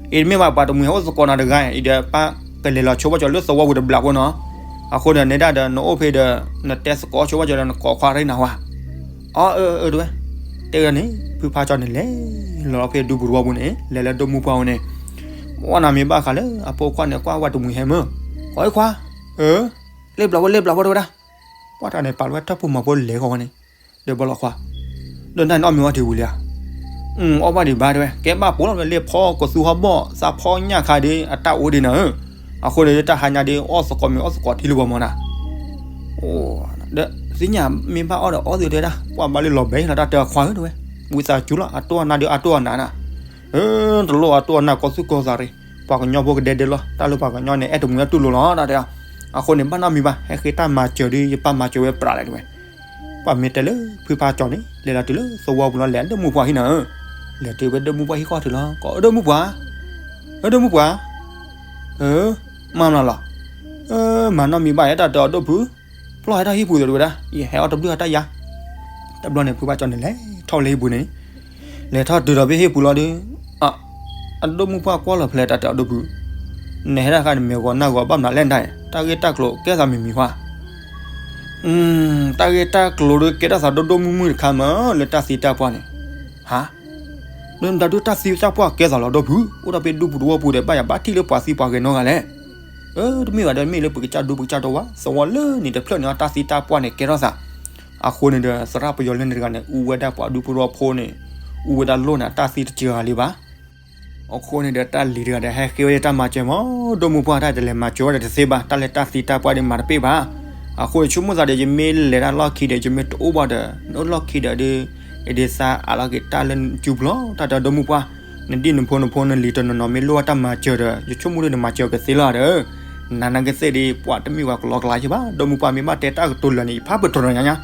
ၤတမ့ၢ်ဘၣ်ပှၤတမှံၤဟဲအိၣ်သကိးနၤတဂၤ, အံၤဒီးပၢ်ကလဲၤလီၤဆိဘၣ်ကၠီၤလၢသဝီပူၤတဘျးဖိနီၤ, အဃိဒီးနဲဒၣ်ဒီး နအိၣ်ဖဲဒီး နတဲသကိးဆိဘၣ်ကၠီၤဒီး နကိးခွါရ့နၢ်ဟူဧါ, အီ အၢ အၢ တဝဲ, တဲဝဲန့ၣ် ဖုဖးကၠီၤန့ၣ်လဲၤလီၤဖဲဒူပူၤတဝီပူၤန့ၣ် လဲၤလၢဒိၣ်မူပှၢ်အအိၣ်န့ၣ်, ဝဲနၤမ့ၢ်ဘၣ်ဃးလၢအဖိခွါန့ၣ် ကွၢ်ဝဲတမှံၤဟဲမၢ်, ကွၢ်ခွါ, လ့ၣ်ဘျီဖိ လ့ၣ်ဘျီဖိတဝဲဒၣ်, ပှၢ်တၢ်န့ၣ် ပာ်လီၤဝဲထၢၣ်ဖိမၤဖိလဲၤဃီဝဲန့ၣ်, ဒီးဘၣ်လီၤခွါ, ဒီးနတၢ်န့ၣ်အီၣ်မ့ၤအီထံဝံၤလံဧါ. အီၣ်ဘၣ်ဒံးဘၣ်တဲဝဲ, ကဲဘၣ်ပိာ်လီၤလၢဖီကသူဟီၣ်ဘီၣ် သးဖီညၣ်ခါဒီး အတၢ်အိၣ်ဒံးနၤဧၢ. အဃိန့ၣ် တၢ်ဟါညါဒီး အီၣ်သကိးမ့ၤအီၣ်သကိးထံလၢပှၤမၤနၤ ဒီးသ့ၣ်ညါမ့ၢ်ဘၣ်အီၣ်ဒီးအီၣ်သ့တဲဒၣ် ပှၢ်ဘၣ်လၢလီၤဘဲလီၤ တၢ်တဲအခွါဧၢတဲဝဲ, ဝံသးစူၤလီၤ အတိၢ်အနါဒီးအတိၢ်အနါနၤ, တလိၣ်အတိၢ်အနါကီၢ်သူၣ်ကီၢ်သးရံၤ, ပှၤကညီဖိကဒဲဒဲလီၤ တၢ်လၢပှၤကညီန့ၣ် အဲၣ်တမုာ်အဲၣ်တူၢ်လိာ်လီၤ တၢ်တဲအီၤ. အဃိန့ၣ် ဘၣ်နီတမံၤဘၣ် ဟဲဃ့တၢ်မၤစၢၤဒီး ယပၢ်မၤစၢၤဝဲပြးလဲၣ်တဲဝဲ. ပှၢ်မ့ၢ်တဲလၢဖုဖါကၠီန့ၣ် လဲၤလီၤတုၤလၢသဝီပူၤလီၤ လဲၤအဒိၣ်မုၢ်ပှၢ်ဟံၣ်နၤဧၢ, လဲၤတုၤဝဲဒိၣ်မုၢ်ပှၢ်ဟံၣ်ဃီတုၤလီၤ ကိးအဒိၣ်မုၢ်ပှၢ်, အဒိၣ်မုၢ်ပှၢ်, မၤမနုၤလီၤ, မၤနီတမံၤဘၣ် ဟဲတၢ်တဲအီၤဒိၣ်ဖု, ဖျီၣ်ဟဲထီၣ်ဟံၣ်ပူၤဒီးတဲဝဲဒၣ် ယဟဲအီၣ်တဘျုးတၢ်ယါ. တဘျီန့ၣ် ဖုဖါကၠီန့ၣ် လဲၤထီၣ်လၢဟံၣ်ပူၤန့ၣ် လဲၤထီၣ်တုၤဒီးဖဲဟံၣ်ပူၤလီၤဒီး အဒိၣ်မုၢ်ပှၢ်ကွၢ်လီၤဖဲလဲၣ် တၢ်တဲအီၤဒိၣ်ဖု, နဟဲဒၣ်ဃါန့ၣ် မဲာ်ဂီၤနၢ်ဂီၤဘၣ်မနုၤလဲၣ်ဒၣ်, တၢ်ဂ့ၢ်တၢ်ကျိၤကဲသးမံၤမံၤဟါ, တၢ်ဂ့ၢ်တၢ်ကျိၤဒီးကဲထီၣ်သးဒိၣ်ဒိၣ်မုၢ်မုၢ်တခါမး လၢတၢ်သံတၢ်ပှၢ်န့ၣ်, ဟါ, ဒီးမတၤဒုးတၢ်သံတၢ်ပှၢ်ကဲသးလီၤဒိၣ်ဖု, အိၣ်ဒီးဖဲဒူပူၤသဝီပူၤဒီး ဘၣ်ယၤဘၣ်ထံၣ်လၢပှၤသံပှၤဂဲၤနီတဂၤလဲၣ်. တမ့ၢ်ဘၣ်ဒီး မ့ၢ်လၢပကစၢ်ဒူပကစၢ်ဒိဝါ သဝီလၢန့ၣ်တဖျၢၣ်န့ၣ် တၢ်သံတၢ်ပှၢ်န့ၣ်ကဲထီၣ်သး, အဃိန့ၣ်ဒီး သရၣ်ပယီၤလၢန့ၣ်တဂၤန့ၣ် အူဝဲဒၣ်ပှၤဒူဖိသဝီဖိန့ၣ်, အူဝဲဒၣ်လိၣ်န့ၣ် အတၢ်သံတစှၤလံဘၣ်. အဃိန့ၣ်ဒီး တၢ်လံၤတဂၤဒီး ဟဲဃ့ဝဲဒၣ်တၢ်မၤစၢၤမး ဒိၣ်မုၢ်ပှၢ် တၢ်တလဲၤမၤစၢၤဝဲဒီးတသ့ဘၣ်, တၢ်လၢတၢ်သံတၢ်ပှၢ်ဒီးမၤတပ့ၢ်ဘၣ်. အဃိယဆိကမိၣ်သးဒီး ယမ့ၢ်လဲၤတၢ်လီၢ်ခံဒီး ယမ့ၢ်တအိၣ်ဘၣ်ဒီး နအိၣ်လီၢ်ခံဒီးဒုး ယဒုးသးအးလီၤက့ၤတၢ်လၢနစုပူၤလီၤ တၢ်တဲဒိၣ်မုၢ်ပှၢ်, နဒံၣ်နဖိနဖိနလံၤတနီၤနီၤ မ့ၢ်လိၣ်ဘၣ်တၢ်မၤစၢၤဒီး ယဆိကမိၣ်ဒီးနမၤစၢၤကသ့လီၤဒီး, နနာ်က့သ့ၣ်ဒီး ပှၤတမ့ၢ်ပှၤကလီကလါယဘၣ် ဒိၣ်မုၢ်ပှၢ် မ့ၢ်ဘၣ်တဲတၢ်ကတိၤလၢာ်န့ၣ် ယဖးပတြၢၤညါညါ,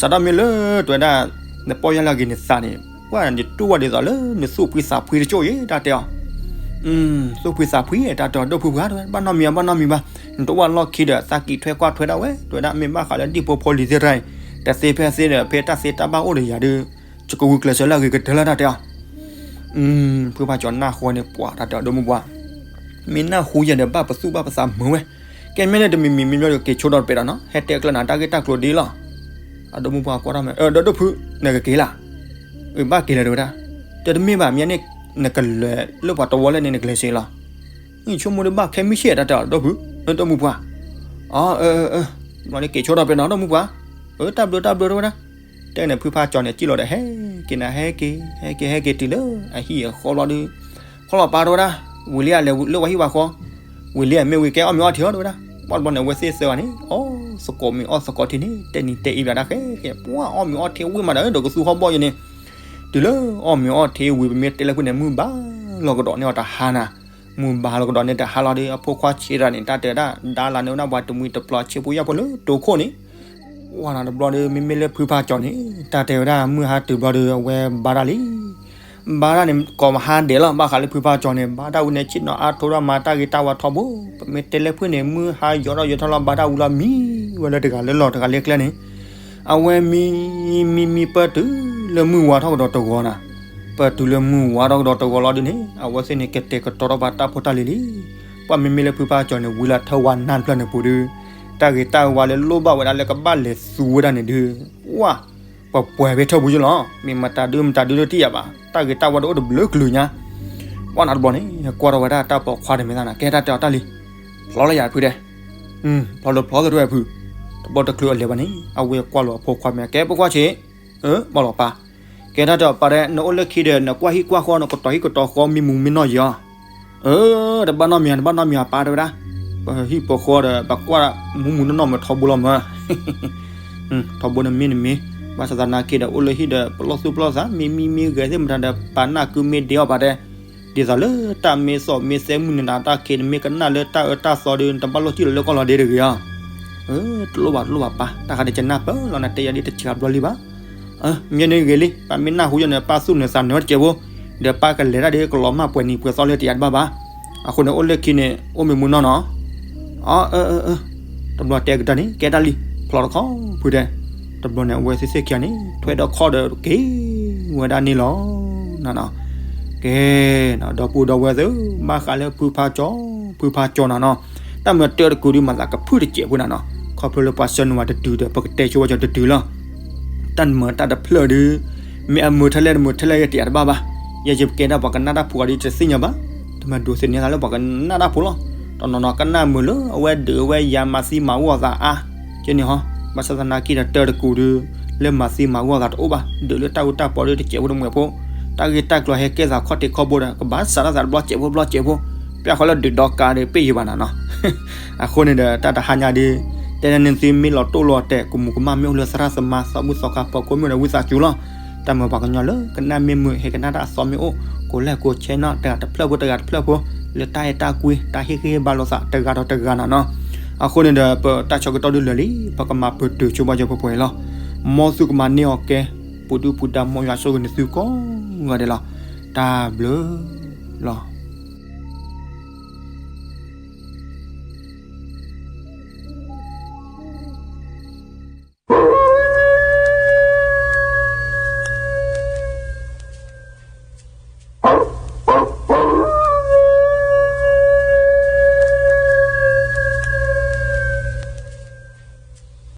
စးထီၣ်မ့ၢ်လၢတဲဝဲဒၣ် နပီၢ်ယၢ်လၢအဂ့ၤနသးန့ၣ် ပှၢ်နတူၢ်ဝဲဒ်သိးလၢနသူၣ်ဖှံသးဖှံတကၠိၢ်ယဲ တၢ်တဲအီၤ သူၣ်ဖှံသးဖှံ တၢ်တဲအီၤဒိၣ်ဖုပှၢ် တဲဝဲ ဘၣ်နီတမံၤဘၣ် ဘၣ်နီတမံၤဘၣ်, နတအိၣ်ဘၣ်လီၢ်ခံဒီး သးကံးထွဲကွၢ်ထွဲဒၣ်ဝဲ တဲဝဲဒၣ် မ့ၢ်ဘၣ်ဃးလၢဒံၣ်ဖိဖိလံၤသ့ၣ်တဖၣ်အံၤ တသ့ဖဲသ့ဒီး ဖဲတၢ်သ့တၢ်ဘၣ်အိၣ်ဒီးယၤဒီး ယကဂုာ်ကျဲးစၢးလၢအဂ့ၤကတၢၢ်လၢ တၢ်တဲအီၤ ဖုဖါကၠီၤနၢ်ဟူန့ၣ် ပှၤတၢ်တဲအီၤဒိၣ်မုၢ်ပှၢ်, မ့ၢ်နၢ်ဟူယဲဒီး ဘၣ်ပသူၣ်ဘၣ်ပသးမုာ်ဝဲ, ကဲမ့ၢ်လၢတမံၤမံၤမံၤမံၤဒီး က့ၤဆိဒီးတပဲာ်ဒီးနီၤ ဟဲတဲကျၢၢ်နၤတၢ်ဂ့ၢ်တၢ်ကျိၤဒ်လီၤ. အဒိၣ်မုၢ်ပှၢ်ကွၢ်ထီၣ်မး ဒီးဒိၣ်ဖု နကက့ၤလၢ်, အဘၣ်က့ၤလၢၤတဲဝဲဒၣ်, တဲတမ့ၢ်ဘၣ် မ့ၢ်န့ၣ် နကလဲၤလၢပှၤတဝီလဲၣ်န့ၣ် နကလဲၤစ့လီၤ. ဆိကမိၣ်ဒ်ဘၣ်ခဲမုၢ်ဆ့ၣ် တၢ်တဲအီၤဒိၣ်ဖု ဒိၣ်မုၢ်ပှၢ်, အ ဘျီန့ၣ်က့ၤဆိဒီးပဲနီၤ ဒိၣ်မုၢ်ပှၢ်, အ တၢ်ဘျုးတၢ်ဘျုးတဲဝဲဒၣ်, တဲန့ၣ် ဖုဖါကၠီၤန့ၣ် စံၣ်လီၤဒီးဟဲက့ၤနၤ ဟဲက့ၤ ဟဲက့ၤ ဟဲက့ၤတုၤလၢအဟံၣ်အဃီလီၤဒီး, ဖီလီၤပၢ်တဲဝဲဒၣ်, ဝံၤလံဧါလဲၤလၢပှၤဟံၣ်ပှၤဃီ, ဝံၤလံဧါ မ့ၢ်ဝံၤကဲအီၣ်မ့ၤအီထံအီၤတဲဝဲဒၣ်, ပှၢ်တဘျီန့ၣ် အဝဲသ့ၣ်သၢဂၤန့ၣ် အီၣ်သကိးမ့ၤအီၣ်သကိးထံန့ၣ် တဲနံၤတဲအံၤဘၣ်ဒၣ်ဃဲဃဲ ပှၢ်အီၣ်မ့ၤအီထံဝံၤမးဒီး ဒီးကသူဟီၣ်ဘီၣ်ယဲန့ၣ်, တုၤလၢအီၣ်မ့ၤအီထံဝံၤ ပမ့ၢ်တဲလၢဖုန့ၣ် မုၢ်ဘၣ်လီၤကဒီးန့ၢ်အီၤတဟါနၤ မုၢ်ဘၣ်လီၤကဒီးန့ၢ်တဟါလီၤဒီး အဖိခွါဆံးတဂၤန့ၣ် တၢ်တဲဝဲဒၣ် ဒါလၢန့ၣ်ဝဲဒၣ်ပှၤတမှံၤတပျီၤဆ့ဖိယာ်ဖိလၢတိခိၣ်န့ၣ်, ဝဲန့ၣ်တဘျီဒီး မ့မ့ၢ်လၢဖုဖါကၠီၤန့ၣ် တၢ်တဲဝဲဒၣ် မုၢ်ဟါတုၤဘျီဒီး အဝဲဘါတၢ်လံ. ဘါတၢ်န့ၣ် ကိးမဟါဒဲးလီၤ ဘၣ်ဃးလၢဖုဖါကၠီၤန့ၣ် ဘါတၢ်ဝံၤန့ၣ် ဆ့ၣ်နီၤအါထိဒီး မၤတၢ်ဂ့ၤတၢ်ဝါထီဘိ, ပမ့ၢ်တဲလၢဖုန့ၣ် မုၢ်ဟါယိးထီၣ်ယိးထီၣ်လီၤ ဘါတၢ်ဝံၤလီၤ မံဝဲလၢတဂၤလၢလီၢ်တဂၤလၢကျဲန့ၣ် အဝဲမံ မံ မံပၢၢ်တုၤလၢမုၢ်ဝါထီၣ်ကဒီးတဂီၤနၤ, ပၢၢ်တုၤလၢမုၢ်ဝါထီၣ်ကဒီးတဂီၤလီၤဒုးန့ၣ် အဝဲသ့ၣ်န့ၣ် ကတဲာ်ကတီၤထီၣ်ဘၣ်တၢ်ဖိတၢ်လံၤလံ. ပှၢ်မ့မ့ၢ်လၢဖုဖါကၠီၤန့ၣ် ဝံၤလၢထၢဝါနၢ်တဖျၢၣ်န့ၣ်ပူၤဒီး တၢ်ဂ့ၤတၢ်ဝါလၢလိၣ်ဘၣ်ဝဲဒၣ်လၢကဘၣ်လဲၤသူဝဲဒၣ်န့ၣ်ဒုး ပှၢ် ပှဲၤပှဲၤဖဲထၢပူၤယလီၤ. မ့ၢ်မတၤဒုမတၤဒုတထံၣ်ယၤဘၣ် တၢ်ဂ့ၤတၢ်ဝါဒီးအိၣ်တဘျုးကလုာ်ညါ. ပှၢ်နၤတဘျီန့ၣ် ကွၢ်ထီၣ်ဝဲဒၣ်တၢ်ပိာ်ခွါတမံၤသးနၤ ကဲတၢ်တဲအီၤတၢ်လံ ဖျီလၢယၤဖုတဲ ဖျီလၢဖျီသ့ၣ်တဖု တဘျီတချုးအလဲၤဘၣ်န့ၣ် အဝဲကွၢ်လီၤအဖိခွါမ့ၢ် ကဲဖိခွါဆံး ဘၣ်လီၤပၢ် ကဲတၢ်တဲအီၤပၢ်တဲ နအိၣ်လၢခံဒီး နကွၢ်ဟံၣ်ကွၢ်ဃီ နကတီၤဟံၣ်ကတီၤဃီ မံမူမံနီၢ်ယံၤအီၤ တဘၣ်နီတမံၤ တဘၣ်နီတမံၤ အပၢ်တဲဝဲဒၣ် ပဟံၣ်ပဃီဒီး ပကွၢ်မူမူနီၢ်နီၢ်မ့ၢ်ထီဘိလီၤမး ထီဘိနမ့ၢ်နမ့ၢ် ဘၣ်ဆၣ်သနာ်က့ဒီး အိၣ်လၢဟံၣ်ဒီး ပလီၢ်သူၣ်ပလီၢ်သး မ့ၢ်မံမ့ၢ်ဂဲၤသ့ၣ်မတၤဒီး ပာ်နၢ်ကုမ့ၢ်ဒ့အီၤပၢ်တဲ ဒ်သိးလၢတၢ်မ့ၢ်သီၣ်မ့ၢ်သဲမုၢ်နၤတၢ်ခံး နမ့ၢ်ကနၣ်လၢတၢ်အၢတၢ်သီဒီး နတဘၣ်လိၣ်စံၣ်လီၤလၢကီၢ်လီၤဒ့တဂ့ၤအီၤ တလိၣ်ဘၣ်တလိၣ်ဘၣ်ပၢ် တၢ်ဃးန့ၣ်ကနၢ်ပၢၢ်လီၤ နတဲယၤဒ်တဆံးဘျီလံဘၣ် မ့ၢ်န့ၣ်ဂ့ၤလံ ပၢ်မ့ၢ်နၢ်ဟူယၤန့ၣ် ပၢ်သူၣ်နၢၤသးနၢၤတစဲးဖိ ဒီးပၢ်ကလဲၤတၢ်ဒ်ကလီၤမၢ်ပှဲၤနံၤပှဲၤသီလၢတယၤတဘၣ်ဘၣ် အဃိန့ၣ် အိၣ်လၢခံန့ၣ် အိၣ်မ့ၢ်မူနီၢ်နီၢ် အ တဘျီတဲကတၢၢ်န့ၣ် ကဲတၢ်လံ ဖျီတခီဖုတဲ တဘျီန့ၣ် အဝဲသ့ၣ်သ့ၣ်ခံဂၤန့ၣ် ထွဲဒီးခီၣ်ဒီးက့ၤဝဲဒၣ်န့ၣ်လီၤ ကဲ ဒီပုၢ်ဒီဝဲၢ်သ့ၣ် ဘၣ်ဃးလၢဖုဖါကၠီ ဖုဖါကၠီနၤနီၤ တၢ်မၤတၢ်တကူးဒုး မၤသးကဖုၣ်တစဲးဖိနၤနီၤ ခီဖျိလၢပှၤဆှၢနုာ်ဝဲတတုၤဒီး ပကတဲဆိဝဲကၠီတတုၤလီၤ တၢ်မၤတၢ်တဖျၢၣ်ဒုး မ့ၢ်အမုာ်ထဲလဲၣ်တမုာ်ထဲလဲၣ် ယတယာ်တဘၣ်ဘၣ် ယဲယကဲဒၣ်ပှၤကနၣ်တၢ်ဖိအီၤဒ်တသ့ၣ်ညါဘၣ် တမၤဒိးသန့ၤသးလၢပှၤကနၣ်တၢ်ဖိလီၤ တနီၤနီၤကနၣ်မုာ်လၢအဝဲဒုးအဝဲယၤမၤသံမၤအိၣ်အသးအါ ကဲန့ၣ်ဟီ ဘၣ်ဆၣ်သနာ်က့ဒီး တၢ်တကူးဒုး လၢမၤသံမၤဂီၢ်သးတအိၣ်ဘၣ်, ဒုးလၢတၢ်အူတၢ်ပီဒုးတစဲးဖိတမှဲးဖိ, တၢ်ဂ့ၢ်တၢ်ကျိၤဟဲကဲသးခီၣ်ထံးခီၣ်ဘိဒီး ကဘၣ်စးထီၣ်သးတဘျီစဲးဖိတဘျီစဲးဖိ, ပျၢ်ဃီလၢဒုးဒီကးဒီးပ့ၢ်ယံၤဘၣ်နၤနီၤ. အဃိန့ၣ်ဒီး တၢ်တဟါညါဒုး တဲန့ၢ်သုမ့ၢ်လီၤတိၢ်လီၤတဲာ် ကမူးကမၣ်မ့ၢ်အိၣ်လၢသရၣ်သမါ သီဘူၣ်သီခါ ဖီခိၣ်မ့ၢ်ဒီးဝံသးစူၤလီၤ. တၢ်မုာ်ပှၤကညီလၢကနၣ်မ့ၢ်မုာ် ဟဲကနၣ်တၢ်အသီမ့ၢ်အိၣ် ကိးလဲၣ်ကိးဆဲနီၤ တဂၤတဖျၢၣ်ဖိတဂၤတဖျၢၣ်ဖိ လၢတၢ်အဲၣ်တၢ်ကွံ တၢ်ဟ့ၣ်ဂံၢ်ဟ့ၣ်ဘါလိာ်သးတဂၤဒီးတဂၤနၤနီၤ. အဃိန့ၣ်ဒီး ပတၢ်ဆၢကတီၢ်ဒုးလၢာ်လံ ပကမၤပတုာ်ဆိပာ်စၢၤပှဲၤပှဲၤလီၤ. မ်သုကမၤန့ၢ်အီၤကဲ ပူၤဒုၣ်ပူၤဒါ မ်ယွၤဆိၣ်ဂ့ၤန့ၢ်သုကိးဂၤဒဲးလီၤ. တၢ်ဘျုးလီၤ.